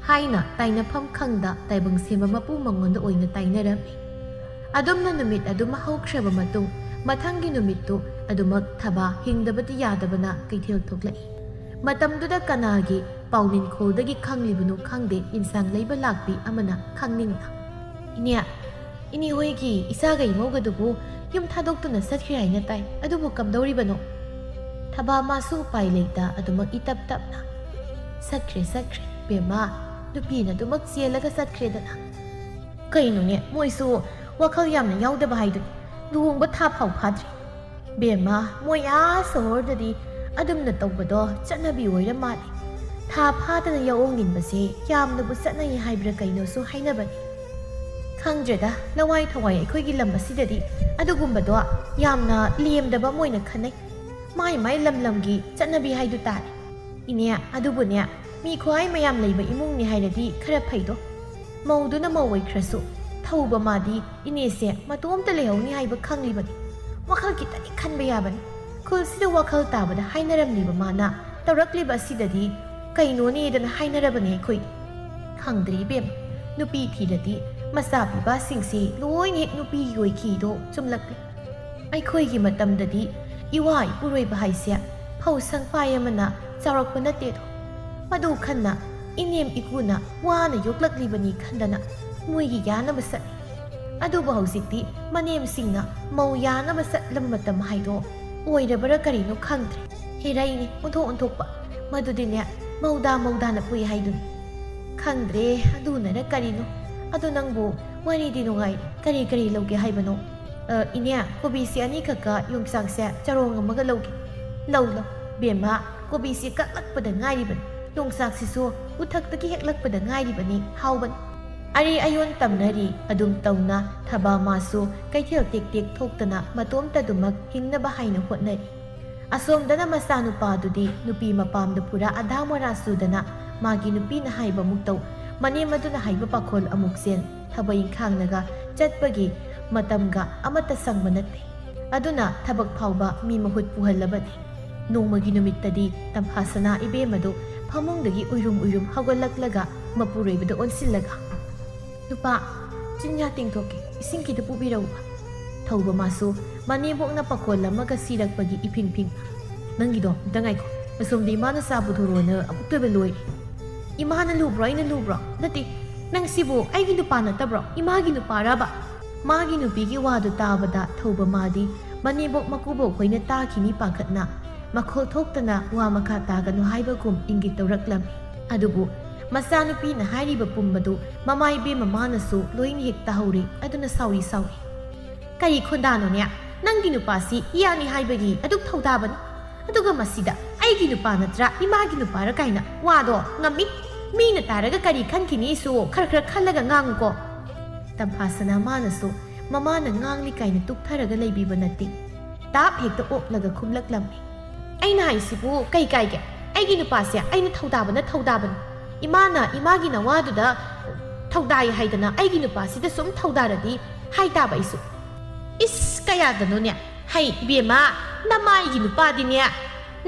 ꯍꯥꯏꯅ ꯇꯥꯏꯅꯐꯝ ꯈꯪꯗ ꯇꯥꯏꯕꯪ ꯁꯦꯝꯕ ꯃꯄꯨ ꯃꯉꯣꯟꯗ ꯑꯣꯏꯅ ꯇꯥꯏꯅꯔꯝꯃꯤ꯫ ꯑꯗꯨꯝꯅ ꯅꯨꯃꯤꯠ ꯑꯗꯨꯃ ꯍꯧꯈ꯭ꯔꯕ ꯃꯇꯨꯡ, ꯃꯊꯪꯒꯤ ꯅꯨꯃꯤꯠꯇꯨ ꯑꯗꯨꯃꯛ ꯊꯕꯥ ꯍꯤꯡꯗꯕꯗꯤ ꯌꯥꯗꯕꯅ ꯀꯩꯊꯦꯜ ꯊꯣꯛꯂꯛꯏ꯫ ꯃꯇꯝꯗꯨꯗ ꯀꯅꯥꯒꯤ ꯄꯥꯎꯅꯤꯟꯈꯣꯜꯗꯒꯤ ꯈꯪꯂꯤꯕꯅꯣ ꯈꯪꯗꯦ, ꯏꯟꯁꯥꯡ ꯂꯩꯕ ꯂꯥꯛꯄꯤ ꯑꯃꯅ ꯈꯪꯅꯤꯡꯅ, "ꯏꯅꯦ, ꯏꯅꯦ ꯍꯣꯏꯒꯤ ꯏꯆꯥꯒ ꯏꯃꯧꯒꯗꯨꯕꯨ ꯌꯨꯝ ꯊꯥꯗꯣꯛꯇꯨꯅ ꯆꯠꯈ꯭ꯔꯦ ꯍꯥꯏꯅ ꯇꯥꯏ꯫ ꯑꯗꯨꯕꯨ ꯀꯝꯗꯧꯔꯤꯕꯅꯣ?" ꯊꯕꯥ ꯃꯥꯁꯨ ꯎꯄꯥꯏ ꯂꯩꯇ ꯑꯗꯨꯃꯛ ꯏꯇꯞ ꯇꯞꯅ, "ꯆꯠꯈ꯭ꯔꯦ, ꯆꯠꯈ꯭ꯔꯦ, ꯕꯦꯝꯃ, ꯅꯨꯄꯤꯅ ꯑꯗꯨꯃꯛ ꯆꯦꯜꯂꯒ ꯆꯠꯈ꯭ꯔꯦꯗꯅ꯫ ꯀꯩꯅꯣꯅꯦ, ꯃꯣꯏꯁꯨ ꯋꯥꯈꯜ ꯌꯥꯝꯅ ꯌꯥꯎꯗꯕ ꯍꯥꯏꯗꯨꯅꯤ꯫ ꯂꯨꯍꯣꯡꯕ ꯊꯥ ꯐꯥꯎ ꯐꯥꯗ꯭ꯔꯤ꯫ ꯕꯦꯝꯃ, ꯃꯣꯏ ꯑꯥ ꯁꯣꯍꯣꯔꯗꯗꯤ ꯑꯗꯨꯝꯅ ꯇꯧꯕꯗꯣ ꯆꯠꯅꯕꯤ ꯑꯣꯏꯔ ꯃꯥꯜꯂꯦ꯫ ꯊꯥ ꯐꯥꯗꯅ ꯌꯥꯑꯣꯡ ꯏꯟꯕꯁꯦ ꯌꯥꯝꯅꯕꯨ ꯆꯠꯅꯩ ꯍꯥꯏꯕ꯭ꯔꯥ ꯀꯩꯅꯣꯁꯨ ꯍꯥꯏꯅꯕꯅꯤ꯫ ꯈꯪꯗ꯭ꯔꯦꯗ, ꯂꯋꯥꯏ ꯊꯋꯥꯏ ꯑꯩꯈꯣꯏꯒꯤ ꯂꯝ ꯑꯁꯤꯗꯗꯤ ꯑꯗꯨꯒꯨꯝꯕꯗꯣ ꯌꯥꯝꯅ ꯂꯦꯝꯗꯕ ꯑꯃ ꯑꯣꯏꯅ ꯈꯟꯅꯩ꯫ ꯃꯥꯏ ꯃꯥꯏ ꯂꯝ ꯂꯝꯒꯤ ꯆꯠꯅꯕꯤ ꯍꯥꯏꯗꯨ ꯇꯥꯔꯦ꯫ ꯏꯅꯦ, ꯑꯗꯨꯕꯨꯅꯦ, ꯃꯤ ꯈ꯭ꯋꯥꯏ ꯃꯌꯥꯝ ꯂꯩꯕ ꯏꯃꯨꯡꯅꯤ ꯍꯥꯏꯔꯗꯤ ꯈꯔ ꯐꯩꯗꯣ꯫ ꯃꯧꯗꯨꯅ ꯃꯧ ꯑꯣꯏꯈ꯭ꯔꯁꯨ, ꯊꯧꯕ ꯃꯥꯗꯤ ꯏꯅꯦꯁꯦ ꯃꯇꯣꯝꯇ ꯂꯩꯍꯧꯅꯤ ꯍꯥꯏꯕ ꯈꯪꯂꯤꯕꯅꯤ꯫ ꯋꯥꯈꯜ ꯈꯤꯇꯗꯤ ꯈꯟꯕ ꯌꯥꯕꯅꯤ꯫ ꯈꯨꯜꯁꯤꯗ ꯋꯥꯈꯜ ꯇꯥꯕꯗ ꯍꯥꯏꯅꯔꯝꯂꯤꯕ ꯃꯥꯅ ꯇꯧꯔꯛꯂꯤꯕ ꯑꯁꯤꯗꯗꯤ ꯀꯩꯅꯣꯅꯦꯗꯅ ꯍꯥꯏꯅꯔꯕꯅꯤ ꯑꯩꯈꯣꯏꯗꯤ꯫ ꯈꯪꯗ꯭ꯔꯦ ꯏꯕꯦꯝ, ꯅꯨꯄꯤ ꯊꯤꯔꯗꯤ ꯃꯆꯥ ꯄꯤꯕꯁꯤꯡꯁꯤ ꯂꯣꯏꯅ ꯍꯦꯛ ꯅꯨꯄꯤꯒꯤ ꯑꯣꯏꯈꯤꯗꯣ ꯆꯨꯝꯂꯛꯂꯦ꯫ ꯑꯩꯈꯣꯏꯒꯤ ꯃꯇꯝꯗꯗꯤ ꯏꯋꯥ ꯏꯄꯨꯔꯣꯏꯕ ꯍꯥꯏꯁꯦ ꯐꯧ ꯁꯪꯄꯥꯏ ꯑꯃꯅ ꯆꯥꯎꯔꯛꯄ ꯅꯠꯇꯦꯗꯣ꯫ ꯃꯗꯨ ꯈꯟꯅ ꯏꯅꯦꯝ ꯏꯀꯨꯅ ꯋꯥꯅ ꯌꯣꯛꯂꯛꯂꯤꯕꯅꯤ ꯈꯟꯗꯅ ꯃꯣꯏꯒꯤ ꯌꯥꯅꯕ ꯆꯠꯂꯤ꯫ ꯑꯗꯨꯕꯨ ꯍꯧꯖꯤꯛꯇꯤ ꯃꯅꯦꯝꯁꯤꯡꯅ ꯃꯧ ꯌꯥꯅꯕ ꯆꯠꯂꯕ ꯃꯇꯝ ꯍꯥꯏꯗꯣ ꯑꯣꯏꯔꯕ꯭ꯔꯥ ꯀꯔꯤꯅꯣ ꯈꯪꯗ꯭ꯔꯦ꯫ ꯍꯦꯔꯩꯅꯤ ꯑꯣꯟꯊꯣꯛ ꯑꯣꯟꯊꯣꯛꯄ꯫ ꯃꯗꯨꯗꯤꯅꯦ, ꯃꯧꯗꯥ ꯃꯧꯗꯥꯅ ꯄꯨꯏ ꯍꯥꯏꯗꯨꯅꯤ꯫ ꯈꯪꯗ꯭ꯔꯦ, ꯑꯗꯨꯅꯔ ꯀꯔꯤꯅꯣ꯫ ꯑꯗꯣ ꯅꯪꯕꯨ ꯋꯥꯔꯤꯗꯤ ꯅꯨꯡꯉꯥꯏꯔꯤ꯫ ꯀꯔꯤ ꯀꯔꯤ ꯂꯧꯒꯦ ꯍꯥꯏꯕꯅꯣ? ꯑ, ꯏꯅꯦ, ꯀꯣꯕꯤꯁꯦ ꯑꯅꯤꯈꯛꯀ ꯌꯣꯡꯆꯥꯛꯁꯦ ꯆꯔꯣꯡ ꯑꯃꯒ ꯂꯧꯒꯦ꯫ ꯂꯧ, ꯂꯧ꯫ ꯕꯦꯝꯃ, ꯀꯣꯕꯤꯁꯦ ꯀꯛꯂꯛꯄꯗ ꯉꯥꯏꯔꯤꯕꯅꯤ꯫ ꯌꯣꯡꯆꯥꯛꯁꯤꯁꯨ ꯎꯊꯛꯇꯒꯤ ꯍꯦꯛꯂꯛꯄꯗ ꯉꯥꯏꯔꯤꯕꯅꯤ꯫ ꯍꯥꯎꯕꯅꯤ꯫ ꯑꯔꯩ ꯑꯌꯣꯟ ꯇꯝꯅꯔꯤ꯫ ꯑꯗꯨꯝ ꯇꯧꯅ ꯊꯕꯥ ꯃꯥꯁꯨ ꯀꯩꯊꯦꯜ ꯇꯦꯛ ꯇꯦꯛ ꯊꯣꯛꯇꯅ ꯃꯇꯣꯝꯇꯗꯨꯃꯛ ꯍꯤꯡꯅꯕ ꯍꯥꯏꯅ ꯍꯣꯠꯅꯔꯤ꯫ ꯑꯁꯣꯝꯗꯅ ꯃꯆꯥꯅꯨꯄꯥꯗꯨꯗꯤ ꯅꯨꯄꯤ ꯃꯄꯥꯝꯗ ꯄꯨꯔꯥ ꯑꯙꯥ ꯃꯣꯔꯥ ꯆꯨꯗꯅ ꯃꯥꯒꯤ ꯅꯨꯄꯤꯅ ꯍꯥꯏꯕ ꯑꯃꯨꯛ ꯇꯧ, ꯃꯅꯦꯝ ꯑꯗꯨꯅ ꯍꯥꯏꯕ ꯄꯥꯈꯣꯜ ꯑꯃꯨꯛ ꯆꯦꯟ, ꯊꯕꯛ ꯏꯪꯈꯥꯡꯅꯒ ꯆꯠꯄꯒꯤ ꯃꯇꯝꯒ ꯑꯃꯠꯇ ꯁꯪꯕ ꯅꯠꯇꯦ꯫ ꯑꯗꯨꯅ ꯊꯕꯛ ꯐꯥꯎꯕ ꯃꯤ ꯃꯍꯨꯠ ꯄꯨꯍꯜꯂꯕꯅꯤ꯫ ꯅꯣꯡꯃꯒꯤ ꯅꯨꯃꯤꯠꯇꯗꯤ ꯇꯝꯐꯥꯁꯅꯥ ꯏꯕꯦꯝꯃꯗꯨ ꯐꯃꯨꯡꯗꯒꯤ ꯎꯏꯔꯨꯝ ꯎꯏꯔꯨꯝ ꯍꯧꯒꯠꯂꯛꯂꯒ ꯃꯄꯨꯔꯣꯏꯕꯗ ꯑꯣꯟꯁꯤꯜꯂꯒ, "ꯅꯨꯄꯥ, ꯆꯤꯟꯌꯥ ꯇꯦꯡꯊꯣꯛꯀꯦ, ꯏꯁꯤꯡ ꯈꯤꯇ ꯄꯨꯕꯤꯔꯛꯎꯕ꯫" ꯊꯧꯕ ꯃꯥꯁꯨ ꯃꯅꯦꯝꯕꯣꯛꯅ ꯄꯥꯈꯣꯜ ꯑꯃꯒ ꯁꯤꯔꯛꯄꯒꯤ ꯏꯐꯤꯡ ꯐꯤꯡ꯫ "ꯅꯪꯒꯤꯗꯣ ꯑꯝꯇ ꯉꯥꯏꯈꯣ, ꯑꯁꯣꯝꯗ ꯏꯃꯥꯅ ꯆꯥ ꯄꯨꯊꯣꯔꯛꯑꯣꯅ ꯑꯃꯨꯛꯇꯣꯏꯕ ꯂꯣꯏꯔꯦ꯫" "ꯏꯃꯥꯅ ꯂꯨꯕ꯭ꯔꯣ, ꯑꯩꯅ ꯂꯨꯕ꯭ꯔꯣ? ꯅꯠꯇꯦ, ꯅꯪ ꯁꯤꯕꯨ ꯑꯩꯒꯤ ꯅꯨꯄꯥ ꯅꯠꯇꯕ꯭ꯔꯣ? ꯏꯃꯥꯒꯤ ꯅꯨꯄꯥꯔꯕ?" ꯃꯥꯒꯤ ꯅꯨꯄꯤꯒꯤ ꯋꯥꯗꯨ ꯇꯥꯕꯗ ꯊꯧꯕ ꯃꯥꯗꯤ ꯃꯅꯦꯝꯕꯣꯛ ꯃꯀꯨꯕꯣꯛ ꯍꯣꯏꯅ ꯇꯥꯈꯤꯅꯤ ꯄꯥꯈꯠꯅ ꯃꯈꯣꯜ ꯊꯣꯛꯇꯅ ꯋꯥ ꯃꯈꯥ ꯇꯥꯒꯅꯨ ꯍꯥꯏꯕꯒꯨꯝ ꯏꯪꯒꯤꯠ ꯇꯧꯔꯛꯂꯝꯃꯤ꯫ ꯑꯗꯨꯕꯨ ꯃꯆꯥꯅꯨꯄꯤꯅ ꯍꯥꯏꯔꯤꯕ ꯄꯨꯝꯕꯗꯨ ꯃꯃꯥ ꯏꯕꯦꯝꯃ ꯃꯥꯅꯁꯨ ꯂꯣꯏꯅ ꯍꯦꯛ ꯇꯥꯍꯧꯔꯦ꯫ ꯑꯗꯨꯅ ꯁꯥꯎꯔꯤ ꯁꯥꯎꯔꯤ꯫ "ꯀꯔꯤ ꯈꯣꯟꯗꯥꯅꯣꯅꯦ? ꯅꯪꯒꯤ ꯅꯨꯄꯥꯁꯤ ꯏꯌꯥꯅꯤ ꯍꯥꯏꯕꯒꯤ ꯑꯗꯨꯛ ꯊꯧꯗꯥꯕꯅꯤ꯫ ꯑꯗꯨꯒ ꯃꯁꯤꯗ ꯑꯩꯒꯤ ꯅꯨꯄꯥ ꯅꯠꯇ꯭ꯔꯥ ꯏꯃꯥꯒꯤ ꯅꯨꯄꯥꯔ ꯀꯥꯏꯅ ꯋꯥꯗꯣ ꯉꯝꯃꯤ꯫ ꯃꯤꯅ ꯇꯥꯔꯒ ꯀꯔꯤ ꯈꯟꯈꯤꯅꯤꯁꯨ ꯈꯔ ꯈꯔ ꯈꯜꯂꯒ ꯉꯥꯡꯉꯨꯀꯣ꯫" ꯇꯝꯐꯥꯁꯅꯥ ꯃꯥꯅꯁꯨ ꯃꯃꯥꯅ ꯉꯥꯡꯂꯤ ꯀꯥꯏꯅ ꯇꯨꯛꯊꯔꯒ ꯂꯩꯕꯤꯕ ꯅꯠꯇꯦ꯫ ꯇꯥꯞ ꯍꯦꯛꯇ ꯑꯣꯛꯂꯒ ꯈꯨꯝꯂꯛꯂꯝꯃꯤ꯫ "ꯑꯩꯅ ꯍꯥꯏꯁꯤꯕꯨ ꯀꯩ ꯀꯥꯏꯒꯦ? ꯑꯩꯒꯤ ꯅꯨꯄꯥꯁꯦ ꯑꯩꯅ ꯊꯧꯗꯥꯕꯅ ꯊꯧꯗꯥꯕꯅꯤ꯫ ꯏꯃꯥꯅ ꯏꯃꯥꯒꯤ ꯅꯋꯥꯗꯨꯗ ꯊꯧꯗꯥꯏ ꯍꯥꯏꯗꯅ ꯑꯩꯒꯤ ꯅꯨꯄꯥꯁꯤꯗ ꯁꯨꯝ ꯊꯧꯗꯥꯔꯗꯤ ꯍꯥꯏꯇꯥꯕ ꯑꯩꯁꯨ꯫" "ꯏꯁ, ꯀꯌꯥꯗꯅꯣꯅꯦ? ꯍꯩ ꯏꯕꯦꯝꯃ, ꯅꯃꯥꯏꯒꯤ ꯅꯨꯄꯥꯗꯤꯅꯦ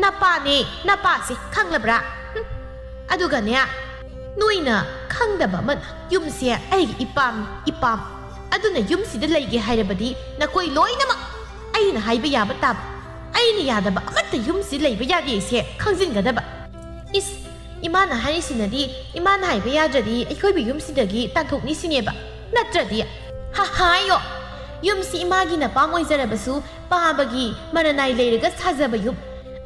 ꯅꯄꯥꯅꯦ, ꯅꯄꯥꯁꯦ ꯈꯪꯂꯕ꯭ꯔꯥ? ꯍꯨꯝ꯫ ꯑꯗꯨꯒꯅꯦ, ꯅꯣꯏꯅ ꯈꯪꯗꯕ ꯑꯃꯅ, ꯌꯨꯝꯁꯦ ꯑꯩꯒꯤ ꯏꯄꯥꯝꯅꯤ, ꯏꯄꯥꯝ꯫ ꯑꯗꯨꯅ ꯌꯨꯝꯁꯤꯗ ꯂꯩꯒꯦ ꯍꯥꯏꯔꯕꯗꯤ ꯅꯈꯣꯏ ꯂꯣꯏꯅꯃꯛ ꯑꯩꯅ ꯍꯥꯏꯕ ꯌꯥꯕ ꯇꯥꯕ, ꯑꯩꯅ ꯌꯥꯗꯕ ꯑꯃꯠꯇ ꯌꯨꯝꯁꯤ ꯂꯩꯕ ꯌꯥꯗꯦꯁꯦ ꯈꯪꯖꯤꯟꯒꯗꯕ꯫ ꯏꯁ, ꯏꯃꯥꯅ ꯍꯥꯏꯔꯤꯁꯤꯅꯗꯤ ꯏꯃꯥꯅ ꯍꯥꯏꯕ ꯌꯥꯗ꯭ꯔꯗꯤ ꯑꯩꯈꯣꯏꯕꯨ ꯌꯨꯝꯁꯤꯗꯒꯤ ꯇꯥꯟꯊꯣꯛꯅꯤ ꯁꯤꯅꯦꯕ, ꯅꯠꯇ꯭ꯔꯗꯤ? ꯍ, ꯍꯥꯏꯌꯣ꯫ ꯌꯨꯝꯁꯤ ꯏꯃꯥꯒꯤ ꯅꯄꯥꯝ ꯑꯣꯏꯖꯔꯕꯁꯨ ꯄꯥꯕꯒꯤ ꯃꯔꯅꯥꯏ ꯂꯩꯔꯒ ꯁꯥꯖꯕ ꯌꯨꯝ꯫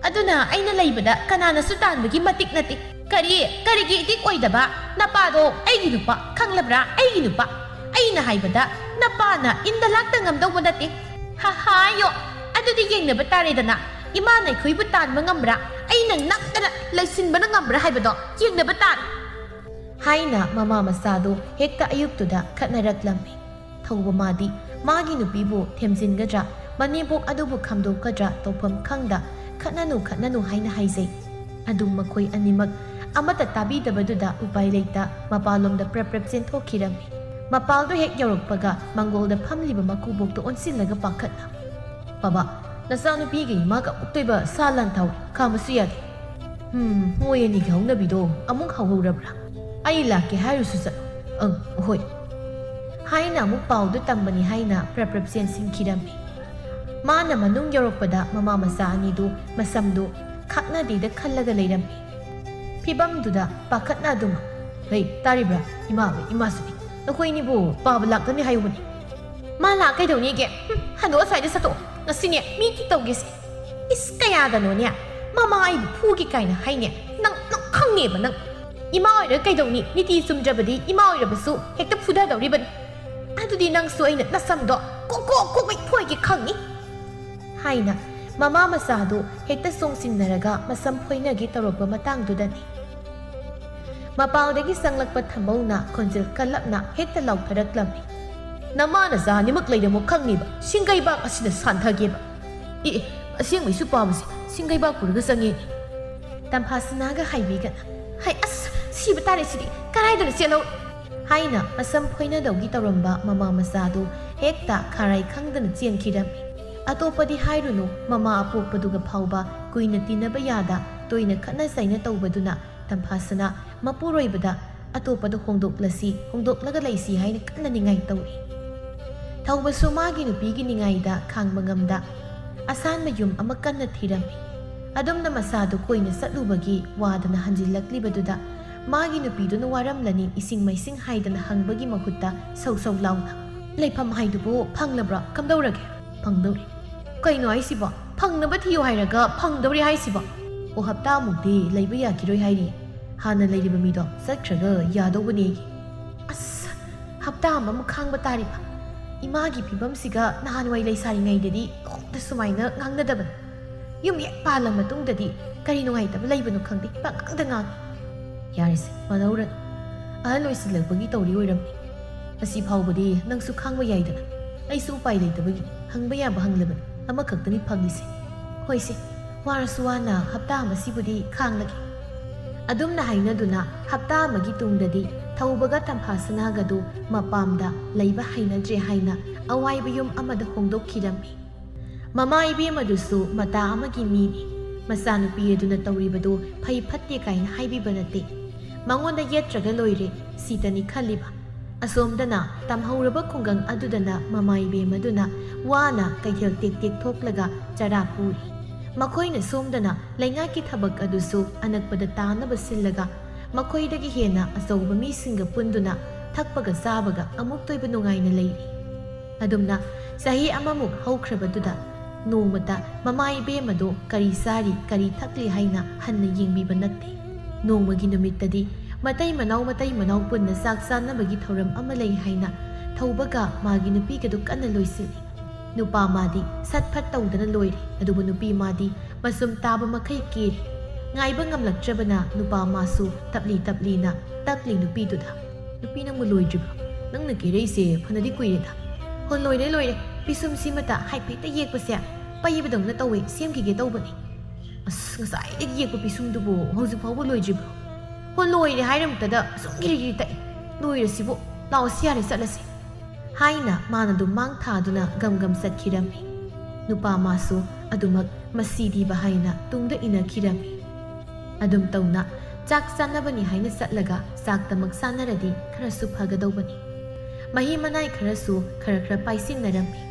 ꯑꯗꯨꯅ ꯑꯩꯅ ꯂꯩꯕꯗ ꯀꯅꯥꯅꯁꯨ ꯇꯥꯟꯕꯒꯤ ꯃꯇꯤꯛ ꯅꯠꯇꯦ꯫ ꯀꯔꯤ, ꯀꯔꯤꯒꯤ ꯏꯇꯤꯛ ꯑꯣꯏꯗꯕ? ꯅꯄꯥꯗꯣ ꯑꯩꯒꯤ ꯅꯨꯄꯥ, ꯈꯪꯂꯕ꯭ꯔꯥ? ꯑꯩꯒꯤ ꯅꯨꯄꯥ꯫ ꯑꯩꯅ ꯍꯥꯏꯕꯗ ꯅꯄꯥꯅ ꯏꯟꯗ ꯂꯥꯛꯇ ꯉꯝꯗꯧꯕ ꯅꯠꯇꯦ꯫ ꯍ, ꯍꯥꯏꯌꯣ꯫ ꯑꯗꯨꯗꯤ ꯌꯦꯡꯅꯕ ꯇꯥꯔꯦꯗꯅ꯫ ꯏꯃꯥꯅ ꯑꯩꯈꯣꯏꯕꯨ ꯇꯥꯟꯕ ꯉꯝꯕ꯭ꯔꯥ? ꯑꯩꯅ ꯅꯝꯗꯅ ꯂꯩꯁꯤꯟꯕꯅ ꯉꯝꯕ꯭ꯔꯥ ꯍꯥꯏꯕꯗꯣ ꯌꯦꯡꯅꯕ ꯇꯥꯔꯦ꯫ ꯍꯥꯏꯅ ꯃꯃꯥ ꯃꯆꯥꯗꯨ ꯍꯦꯛꯇ ꯑꯌꯨꯛꯇꯨꯗ ꯈꯠꯅꯔꯛꯂꯝꯃꯤ꯫ ꯊꯧꯕ ꯃꯥꯗꯤ ꯃꯥꯒꯤ ꯅꯨꯄꯤꯕꯨ ꯊꯦꯝꯖꯤꯟꯒꯗ꯭ꯔꯥ, ꯃꯅꯦꯝꯕꯣꯛ ꯑꯗꯨꯕꯨ ꯈꯥꯝꯗꯣꯛꯀꯗ꯭ꯔꯥ ꯇꯧꯐꯝ ꯈꯪꯗ, "ꯈꯠꯅꯅꯨ, ꯈꯠꯅꯅꯨ" ꯍꯥꯏꯅ ꯍꯥꯏꯖꯩ꯫ ꯑꯗꯨꯝ ꯃꯈꯣꯏ ꯑꯅꯤꯃꯛ ꯑꯃꯠꯇ ꯇꯥꯕꯤꯗꯕꯗꯨꯗ ꯎꯄꯥꯏ ꯂꯩꯇ ꯃꯄꯥꯜꯂꯣꯝꯗ ꯄ꯭ꯔꯞ ꯄ꯭ꯔꯞ ꯆꯦꯟꯊꯣꯛꯈꯤꯔꯝꯃꯤ꯫ ꯃꯄꯥꯜꯗꯨ ꯍꯦꯛ ꯌꯧꯔꯛꯄꯒ ꯃꯪꯒꯣꯜꯗ ꯐꯝꯂꯤꯕ ꯃꯀꯨꯕꯣꯛꯇ ꯑꯣꯟꯁꯤꯜꯂꯒ ꯄꯥꯈꯠꯅ, "ꯕꯥꯕꯥ, ꯅꯆꯥꯅꯨꯄꯤꯒ ꯏꯃꯥꯒ ꯑꯃꯨꯛꯇꯣꯏꯕ ꯁꯥ ꯂꯥꯟ ꯊꯥꯎꯔꯤ, ꯈꯥꯝꯕꯁꯨ ꯌꯥꯗꯦ꯫ ꯍꯝ, ꯃꯣꯏ ꯑꯅꯤꯒꯤ ꯍꯧꯅꯕꯤꯗꯣ ꯑꯃꯨꯛ ꯍꯧꯍꯧꯔꯕ꯭ꯔꯥ? ꯑꯩ ꯂꯥꯛꯀꯦ ꯍꯥꯏꯔꯨꯁꯨ ꯆꯠꯂꯣ꯫ ꯑꯪ, ꯍꯣꯏ" ꯍꯥꯏꯅ ꯑꯃꯨꯛ ꯄꯥꯎꯗꯨ ꯇꯝꯕꯅꯤ ꯍꯥꯏꯅ ꯄ꯭ꯔꯞ ꯄ꯭ꯔꯞ ꯆꯦꯟꯁꯤꯟꯈꯤꯔꯝꯃꯤ꯫ ꯃꯥꯅ ꯃꯅꯨꯡ ꯌꯧꯔꯛꯄꯗ ꯃꯃꯥ ꯃꯆꯥ ꯑꯅꯤꯗꯨ ꯃꯁꯝꯗꯨ ꯈꯥꯛꯅꯗꯦꯗ ꯈꯜꯂꯒ ꯂꯩꯔꯝꯃꯤ꯫ ꯐꯤꯕꯝꯗꯨꯗ ꯄꯥꯈꯠꯅ ꯑꯗꯨꯝ, "ꯍꯩ, ꯇꯥꯔꯤꯕ꯭ꯔꯥ? ꯏꯃꯥ, ꯏꯃꯥꯁꯨꯅꯤ꯫ ꯅꯈꯣꯏ ꯑꯅꯤꯕꯨ ꯄꯥꯕ ꯂꯥꯛꯀꯅꯤ ꯍꯥꯏꯌꯨꯕꯅꯤ꯫ ꯃꯥ ꯂꯥꯛ ꯀꯩꯗꯧꯅꯤꯒꯦ? ꯍꯨꯝ, ꯍꯟꯗꯣꯛ ꯑꯁ꯭ꯋꯥꯏꯗ ꯆꯠꯊꯣꯛꯑꯣ꯫ ꯉꯁꯤꯅꯦ ꯃꯤ ꯊꯤ ꯇꯧꯒꯦꯁꯦ꯫ ꯏꯁ, ꯀꯌꯥꯗꯅꯣꯅꯦ? ꯃꯃꯥ ꯑꯩꯕꯨ ꯐꯨꯒꯦ ꯀꯥꯏꯅ ꯍꯥꯏꯅꯦ꯫ ꯅꯪ, ꯅꯪ ꯈꯪꯉꯦꯕ ꯅꯪ꯫ ꯏꯃꯥ ꯑꯣꯏꯔꯒ ꯀꯩꯗꯧꯅꯤ? ꯅꯤꯇꯤ ꯆꯨꯝꯗ꯭ꯔꯕꯗꯤ ꯏꯃꯥ ꯑꯣꯏꯔꯕꯁꯨ ꯍꯦꯛꯇ ꯐꯨꯗꯗꯧꯔꯤꯕꯅꯤ꯫ ꯑꯗꯨꯗꯤ ꯅꯪꯁꯨ ꯑꯩꯅ ꯅꯁꯝꯗꯣ ꯀꯣꯛ ꯀꯣꯛ ꯀꯣꯛ ꯃꯩ ꯐꯣꯏꯒꯦ ꯈꯪꯅꯤ" ꯍꯥꯏꯅ ꯃꯃꯥ ꯃꯆꯥꯗꯨ ꯍꯦꯛꯇ ꯆꯣꯡꯁꯤꯟꯅꯔꯒ ꯃꯁꯝ ꯐꯣꯏꯅꯒꯦ ꯇꯧꯔꯛꯄ ꯃꯇꯥꯡꯗꯨꯗꯅꯤ꯫ ꯃꯄꯥꯜꯗꯒꯤ ꯆꯪꯂꯛꯄ ꯊꯝꯕꯧꯅ ꯈꯣꯟꯖꯦꯜ ꯀꯜꯂꯞꯅ ꯍꯦꯛꯇ ꯂꯥꯎꯊꯔꯛꯂꯝꯃꯤ꯫ "ꯅꯃꯥ ꯅꯆꯥ ꯑꯅꯤꯃꯛ ꯂꯩꯔꯝꯃꯣ ꯈꯪꯅꯤꯕ, ꯁꯤꯡꯒꯩꯕꯥꯛ ꯑꯁꯤꯅ ꯁꯥꯟꯊꯒꯦꯕ꯫ ꯑꯦ, ꯑꯦ, ꯑꯁꯦꯡꯕꯩꯁꯨ ꯄꯥꯕꯁꯦ ꯁꯤꯡꯒꯩꯕꯥꯛ ꯄꯨꯔꯒ ꯆꯪꯉꯦ꯫" ꯇꯝꯐꯥꯁꯅꯥꯒ ꯍꯥꯏꯕꯤꯒꯅ, "ꯍꯩ, ꯑꯁ, ꯁꯤꯕ ꯇꯥꯔꯦ ꯁꯤꯗꯤ, ꯀꯗꯥꯏꯗꯅꯣ ꯆꯦꯜꯍꯧ" ꯍꯥꯏꯅ ꯃꯁꯝ ꯐꯣꯏꯅꯗꯧꯒꯤ ꯇꯧꯔꯝꯕ ꯃꯃꯥ ꯃꯆꯥꯗꯨ ꯍꯦꯛꯇ ꯈꯥꯔꯥꯏ ꯈꯪꯗꯅ ꯆꯦꯟꯈꯤꯔꯝꯃꯤ꯫ ꯑꯇꯣꯞꯄꯗꯤ ꯍꯥꯏꯔꯨꯅꯨ, ꯃꯃꯥ ꯑꯄꯣꯛꯄꯗꯨꯒ ꯐꯥꯎꯕ ꯀꯨꯏꯅ ꯇꯤꯟꯅꯕ ꯌꯥꯗ ꯇꯣꯏꯅ ꯈꯠꯅ ꯆꯩꯅ ꯇꯧꯕꯗꯨꯅ ꯇꯝꯐꯥꯁꯅꯥ ꯃꯄꯨꯔꯣꯏꯕꯗ ꯑꯇꯣꯞꯄꯗ ꯍꯣꯡꯗꯣꯛꯂꯁꯤ, ꯍꯣꯡꯗꯣꯛꯂꯒ ꯂꯩꯁꯤ ꯍꯥꯏꯅ ꯀꯟꯅ ꯅꯤꯡꯉꯥꯏ ꯇꯧꯔꯤ꯫ ꯊꯧꯕꯁꯨ ꯃꯥꯒꯤ ꯅꯨꯄꯤꯒꯤ ꯅꯤꯡꯉꯥꯏꯗ ꯈꯥꯡꯕ ꯉꯝꯗ ꯑꯁꯥꯟꯕ ꯌꯨꯝ ꯑꯃ ꯀꯟꯅ ꯊꯤꯔꯝꯃꯤ꯫ ꯑꯗꯨꯝꯅ ꯃꯁꯥꯗꯨ ꯀꯣꯏꯅ ꯆꯠꯂꯨꯕꯒꯤ ꯋꯥꯗꯅ ꯍꯟꯖꯤꯜꯂꯛꯂꯤꯕꯗꯨꯗ ꯃꯥꯒꯤ ꯅꯨꯄꯤꯗꯨꯅ ꯋꯥꯔꯝꯂꯅꯤ ꯏꯁꯤꯡ ꯃꯥꯏꯁꯤꯡ ꯍꯥꯏꯗꯅ ꯍꯪꯕꯒꯤ ꯃꯍꯨꯠꯇ ꯁꯧ ꯁꯧ ꯂꯥꯎꯅ, "ꯂꯩꯐꯝ ꯍꯥꯏꯗꯨꯕꯨ ꯐꯪꯂꯕ꯭ꯔꯣ? ꯀꯝꯗꯧꯔꯒꯦ?" "ꯐꯪꯗꯧꯔꯦ꯫ ꯀꯩꯅꯣ ꯍꯥꯏꯁꯤꯕꯣ? ꯐꯪꯅꯕ ꯊꯤꯌꯨ ꯍꯥꯏꯔꯒ ꯐꯪꯗꯧꯔꯦ ꯍꯥꯏꯁꯤꯕꯣ? ꯑꯣ, ꯍꯞꯇꯥꯃꯨꯛꯇꯤ ꯂꯩꯕ ꯌꯥꯈꯤꯔꯣꯏ ꯍꯥꯏꯔꯤ꯫ ꯍꯥꯟꯅ ꯂꯩꯔꯤꯕ ꯃꯤꯗꯣ ꯆꯠꯈ꯭ꯔꯒ ꯌꯥꯗꯧꯕꯅꯦ꯫ ꯑꯁ, ꯍꯞꯇꯥ ꯑꯃꯃꯨꯛ ꯈꯥꯡꯕ ꯇꯥꯔꯤꯕ꯫ ꯏꯃꯥꯒꯤ ꯐꯤꯕꯝꯁꯤꯒ ꯅꯍꯥꯟꯋꯥꯏ ꯂꯩꯁꯥꯔꯤꯉꯩꯗꯗꯤ ꯅꯣꯡꯃꯇ ꯁꯨꯃꯥꯏꯅ ꯉꯥꯡꯅꯗꯕꯅꯤ꯫ ꯌꯨꯝ ꯍꯦꯛ ꯄꯥꯜꯂ ꯃꯇꯨꯡꯗꯗꯤ ꯀꯔꯤ ꯅꯨꯡꯉꯥꯏꯇꯕ ꯂꯩꯕꯅꯣ ꯈꯪꯗꯦ, ꯄꯉꯥꯡꯗ ꯉꯥꯡꯉꯤ꯫ ꯌꯥꯔꯦꯁꯦ, ꯃꯥꯟꯅꯧꯔꯅꯤ꯫ ꯑꯍꯜ ꯑꯣꯏꯁꯤꯜꯂꯛꯄꯒꯤ ꯇꯧꯔꯤ ꯑꯣꯏꯔꯝꯅꯤ꯫ ꯑꯁꯤ ꯐꯥꯎꯕꯗꯤ ꯅꯪꯁꯨ ꯈꯥꯡꯕ ꯌꯥꯏꯗꯅ꯫ ꯑꯩꯁꯨ ꯎꯄꯥꯏ ꯂꯩꯇꯕꯒꯤ ꯍꯪꯕ ꯌꯥꯕ ꯍꯪꯂꯕꯅꯤ꯫ ꯑꯃꯈꯛꯇꯅꯤ ꯐꯪꯂꯤꯁꯦ꯫ ꯍꯣꯏꯁꯦ, ꯋꯥꯔꯁꯨ ꯋꯥꯅ ꯍꯞꯇꯥ ꯑꯃꯁꯤꯕꯨꯗꯤ ꯈꯥꯡꯂꯒꯦ꯫" ꯑꯗꯨꯝꯅ ꯍꯥꯏꯅꯗꯨꯅ ꯍꯞꯇꯥ ꯑꯃꯒꯤ ꯇꯨꯡꯗꯗꯤ ꯊꯧꯕꯒ ꯇꯝꯐꯥꯁꯅꯥꯒꯗꯨ ꯃꯄꯥꯝꯗ ꯂꯩꯕ ꯍꯩꯅꯗ꯭ꯔꯦ ꯍꯥꯏꯅ ꯑꯋꯥꯏꯕ ꯌꯨꯝ ꯑꯃꯗ ꯍꯣꯡꯗꯣꯛꯈꯤꯔꯝꯃꯤ꯫ ꯃꯃꯥ ꯏꯕꯦꯝꯃꯗꯨꯁꯨ ꯃꯇꯥ ꯑꯃꯒꯤ ꯃꯤꯅꯤ꯫ ꯃꯆꯥꯅꯨꯄꯤ ꯑꯗꯨꯅ ꯇꯧꯔꯤꯕꯗꯨ ꯐꯩ ꯐꯠꯇꯦ ꯀꯥꯏꯅ ꯍꯥꯏꯕꯤꯕ ꯅꯠꯇꯦ꯫ ꯃꯉꯣꯟꯗ ꯌꯦꯠꯇ꯭ꯔꯒ ꯂꯣꯏꯔꯦ, ꯁꯤꯇꯅꯤ ꯈꯜꯂꯤꯕ꯫ ꯑꯁꯣꯝꯗꯅ ꯇꯝꯍꯧꯔꯕ ꯈꯨꯡꯒꯪ ꯑꯗꯨꯗꯅ ꯃꯃꯥ ꯏꯕꯦꯝꯃꯗꯨꯅ ꯋꯥꯅ ꯀꯩꯊꯦꯜ ꯇꯦꯛ ꯇꯦꯛ ꯊꯣꯛꯂꯒ ꯆꯔꯥ ꯄꯨꯔꯤ꯫ ꯃꯈꯣꯏꯅ ꯁꯣꯝꯗꯅ ꯂꯩꯉꯥꯛꯀꯤ ꯊꯕꯛ ꯑꯗꯨꯁꯨ ꯑꯅꯛꯄꯗ ꯇꯥꯅꯕ ꯁꯤꯜꯂꯒ ꯃꯈꯣꯏꯗꯒꯤ ꯍꯦꯟꯅ ꯑꯆꯧꯕ ꯃꯤꯁꯤꯡꯒ ꯄꯨꯟꯗꯨꯅ ꯊꯛꯄꯒ ꯆꯥꯕꯒ ꯑꯃꯨꯛꯇꯣꯏꯕ ꯅꯨꯡꯉꯥꯏꯅ ꯂꯩꯔꯤ꯫ ꯑꯗꯨꯝꯅ ꯆꯍꯤ ꯑꯃꯃꯨꯛ ꯍꯧꯈ꯭ꯔꯕꯗꯨꯗ ꯅꯣꯡꯃꯇ ꯃꯃꯥ ꯏꯕꯦꯝꯃꯗꯣ ꯀꯔꯤ ꯆꯥꯔꯤ, ꯀꯔꯤ ꯊꯛꯂꯤ ꯍꯥꯏꯅ ꯍꯟꯅ ꯌꯦꯡꯕꯤꯕ ꯅꯠꯇꯦ꯫ ꯅꯣꯡꯃꯒꯤ ꯅꯨꯃꯤꯠꯇꯗꯤ ꯃꯇꯩ ꯃꯅꯥꯎ, ꯃꯇꯩ ꯃꯅꯥꯎ ꯄꯨꯟꯅ ꯆꯥꯛ ꯆꯥꯅꯕꯒꯤ ꯊꯧꯔꯝ ꯑꯃ ꯂꯩ ꯍꯥꯏꯅ ꯊꯧꯕꯒ ꯃꯥꯒꯤ ꯅꯨꯄꯤꯒꯗꯨ ꯀꯟꯅ ꯂꯣꯏꯁꯤꯜꯂꯤ꯫ ꯅꯨꯄꯥ ꯃꯥꯗꯤ ꯁꯠ ꯐꯠ ꯇꯧꯗꯅ ꯂꯣꯏꯔꯦ, ꯑꯗꯨꯕꯨ ꯅꯨꯄꯤ ꯃꯥꯗꯤ ꯃꯆꯨꯝ ꯇꯥꯕ ꯃꯈꯩ ꯀꯦꯔꯤ꯫ ꯉꯥꯏꯕ ꯉꯝꯂꯛꯇ꯭ꯔꯕꯅ ꯅꯨꯄꯥ ꯃꯥꯁꯨ ꯇꯞꯂꯤ ꯇꯞꯂꯤꯅ ꯇꯛꯂꯤ ꯅꯨꯄꯤꯗꯨꯗ, "ꯅꯨꯄꯤ, ꯅꯪꯕꯨ ꯂꯣꯏꯗ꯭ꯔꯤꯕ꯭ꯔꯣ? ꯅꯪꯅ ꯀꯦꯔꯛꯏꯁꯦ ꯐꯅꯗꯤ ꯀꯨꯏꯔꯦꯗ꯫" "ꯍꯣ, ꯂꯣꯏꯔꯦ, ꯂꯣꯏꯔꯦ꯫ ꯄꯤꯁꯨꯝꯁꯤꯃꯇ ꯍꯥꯏꯐꯦꯠꯇ ꯌꯦꯛꯄꯁꯦ ꯄꯩꯕꯗꯧꯅ ꯇꯧꯋꯦ, ꯁꯦꯝꯈꯤꯒꯦ ꯇꯧꯕꯅꯦ꯫" "ꯑꯁ, ꯉꯁꯥꯏꯗꯒꯤ ꯌꯦꯛꯄ ꯄꯤꯁꯨꯝꯗꯨꯕꯨ ꯍꯧꯖꯤꯛ ꯐꯥꯎꯕ ꯂꯣꯏꯗ꯭ꯔꯤꯕ꯭ꯔꯣ?" "ꯍꯣ, ꯂꯣꯏꯔꯦ ꯍꯥꯏꯔꯃꯛꯇꯗ ꯑꯁꯨꯝ ꯒꯤꯔꯤ ꯒꯤꯔꯤ ꯇꯛꯏ꯫ ꯂꯣꯏꯔꯁꯤꯕꯨ꯫ ꯂꯥꯛꯑꯣ, ꯁꯤ ꯌꯥꯔꯦ, ꯆꯠꯂꯁꯤ꯫" ꯍꯥꯏꯅ ꯃꯥꯅ ꯑꯗꯨꯝ ꯃꯥꯡ ꯊꯥꯗꯨꯅ ꯒꯝ ꯒꯝ ꯆꯠꯈꯤꯔꯝꯃꯤ꯫ ꯅꯨꯄꯥ ꯃꯥꯁꯨ ꯑꯗꯨꯃꯛ ꯃꯁꯤꯗꯤꯕ ꯍꯥꯏꯅ ꯇꯨꯡꯗ ꯏꯟꯅꯈꯤꯔꯝꯃꯤ꯫ ꯑꯗꯨꯝ ꯇꯧꯅ ꯆꯥꯛ ꯆꯥꯅꯕꯅꯤ ꯍꯥꯏꯅ ꯆꯠꯂꯒ ꯆꯥꯛꯇꯃꯛ ꯆꯥꯅꯔꯗꯤ ꯈꯔꯁꯨ ꯐꯒꯗꯧꯕꯅꯤ꯫ ꯃꯍꯤ ꯃꯅꯥꯏ ꯈꯔꯁꯨ ꯈꯔ ꯈꯔ ꯄꯥꯏꯁꯤꯟꯅꯔꯝꯃꯤ꯫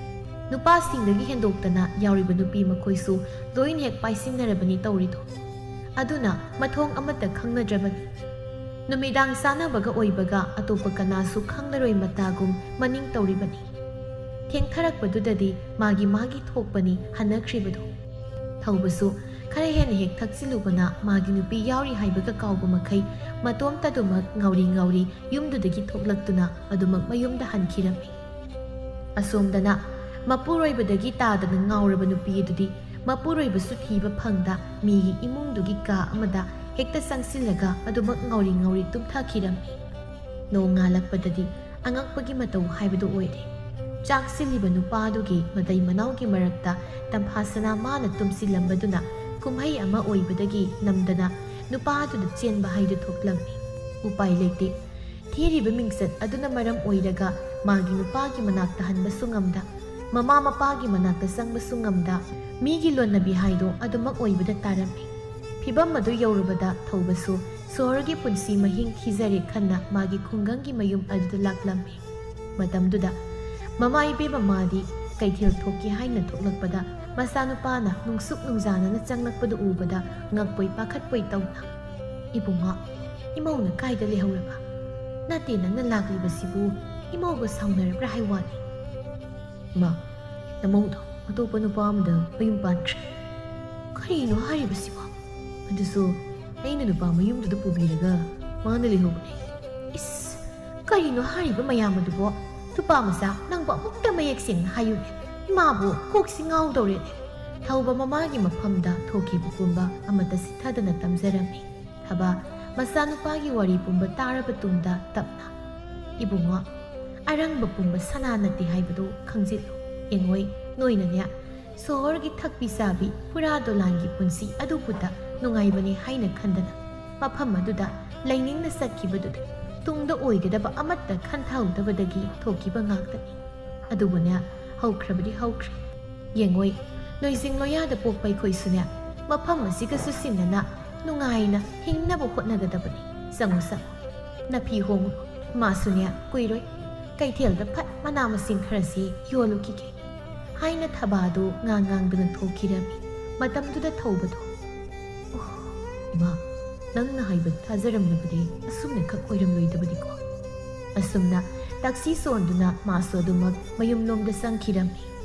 ꯅꯨꯄꯥꯁꯤꯡꯗꯒꯤ ꯍꯦꯟꯗꯣꯛꯇꯅ ꯌꯥꯎꯔꯤꯕ ꯅꯨꯄꯤ ꯃꯈꯣꯏꯁꯨ ꯂꯣꯏꯅ ꯍꯦꯛ ꯄꯥꯏꯁꯤꯟꯅꯔꯕꯅꯤ ꯇꯧꯔꯤꯗꯣ꯫ ꯑꯗꯨꯅ ꯃꯊꯣꯡ ꯑꯃꯠꯇ ꯈꯪꯅꯗ꯭ꯔꯕꯅꯤ꯫ ꯅꯨꯃꯤꯗꯥꯡ ꯆꯥꯅꯕꯒ ꯑꯣꯏꯕꯒ ꯑꯇꯣꯞꯄ ꯀꯅꯥꯁꯨ ꯈꯪꯂꯔꯣꯏ ꯃꯇꯥꯒꯨꯝ ꯃꯅꯤꯡ ꯇꯧꯔꯤꯕꯅꯤ꯫ ꯊꯦꯡꯊꯔꯛꯄꯗꯨꯗꯗꯤ ꯃꯥꯒꯤ ꯃꯥꯒꯤ ꯊꯣꯛꯄꯅꯤ ꯍꯟꯅꯈ꯭ꯔꯤꯕꯗꯨ꯫ ꯊꯧꯕꯁꯨ ꯈꯔ ꯍꯦꯟꯅ ꯍꯦꯛ ꯊꯛꯆꯤꯜꯂꯨꯕꯅ ꯃꯥꯒꯤ ꯅꯨꯄꯤ ꯌꯥꯎꯔꯤ ꯍꯥꯏꯕꯒ ꯀꯥꯎꯕ ꯃꯈꯩ ꯃꯇꯣꯝꯇꯗꯨꯃꯛ ꯉꯥꯎꯔꯤ ꯉꯥꯎꯔꯤ ꯌꯨꯝꯗꯨꯗꯒꯤ ꯊꯣꯛꯂꯛꯇꯨꯅ ꯑꯗꯨꯃꯛ ꯃꯌꯨꯝꯗ ꯍꯟꯈꯤꯔꯝꯃꯤ꯫ ꯑꯁꯣꯝꯗꯅ ꯃꯄꯨꯔꯣꯏꯕꯗꯒꯤ ꯇꯥꯗꯅ ꯉꯥꯎꯔꯕ ꯅꯨꯄꯤ ꯑꯗꯨꯗꯤ ꯃꯄꯨꯔꯣꯏꯕꯁꯨ ꯊꯤꯕ ꯐꯪꯗ ꯃꯤꯒꯤ ꯏꯃꯨꯡꯗꯨꯒꯤ ꯀꯥ ꯑꯃꯗ ꯍꯦꯛꯇ ꯆꯪꯁꯤꯜꯂꯒ ꯑꯗꯨꯃꯛ ꯉꯥꯎꯔꯤ ꯉꯥꯎꯔꯤ ꯇꯨꯝꯊꯈꯤꯔꯝꯃꯤ꯫ ꯅꯣꯡꯉꯥꯜꯂꯛꯄꯗꯗꯤ ꯑꯉꯛꯄꯒꯤ ꯃꯇꯧ ꯍꯥꯏꯕꯗꯨ ꯑꯣꯏꯔꯦ꯫ ꯆꯥꯛꯁꯤꯜꯂꯤꯕ ꯅꯨꯄꯥꯗꯨꯒꯤ ꯃꯇꯩ ꯃꯅꯥꯎꯒꯤ ꯃꯔꯛꯇ ꯇꯝꯐꯥꯁꯅꯥ ꯃꯥꯅ ꯇꯨꯝꯁꯤꯜꯂꯝꯕꯗꯨꯅ ꯀꯨꯝꯍꯩ ꯑꯃ ꯑꯣꯏꯕꯗꯒꯤ ꯅꯝꯗꯅ ꯅꯨꯄꯥꯗꯨꯗ ꯆꯦꯟꯕ ꯍꯥꯏꯗꯨ ꯊꯣꯛꯂꯝꯃꯤ꯫ ꯎꯄꯥꯏ ꯂꯩꯇꯦ꯫ ꯊꯤꯔꯤꯕ ꯃꯤꯡꯆꯠ ꯑꯗꯨꯅ ꯃꯔꯝ ꯑꯣꯏꯔꯒ ꯃꯥꯒꯤ ꯅꯨꯄꯥꯒꯤ ꯃꯅꯥꯛꯇ ꯍꯟꯕꯁꯨ ꯉꯝꯗ, ꯃꯃꯥ ꯃꯄꯥꯒꯤ ꯃꯅꯥꯛꯇ ꯆꯪꯕꯁꯨ ꯉꯝꯗ, ꯃꯤꯒꯤ ꯂꯣꯟꯅꯕꯤ ꯍꯥꯏꯗꯣ ꯑꯗꯨꯃꯛ ꯑꯣꯏꯕꯗ ꯇꯥꯔꯝꯃꯤ꯫ ꯐꯤꯚꯝ ꯑꯗꯨ ꯌꯧꯔꯨꯕꯗ ꯊꯧꯕꯁꯨ ꯁꯣꯍꯣꯔꯒꯤ ꯄꯨꯟꯁꯤ ꯃꯍꯤꯡ ꯊꯤꯖꯔꯦ ꯈꯟꯅ ꯃꯥꯒꯤ ꯈꯨꯡꯒꯪꯒꯤ ꯃꯌꯨꯝ ꯑꯗꯨꯗ ꯂꯥꯛꯂꯝꯃꯤ꯫ ꯃꯇꯝꯗꯨꯗ ꯃꯃꯥ ꯏꯕꯦꯝꯃ ꯃꯥꯗꯤ ꯀꯩꯊꯦꯜ ꯊꯣꯛꯀꯦ ꯍꯥꯏꯅ ꯊꯣꯛꯂꯛꯄꯗ ꯃꯆꯥꯅꯨꯄꯥꯅ ꯅꯨꯡꯁꯨꯛ ꯅꯨꯡꯖꯥꯅꯅ ꯆꯪꯂꯛꯄꯗꯨ ꯎꯕꯗ ꯉꯛꯄꯣꯏ ꯄꯥꯈꯠꯄꯣꯏ ꯇꯧꯅ, "ꯏꯕꯨꯡꯉꯣ, ꯏꯃꯧꯅ ꯀꯥꯏꯗ ꯂꯩꯍꯧꯔꯕ? ꯅꯠꯇꯦ, ꯅꯪꯅ ꯂꯥꯛꯂꯤꯕꯁꯤꯕꯨ ꯏꯃꯧꯒ ꯁꯥꯎꯅꯔꯕ꯭ꯔꯥ ꯍꯥꯏ ꯋꯥꯅꯤ?" "ꯏꯃꯥ, ꯅꯃꯧꯗꯣ ꯑꯇꯣꯞꯄ ꯅꯨꯄꯥ ꯑꯃꯗ ꯃꯌꯨꯝ ꯄꯥꯟꯈ꯭ꯔꯦ꯫" "ꯀꯔꯤꯅꯣ ꯍꯥꯏꯔꯤꯕꯁꯤꯕꯣ?" "ꯑꯗꯨꯁꯨ ꯑꯩꯅ ꯅꯨꯄꯥ ꯃꯌꯨꯝꯗꯨꯗ ꯄꯨꯕꯤꯔꯒ ꯃꯥꯅ ꯂꯩꯍꯧꯕꯅꯦ꯫" "ꯏꯁ, ꯀꯔꯤꯅꯣ ꯍꯥꯏꯔꯤꯕ ꯃꯌꯥꯝ ꯑꯗꯨꯕꯣ? ꯅꯨꯄꯥ ꯃꯆꯥ, ꯅꯪꯕꯨ ꯑꯃꯨꯛꯇ ꯃꯌꯦꯛ ꯁꯦꯡꯅ ꯍꯥꯏꯌꯨꯅꯦ꯫ ꯏꯃꯥꯕꯨ ꯀꯣꯛꯁꯤ ꯉꯥꯎꯗꯧꯔꯦꯅꯦ꯫" ꯊꯧꯕ ꯃꯃꯥꯒꯤ ꯃꯐꯝꯗ ꯊꯣꯛꯈꯤꯕ ꯄꯨꯝꯕ ꯑꯃꯠꯇ ꯆꯤꯠꯊꯗꯅ ꯇꯝꯖꯔꯝꯃꯤ꯫ ꯊꯕ ꯃꯆꯥꯅꯨꯄꯥꯒꯤ ꯋꯥꯔꯤ ꯄꯨꯝꯕ ꯇꯥꯔꯕ ꯇꯨꯡꯗ ꯇꯞꯅ, "ꯏꯕꯨꯡꯉꯣ, ꯑꯔꯪꯕ ꯄꯨꯝꯕ ꯁꯅꯥ ꯅꯠꯇꯦ ꯍꯥꯏꯕꯗꯨ ꯈꯪꯖꯤꯜꯂꯨ꯫ ꯌꯦꯡꯉꯣꯏ, ꯅꯣꯏꯅꯅꯦ, ꯁꯣꯍꯣꯔꯒꯤ ꯊꯛꯄꯤ ꯆꯥꯕꯤ ꯐꯨꯔꯥ ꯗꯣꯂꯥꯟꯒꯤ ꯄꯨꯟꯁꯤ ꯑꯗꯨꯕꯨꯇ ꯅꯨꯡꯉꯥꯏꯕꯅꯤ ꯍꯥꯏꯅ ꯈꯟꯗꯅ ꯃꯐꯝ ꯑꯗꯨꯗ ꯂꯩꯅꯤꯡꯅ ꯆꯠꯈꯤꯕꯗꯨꯗ ꯇꯨꯡꯗ ꯑꯣꯏꯒꯗꯕ ꯑꯃꯠꯇ ꯈꯟꯊꯍꯧꯗꯕꯗꯒꯤ ꯊꯣꯛꯈꯤꯕ ꯉꯥꯛꯇꯅꯤ꯫ ꯑꯗꯨꯕꯨꯅꯦ, ꯍꯧꯈ꯭ꯔꯕꯗꯤ ꯍꯧꯈ꯭ꯔꯦ꯫ ꯌꯦꯡꯉꯣꯏ, ꯂꯣꯏꯖꯤꯡ ꯂꯣꯌꯥꯗ ꯄꯣꯛꯄ ꯑꯩꯈꯣꯏꯁꯨꯅꯦ, ꯃꯐꯝ ꯑꯁꯤꯒ ꯆꯨꯁꯤꯟꯅꯅ ꯅꯨꯡꯉꯥꯏꯅ ꯍꯤꯡꯅꯕ ꯍꯣꯠꯅꯒꯗꯕꯅꯤ꯫ ꯆꯪꯉꯨ, ꯆꯪꯉꯨ, ꯅꯐꯤ ꯍꯣꯡꯉꯨ꯫ ꯃꯥꯁꯨꯅꯦ, ꯀꯨꯏꯔꯣꯏ, ꯀꯩꯊꯦꯜꯗ ꯐꯠ ꯃꯅꯥ ꯃꯁꯤꯡ ꯈꯔꯁꯤ ꯌꯣꯜꯂꯨꯈꯤꯒꯦ" ꯍꯥꯏꯅ ꯊꯕꯥꯗꯨ ꯉꯥꯡ ꯉꯥꯡꯗꯨꯅ ꯊꯣꯛꯈꯤꯔꯝꯃꯤ꯫ ꯃꯇꯝꯗꯨꯗ ꯊꯧꯕꯗꯨ, "ꯑꯣ, ꯏꯃꯥ, ꯅꯪꯅ ꯍꯥꯏꯕꯗꯨ ꯊꯥꯖꯔꯝꯂꯕꯗꯤ ꯑꯁꯨꯝꯅꯈꯛ ꯑꯣꯏꯔꯝꯂꯣꯏꯗꯕꯅꯤꯀꯣ?" ꯑꯁꯨꯝꯅ ꯇꯥꯛꯁꯤ ꯁꯣꯟꯗꯨꯅ ꯃꯥꯁꯨ ꯑꯗꯨꯃꯛ ꯃꯌꯨꯝꯂꯣꯝꯗ ꯆꯪꯈꯤꯔꯝꯃꯤ꯫